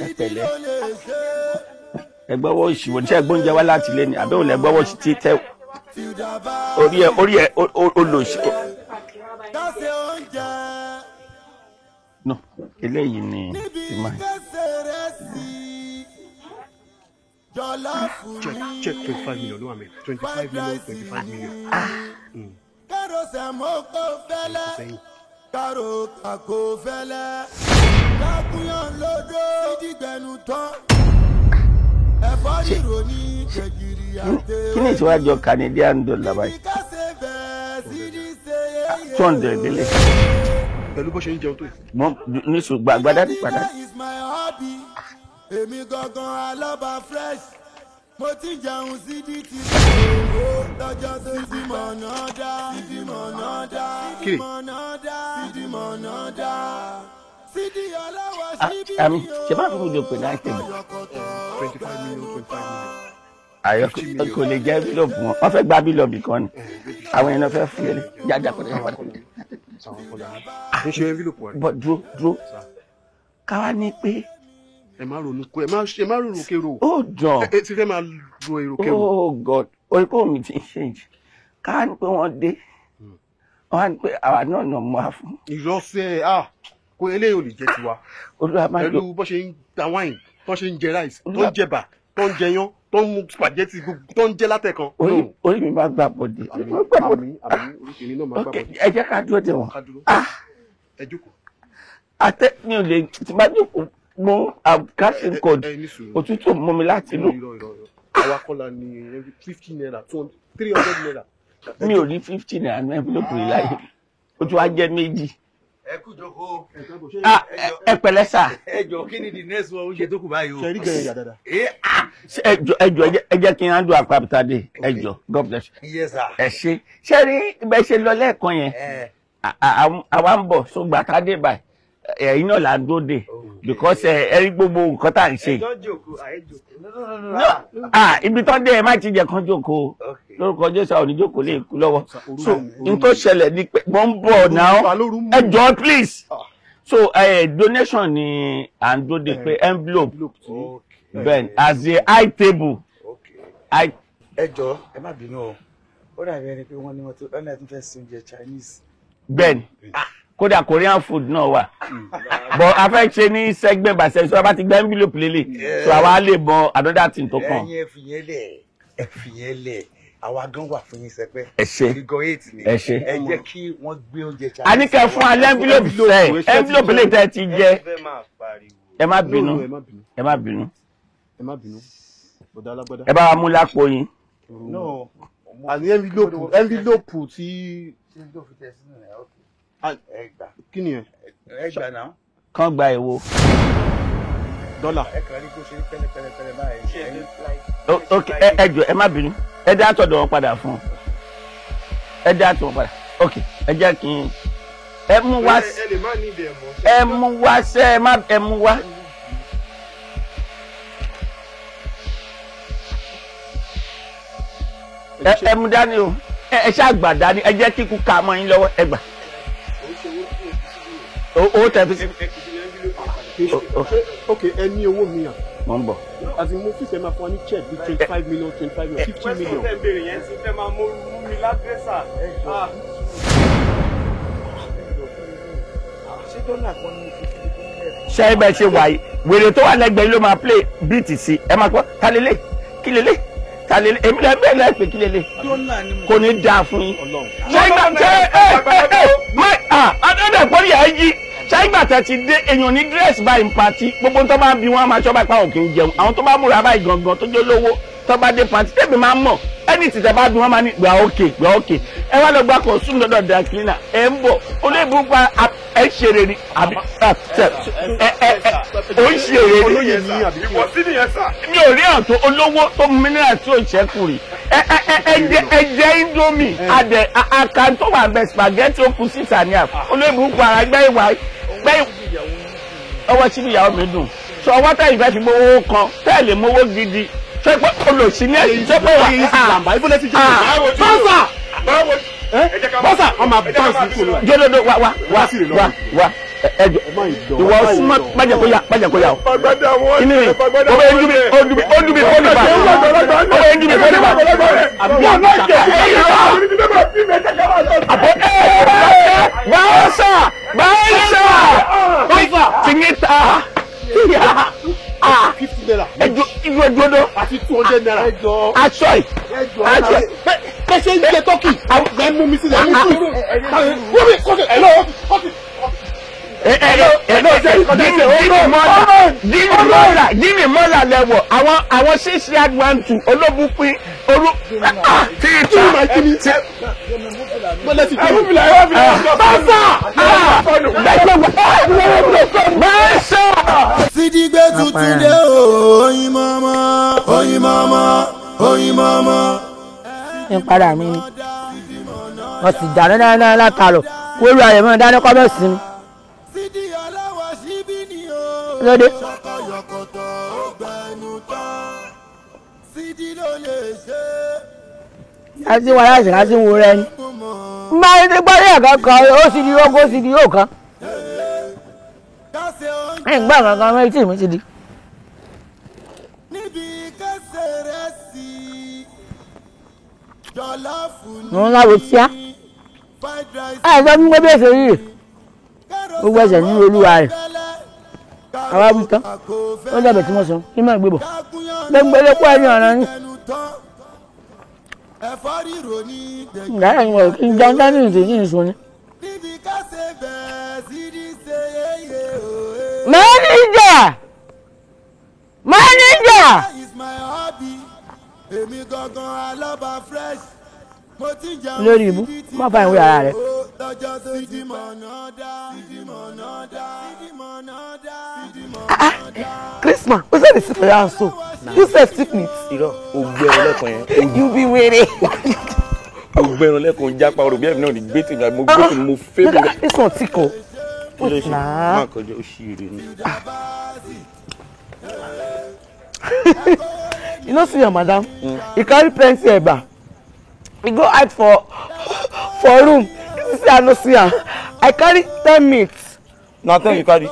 ẹ pẹ̀lẹ́ ẹ gbọ́wọ́ ìṣìwò ní sẹ́ gbóúnjẹ wá láti lé ni àbẹ́ òun lẹ gbọ́wọ́ sí ti tẹ́ orí ẹ olóṣì. No eléyìí ni ti máa. Check 25 million ló wà mẹ́ 25 million 25 million. Kárò sẹ̀mó kò fẹ́lẹ́, kárò kàkó fẹ́lẹ́, kákúnyàn lódò sídìgbẹ́nu tán, ẹ̀fọ́ ríro ní gbẹ̀gìrì àti. Kí ni ìṣèwádìí Canadian dollar báyìí? 200 délé. Pẹ̀lú bó ṣe ń jẹun tó yìí. Mo ní sùn gbàgbádá ní padà. Èmi gangan alọ́ba fresh mo ti jẹun sídìí ti lọ́jọ́ tó ti mọ̀nà dá sídìí mọ̀nà dá sídìí mọ̀nà dá sídìí mọ̀nà dá sídìí ọlọ́wọ́ sídìí. Àmì ṣe bá fún mi lò pé náà tẹ̀lé. 25 million 25 million. Àyọ̀ kò lè jẹ́ bílọ̀bù wọn wọ́n fẹ́ gba bílọ̀bù kan ni àwọn èèyàn fẹ́ fún yẹlẹ jáde àpẹẹrẹ padà. Ṣe envelope wa. Bọ̀ dúró dúró káwá ní pé. Ẹ má ronú kó ẹ má ronú kérò. Ó dàn. Ẹ ti fẹ́ máa ro èrò kérò. Oh God Orí kò mi ti ń ṣèjì ká ní pé wọ́n dé, wọ́n á ní pé àwa náà nà mọ́ a fún. Ìrọsẹ ah, kò eléyìí ò lè jẹ tiwa. Olúwa má jọ pẹ̀lú bó ṣe ń ta wine, tó ṣe ń jẹ rice, tó ń jẹba, tó ń jẹyán, tó ń mu spaghetti, tó ń jẹ látẹ̀kan. Orí mi máa gbà bọ̀dé. Àmín àmín, oríṣiríṣi náà máa gbà bọ̀dé. Ẹ jẹ́ ká dúró dè wọ́n. Ẹ jókòó. Àtẹ mi ò lè tí bá jókòó mo catching cold, òtútù mú mi láti inú. Àwa kọ́la ni ₦50, 200, ₦300. Mi ò ní ₦50 ní envelope rí láyé, ó tún wá jẹ́ méjì. Ẹ kú jókòó. Ẹ pẹ̀lẹ́ sà. Ẹ jọ, kí ni the next one oúnjẹ tó kù báyìí o? Ṣe rí gẹ̀rẹ́ yà dáadáa. Ẹ jọ, ẹ jọ, ẹ jẹ́ kí n handle àpapàtàdé, ẹ jọ, God bless you. Yes sir. Ẹ ṣe ṣé rí bẹ́ẹ̀ ṣe lọ lẹ́ẹ̀kan yẹn, àwa ń bọ̀ sógbà tá a dé báyìí, ẹ̀yin náà là ń dúró dè because ẹ rí gbogbo nǹkan tá à ń ṣe. Ẹ jọ jókòó, àyè jókòó. Ah, ibi tó dé ẹ má ti jẹ kán jókòó, lórúkọ Jésù àwọn oníjókòó lè kú lọ́wọ́. So n tó ṣẹlẹ̀ ni pé mo ń bọ̀ náà, ẹ jọ please. So donation ni à ń dúró dè pé envelope ben as a high table. Ẹ jọ, ẹ má bínú o, ó dàbí ẹni pé wọ́n ní wọ́n tó ẹni tó fẹ́ sí oúnjẹ Chinese. Bẹ́ẹ̀ni, kódà Korean food náà wà, but a fẹ́ ṣe ní segment by segment, so a bá ti gba envelope lélẹ̀, so àwa lè mọ another thing tó kàn. Ẹ̀yin ẹ fìyẹn lẹ̀, ẹ fìyẹn lẹ̀, àwa gan wà fún yín sẹpẹ. Ẹ ṣé. Figure eight ni. Ẹ ṣé. Ẹ jẹ́ kí wọ́n gbé oúnjẹ Chinese. A ní kẹ́ fún alẹ́ envelope sẹ́, envelope lè tẹ́ ti jẹ. Ẹ má bínú, ẹ má bínú, ẹ má bínú, bọ̀dá alágbádá. Ẹ bá wa mú lápò yín. No, àní envelope tí. Kí ni ẹ? Ẹ gbà náà. Kán gba èwo. Dọ́là. Ẹ kàn rí kó ṣe pẹ́lẹ́pẹ́lẹ́ báyìí. Ok, ẹ jọ̀ọ́, ẹ má bínú, ẹ dá àtọ̀dọ̀ wọn padà fún un, ẹ dá àtọ̀ wọn padà. Ok, ẹ jẹ́ kí n ẹ mú wá, ẹ mú wá sẹ́, ẹ má ẹ mú wá. Ẹ mú dání o, ẹ ṣáà gbà dání, ẹ jẹ́ kíkú ká mọ́ yín lọ́wọ́, ẹ gbà. Owó tẹ fi sí. Ok, ẹ ní owó mi à. Mo ń bọ̀. Àti mo fífẹ́ máa fún wa ní check bíi 25 million, 25 million, 50 million. Question tẹ̀ ń béèrè yẹn ti fẹ́ máa mú mi ládírẹ́sà. Ṣé ẹ bẹ ṣe wà yìí, wèrè tó wà lẹ́gbẹ̀ẹ́ ló máa play beat sí, ẹ máa gbọ́ ta lélẹ̀ kí lélẹ̀ ta lélẹ̀, èmi lẹ́ bẹ́ẹ̀ lẹ́ pé kí lélẹ̀, kò ní dáa fún yín. Ṣé ìgbà ṣe ẹ ẹ ẹ má a adọ́dẹ̀ pọ́lì ẹ̀ yí, ṣé ìgbà tẹ̀ ti dé èèyàn ní dírẹ́sì báyìí ń patí, gbogbo tó bá ń bi wọn á máa ṣọ́ báyìí pé àwọn kì í jẹun, àwọn tó bá múra báyìí gangan tó jẹ́ olówó tó bá dé patí tẹ̀mí máa ń mọ̀ ẹni tí tẹ̀ bá dùn wọn máa ní gbà ókè gbà ókè, ẹ wá lọ gba kọ̀ọ̀sùn lọ́dọ̀ dry cleaner, ẹ ń bọ̀ olóògùn pa ẹ ṣeré ni àbí ẹ ẹ ẹ ó ń ṣeré ni. Mi ò rí àtò olówó tó mineral tí ò ṣẹ́kù rí, ẹ ẹ ẹ ẹ jẹ indomie adẹ àkàn tó wà bẹ spaghetti ó kù síta ní àpò olóògùn pa ara gbẹ́ ìwà gbẹ́ ọwọ́ síbi ìyàwó mi dùn sọ ọwọ́ tẹ̀yìn fẹ́ fi mówó kan tẹ́lẹ̀ mówó gidi ṣé pé olùsí ní ẹ̀sìn ṣé pé wà á bọ́sà bọ́sà ọmọ bọ́sà kò lọ. Jọlọdọ wa wa wa wa wa ẹjọ ìwọ súnmọ́ májẹ kó yá májẹ kó yá o. Kíni mi o bẹ ndúbi o ndúbi o ndúbi kó nípa o bẹ ndúbi kó nípa. Àbọ̀ bọ́sà bọ́sà tìǹtà ₦50. Ẹjọ ìlú ẹjọ àti ₦200. Aṣọ yìí aṣọ yìí. Bẹ́ẹ̀ ṣe ń jẹ tọ́kì ẹ mú mi sílẹ̀ mú sùúrù. Wọ́n mi kọ́kì ẹ̀ lọ́wọ́ kọ́kì. Díìmì mọ́là lẹ́wọ̀ àwọn 6 1 2 olóbùpín orú tíìtà. Bọ́sà bọ́sà. Sídìgbé tuntun dé o, oyin mọ́mọ́, oyin mọ́mọ́, oyin mọ́mọ́. Ń padà mí ni wọ́n sì dáná dáná látàrọ̀ kó lu àyẹ̀mọ́ dáná kọ́ bẹ́ẹ̀ sí mi. Lóde. Láti wá láti láti wo rẹ ni. Máa ń gbọ́ ní ẹ̀kan kan ó sì di ogó sì di yóò kan. Ẹ̀ ń gbọ́ kankan mọ́ etí mi ti di. Níbi kẹsẹ̀ rẹ̀ sí. Mo ń láwo tíá. Ẹ sọ fún mi pé bí èsè yìí gbogbo ẹsẹ̀ nínú olúwa rẹ̀. Àwa wí tán. Ó dàbẹ̀ tí wọ́n sọ kí má gbé bọ̀. Gbẹ́ngbẹ́lẹ́ kó ẹni ọ̀ràn ni. Ìdáyà ni wọ́n kí n jẹun dání ìsìn ní ìsún ni. Manager! Manager! Lórí ibú, má fa ìwé ara rẹ̀. Christmas, wetin dey see for your house so? You sef sick meat. Irọ́, o gbé ẹran lẹ́kọ̀ọ́ yẹn. You be were. O gbé ẹran lẹ́kọ̀ọ́ jápa orò bí ẹ̀mí náà ní gbé tèmi àbí mo gbé tèmi mo fẹ́ mi. This one thick o. Wait na. Má kọjá ó ṣì rè ni. You no see your madam? He carry plenty eba. He go hide for room. You see I no see am. I carry 10 minutes. Na 10 you carry?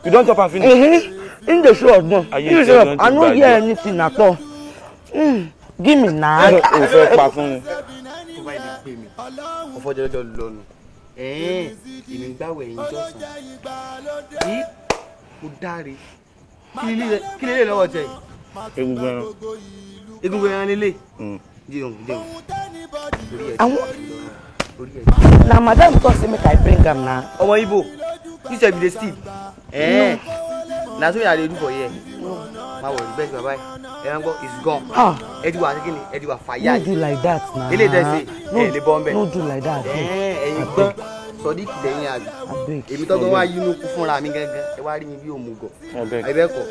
You don chop am finish? Mm-hmm. In the show of no. In the show of, I no hear anything at all. Give me na. O fẹ́ pa fún mi. Tó bá ilé pè mí, ọ̀fọ̀ jọjọ lọ́nu. Èmi ń gbàwẹ̀ ẹ̀yìn jọ̀sán. Ní mo dáre. Kí lélẹ̀ lọ́wọ́ jẹ? Egungun ẹran. Egungun ẹran lélẹ̀. Jẹun jẹun. Na madam talk say make I bring am na. Ọmọ Igbo, you sef you dey steal. Na so you dey do for here. Ma worry, best bye bye. Ẹran gbọ́ is gone. Ẹ ti wà kíni, ẹ ti wà fàyà. No do like that na. Ilé ìtẹ̀sí, ẹ lè bọ́ nbẹ. No do like that. Ẹ̀yin gbọ́n, Sodiq lẹ́yìn àbí. Èmi tọ́gbọ́n wá yínú kú fúnra mi gángan, ẹ wá rí mi bí òmùgọ̀. Ẹ bẹ́ẹ̀ kọ́,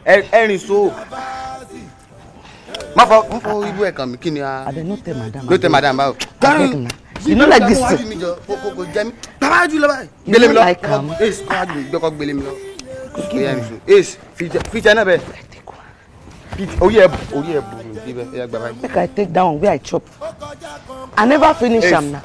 ẹ̀rìn so. Má fọ ibú ẹ̀ kàn mí kí ni a. Abeg no tell madam. No tell madam báwo. You no like this thing. Kò jẹ mí. Bàbá jù lọ báyìí. You no like am. Ace kọ́ àjò ìgbẹ́kọ̀ gbélé mi lọ. Ace fìjẹ náà bẹ́ẹ̀. Orí ẹ̀ bù mí bíbẹ̀ ẹ̀ gbà báyìí. Make I take that one wey I chop. I never finish am na.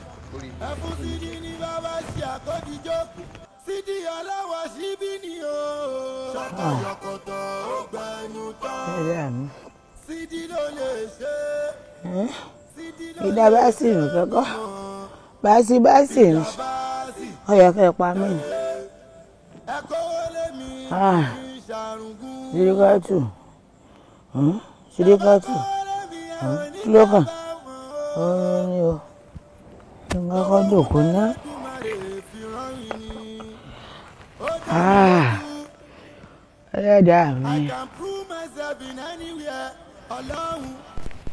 Ìdá bá sì rìn kọ́kọ́ bá sì rìn ó yẹ kẹ́ ẹ pa mí ni. Sídíkàtù sídíkàtù kí ló kàn ó ní o nǹkan kọ́ jòkó ná. Ẹlẹ́dàá mi.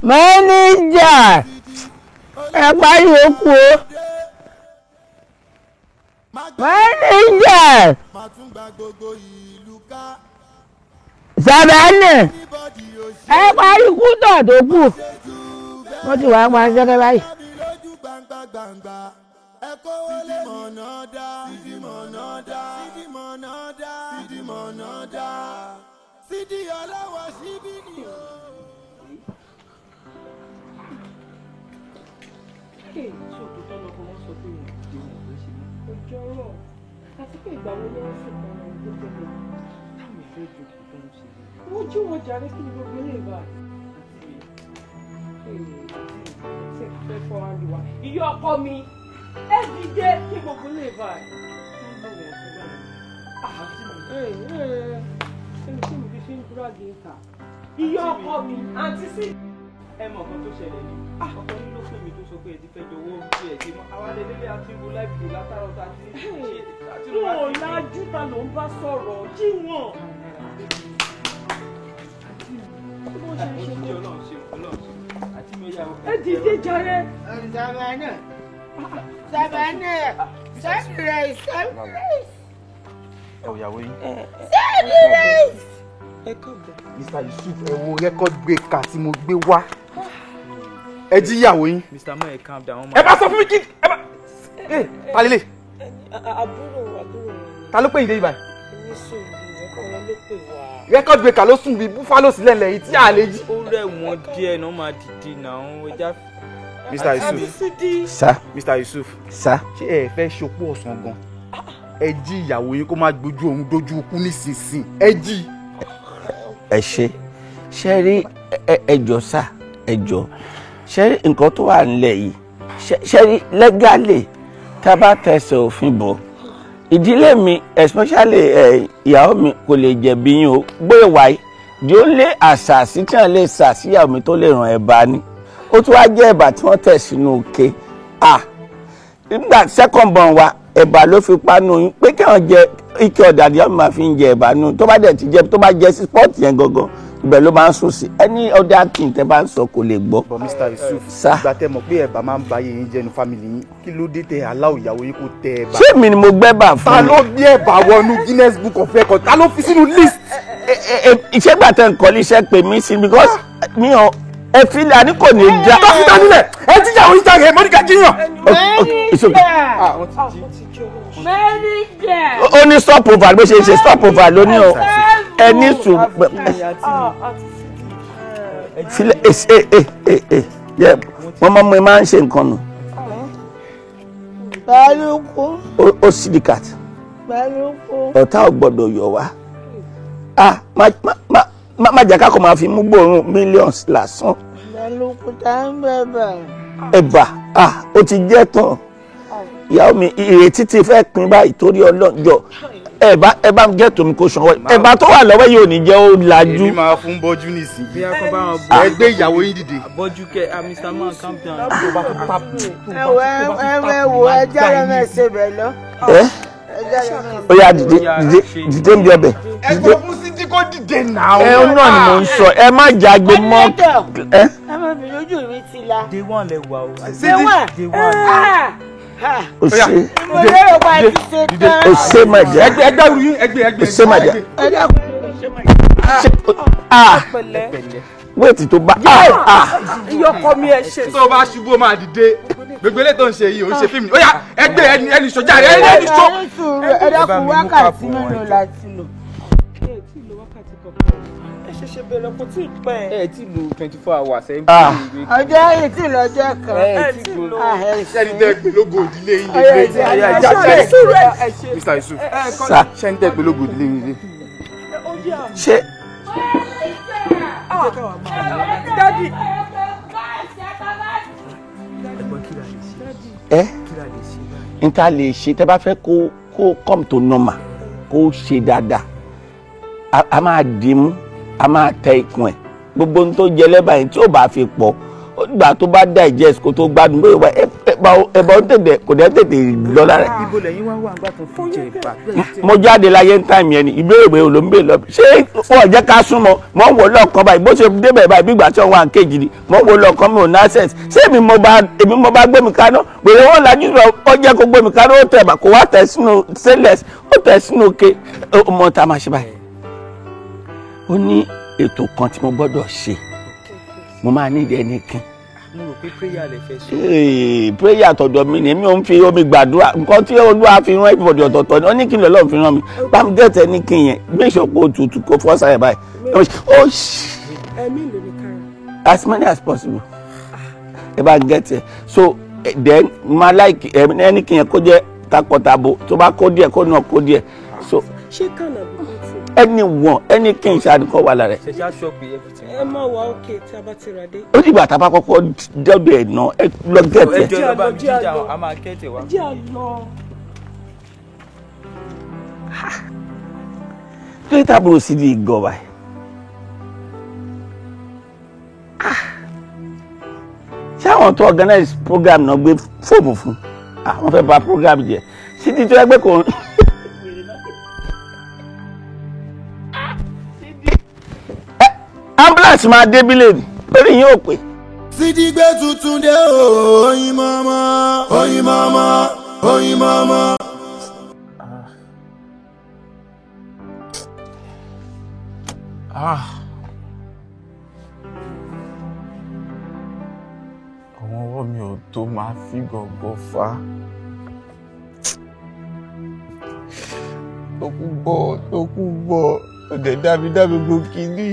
Mẹ́nìjà ẹ parí òkú o. Mẹ́nìjà Sàbánì ẹ parí kútọ̀ tó kù. Wọ́n ti wá pa ṣẹ́kẹ́ báyìí. Àti pé ìgbà wo ni wọ́n sì kọ́ ọmọ tó tẹ̀lé táwọn ìfẹ́ ìjókòó tó ń ṣe. Wọ́n jí wọn jàre kí ni gbogbo ilé ìbá. Ṣé fẹ́ fọ́ àlù wa? Ìyá ọkọ mi, ẹ dìde kí gbogbo ilé ìbá. Ṣé mi fi ṣe ń búrọ́dì ń ta? Ìyá ọkọ mi, àǹtí sí. Ẹ mọ nǹkan tó ṣẹlẹ̀ ni ọkọ yín ló pè mí tó sọ pé ẹ ti fẹ́ jọ̀wọ́ bí ẹ ṣe mọ́ àwa lè délé àti wo láìpẹ́ látàrọ tá a ti ṣe àti ló wá Wọn ò lajú ta ló ń bá sọ̀rọ̀ jí wọn. Ẹ dìde jàre. Sàbánà Sàbánà sunrise sunrise. Ẹ ò yàwó yín. Sunrise. Mr. Yusuf, ẹ wo record breaker tí mo gbé wá. Ẹ jí ìyàwó yín. Mr. Moye, calm down. Ẹ bá sọ fún mi kí ẹ bá. Ẹ ta lélẹ̀. Àbúrò àbúrò. Ta ló pè yín dé ibà? Ní sùúrù, ẹ̀kọ́ wọn ló pè wá. Record breaker ló sùn bíi búfalo sílẹ̀ lẹ́yìn tí a lè jí. Ó rẹ̀ wọ́n díẹ̀ náà máa dìde náà ẹja. Mr. Yusuf. Sir. Mr. Yusuf. Sir. Ṣé ẹ fẹ́ ṣopó ọ̀sán gan? Ẹ jí ìyàwó yín kó má gbójú òun dójú ikú nísinsìnyí. Ẹ jí. Ẹ ṣe ṣe rí ẹ jọ̀ọ́ sà, ẹ jọ̀ọ́, Ṣé nǹkan tó wà nílẹ̀ yìí, ṣe rí legally tá a bá tẹsẹ̀ òfin bọ̀, ìdílé mi especially ìyàwó mi kò lè jẹ̀bi yín o. Bóyá wáyé di ó lé àṣà sí tí wọ́n lè ṣà síyàwó mi tó lè ràn ẹ̀bà ni. Ó tún wá jẹ́ ẹ̀bà tí wọ́n tẹ̀ sínú òkè. Nígbà second born wa ẹ̀bà ló fi panu yín pé kí wọ́n jẹ ike ọ̀dà ni wọ́n máa fi ń jẹ ẹ̀bà nù. Tó bá dẹ̀ ti jẹ, tó bá jẹ sí spọ́ọ̀tì yẹn gangan, ibẹ̀ ló máa ń sùn sí. Any other thing tẹ́ bá ń sọ kò lè gbọ́. But Mr. Yusuf, ìgbà tẹ́ mọ̀ pé ẹ̀bà máa ń ba ayé yín jẹ́ nu family yín, kí ló dé tẹ aláwọ̀ ìyàwó yín kó tẹ ẹ̀bà? Ṣé èmi ni mo gbẹ́bà fún Ta mi? ló gbé ẹ̀bà wọnú Guinness Book of Records? Ta ló fi sínú list? Iṣẹ́ gbà tẹ́ ń kọ́ iṣẹ́ pè mí sí because mi ò ẹ fi lè àní kò ní já. Dókítà nílẹ̀, ẹ jíjà òun jáde, Mọ́níkà jíyàn. Ó ní stop over bó ṣe ṣe stop over ló ní o. Ẹ ní sùn filẹ ẹ ẹ wọ́n mọ́ mi máa ń ṣe nǹkan nù. Balùkù. Ó sidikat. Balùkù. Ọ̀tá ò gbọ́dọ̀ yọ̀ wá. Má jẹ́ ká kò máa fi mú gbòòrùn millions lásán. Balùkù tá ń bẹ̀bẹ̀. Ẹ̀bà ó ti jẹ́ tán. Ìyàwó mi ìrètí ti fẹ́ pin báyìí torí ọlọ́jọ́. Ẹ bá ń gẹ̀tò mi kó sanwó. Ẹ̀bà tó wà lọ́wọ́ yìí ò ní jẹ́ ó lajú. Èmi máa fún bọ́jú nísìnyí. Ẹ gbé ìyàwó yín dìde. Bọ́jú kẹ, Mr. Man, calm down. Ẹ wo ẹ wo ẹ jáde mẹ́sẹ̀ bẹ̀ lọ. Ẹ ó yá dìde dìde dìde ń bí ọbẹ̀. Ẹ sọ fún Sídí kó dìde náà. Ẹ náà ni mò ń sọ, ẹ má jágbe mọ́. Ẹ má bínú, ojú mi ti la. Day one lẹ wà o. Day one. Day one. O ṣe. Mo lérò pa ẹ ti ṣe tán. O ṣe mà jẹ́. Ẹgbẹ́ rú yín, ẹgbẹ́ ẹgbẹ́. O ṣe mà jẹ́. Wéètì tó bá. Iyọkọ mi ẹ ṣe. Tó o bá ṣubú o máa dìde. Gbogbo eléyìí tó ń ṣe yìí, ò ń ṣe fíìmù. Ó yá, ẹgbẹ́ ẹni ẹni sọjá rẹ, ẹni ẹni sọ. Ẹ dákun, wákàtí mélòó la ti lò? Ẹ ṣẹ̀ṣẹ̀ bẹ̀rẹ̀, kò tí ì pẹ́. Ẹ ti lo 24 hours ẹ ń bí. Ọjọ́ yìí tí lọ́jọ́ kan. Ẹ ti lo. Ṣẹ́ni tẹ́ pé lógo ìdílé yín lè gbé. Mr. Yusuf, ṣẹ́ni tẹ́ pé lógo ìdílé yín lè. Ṣé. Daddy. Ẹ n ta lè ṣe tẹ́ bá fẹ́ kó come to normal, kó ṣe dáadáa, a máa dì mú, a máa tẹ ikùn ẹ̀, gbogbo ohun tó jẹ lẹ́bàá yẹn tí ò bá fi pọ̀, ó dìgbà tó bá digest kó tó gbádùn bóyá ẹ̀bà ó tètè kò dẹ́ tètè lọ lára. Ibo lẹ́yìn wá wà nígbà tó fi jẹ ìbà. Mo jáde láyé ń táìmù yẹn ni ìbéèrè pé ló ń bèèrè lọ. Ṣé wọ́n jẹ́ ká súnmọ́? Mò ń wò lọ́ọ̀kan báyìí bó ṣe débẹ̀ báyìí bí ìgbà tí wọ́n wà ń kejì ni mò ń wò lọ́ọ̀kan, mi ò ní access. Ṣé èmi mo bá gbé mi kaná? Pèrè wọn lajú lọ, ó jẹ́ kó gbé mi kaná, ó tẹ̀ bà kó wá tẹ̀ sínú stainless, ó tẹ̀ sínú ke. Ó mọ tá a máa ṣe báyìí. Ó ní ètò kan tí mo gbọ́dọ̀ ṣe, mo máa ní ìdí ẹnìkan. Mo rò pé prayer lè fẹ́ ṣe. Prayer tọ̀dọ̀ mi ni èmi ò ń fi omi gbàdúrà. Nǹkan tí Olúwa fi rán everybody ọ̀tọ̀ọ̀tọ̀ ni ó ní kí n lọ́ọ́ fi rán mi. Bá mi gẹ̀tẹ̀ ní kí n yẹn make sure kó tutù kó fọ́ sáyẹ̀ báyìí. Ó ṣì. Ẹ̀mí ló ní kára. As many as possible. Ẹ bá gẹ̀tẹ̀ so then ma like ẹni kí n yẹn kó jẹ́ takọtabo, tó bá kó díẹ̀ kó náà kó díẹ̀. So ṣé kànáà bí wọ́n ti. Anyone anything ṣáà kọ́ wà lára ẹ̀. Ṣẹ̀ṣẹ̀ aṣọ pé everything. Ẹ má wà ókè tí a bá ti rà dé. Ó dìgbà tá a bá kọ́kọ́ dọ́dọ̀ ẹ̀ náà ẹ lọ gẹ̀tẹ̀. Ẹ jọ lọ bá mi jíjà, a máa kẹ́tẹ̀ wá. Jẹ́ àlọ́. Kí ló tábìlì sí di ìgọ̀ báyìí? Ṣé àwọn tó organize program náà gbé fóòmù fún? Àwọn fẹ́ bà program jẹ́. Sídi tó ẹgbẹ́ kò. Ambulance máa débí lè lórí yín ò pé. Sídí gbé tuntun dé o, oyin mọ́mọ́, oyin mọ́mọ́, oyin mọ́mọ́. Àwọn ọwọ́ mi ò tó máa fi gọ̀ǹgọ̀ fà á. Tókù bọ̀, ọ̀dẹ̀ dámi gbó kínní.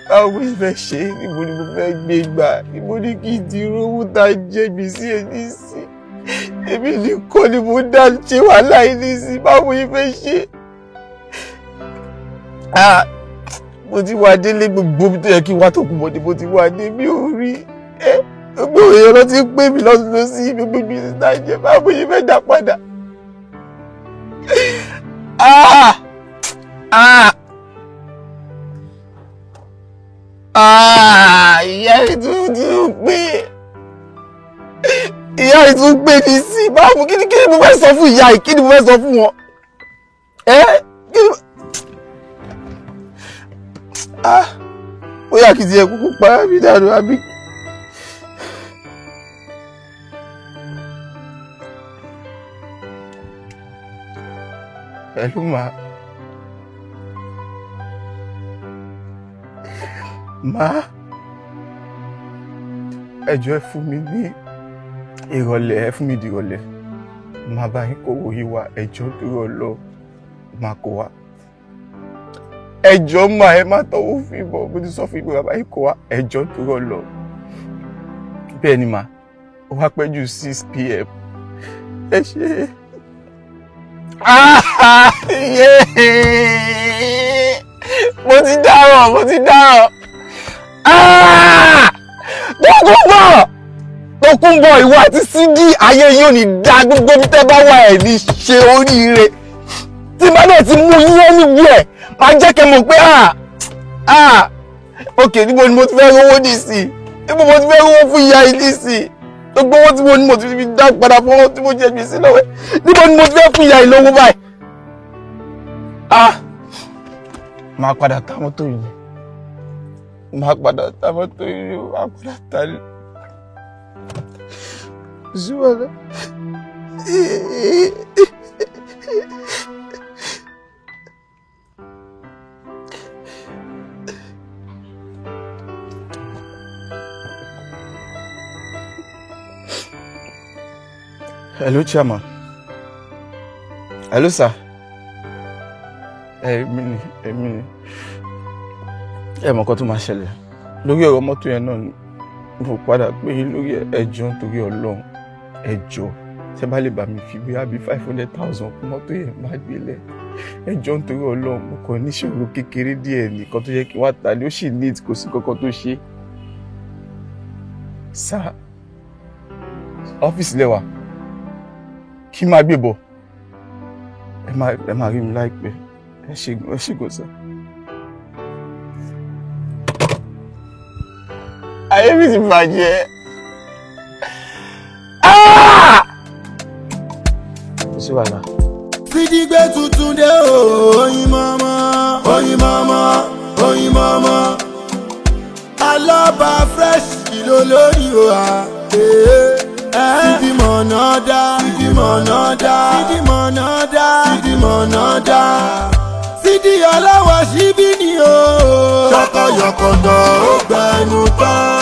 Báwo mo ṣe fẹ́ ṣe? Níbo ni mo fẹ́ gbé gbà? Níbo ni kí n ti rówó tá a jẹ gbèsè ẹni sí? Èmi nìkan ni mo dá ṣe wàhálà yìí nísìn. Báwo mo ṣe fẹ́ ṣe? Mo ti wá délé, gbogbo tó yẹ kí n wá Tókunbọ̀ ni mo ti wá dé, mi ò rí. Gbogbo èèyàn ló ti ń pè mí lọ́sùn lọ sí gbogbo gbèsè tá a jẹ, báwo mo ṣe fẹ́ dá padà? Ah! Ah! Ah! Ìyá yìí tún pè, ìyá yìí tún pè mí sí. Báwo, kí ni mo fẹ́ sọ fún ìyá yìí? Kí ni mo fẹ́ sọ fún wọn? Ẹ kí ni? Ah! Bóyá kìí tiẹ̀ kúkú para mi dànù àbí. Pẹ̀lú màá. Màá. Ẹ jọ̀ọ́ ẹ fún mi ní ìrọ̀lẹ́, ẹ fún mi di ìrọ̀lẹ́. Màá bá yín kówó yìí wá, ẹ jọ̀ọ́ torí Ọlọ́run, máa kó wá. Ẹ jọ̀ọ́ mà, ẹ má tọwọ́ fún ìbọn, mo ti sọ fún ìbọn bàbá yín kó wá, ẹ jọ̀ọ́ torí Ọlọ́run. Bẹ́ẹ̀ ni mà, ó wá pẹ́ jù 6 p.m. Ẹ ṣé. Ah! Yeah! Mo ti dáràn, mo ti dáràn. Ah! Tókunbọ̀! Tókunbọ̀, ìwọ àti Sídì, ayé yìí ò ní dá, gbogbo bí tẹ́ bá wà ẹ̀ ní ṣe oríire. Tí bá dẹ̀ ti mú yín anywhere, máa jẹ́ kẹ́ mọ̀ pé ah ok, níbo ni mo ti fẹ́ rówó nísìnyí? Níbo mo ti fẹ́ rówó fún ìyá yìí nísìnyí? Gbogbo owó tí mo ní mo ti fi dá padà fún owó tí mo jẹ gbèsè lọ́wọ́ ẹ̀. Níbo ni mo ti fẹ́ fún ìyá yìí lówó báyìí? Ah! Máa padà ta mọ́tò yìí. Máa padà ta mọ́tò yìí, máa padà ta ni. Zúwọ́lá. Hello, Chairman. Hello, sir. Èmi ni, èmi ni. Ẹ mọ̀ nǹkan tó máa ṣẹlẹ̀. Lórí ọ̀rọ̀ mọ́tò yẹn náà ni mo padà pé lórí ẹ jọ̀ọ́ nítorí Ọlọ́run. Ẹ jọ̀ọ́, ṣé bá lè bá mi fi bóyá bí 500,000 kún mọ́tò yẹn máa gbélé. Ẹ jọ̀ọ́ nítorí Ọlọ́run, mo kàn níṣòro kékeré díẹ̀ nìkan tó yẹ kí wá ta ni ó sì neat, kò sí kankan tó ṣe. Sir, ọ́fíìsì lẹ wà. Kí máa gbé bọ̀. Ẹ máa rí mi láìpẹ́. Ẹ ṣé gan sir. Ayé mi ti bàjẹ́. Kò sí wàhálà. Sídì gbé tuntun dé o, oyin mọ́mọ́, oyin mọ́mọ́, oyin mọ́mọ́. Alọ́ba fresh ló lórí o ha. Sídì mọ̀nà dá, sídì mọ̀nà dá, sídì mọ̀nà dá, sídì mọ̀nà dá. Sídì ọlọ́wọ́ síbí ni o. Ṣọkọyọkọ̀tọ̀ ó gbẹnu tán.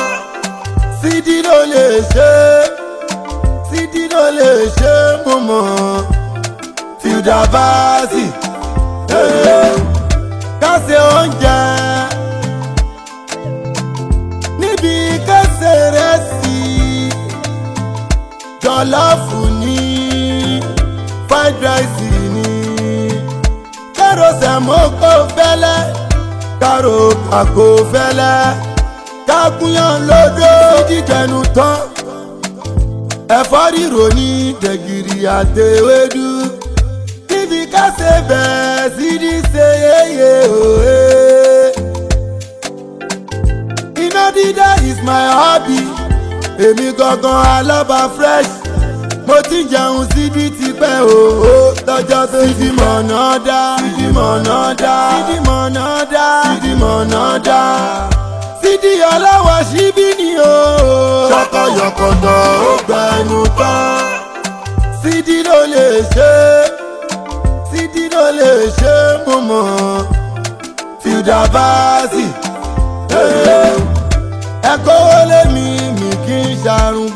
Sídì ló lè ṣe, sídì ló lè ṣe mo mọ̀. Tìdàbáàsì, ká ṣe oúnjẹ níbi ká ṣe rẹ́sì, jọlọ́ọ̀fù ní, fried rice ní, kárò sẹ̀mó kó fẹ́lẹ́, kárò kàkó fẹ́lẹ́, kákúnyàn lódò jíjẹnu tán, ẹ̀fọ́ rírò ní gbẹ̀gìrì àtẹwédú, níbi ká ṣe bẹ́ẹ̀ sídi ṣe yéye òye. Iná dídá is my hobby, èmi gangan Alọ́ba fresh, mo ti jẹun síbi tipẹ́ o lọ́jọ́ tó sídi mọ̀nà dá, sídi mọ̀nà dá, sídi mọ̀nà dá, sídi mọ̀nà dá. Sídì ọlọ́wọ́ síbí ni o. Ṣọkọyọkọ̀tọ̀ ó gbẹnu tán. Sídì ló lè ṣe, sídì ló lè ṣe mo mọ̀. Tìdàbáàsì, ẹ kówó lé mi, mi kì í ṣàrùn.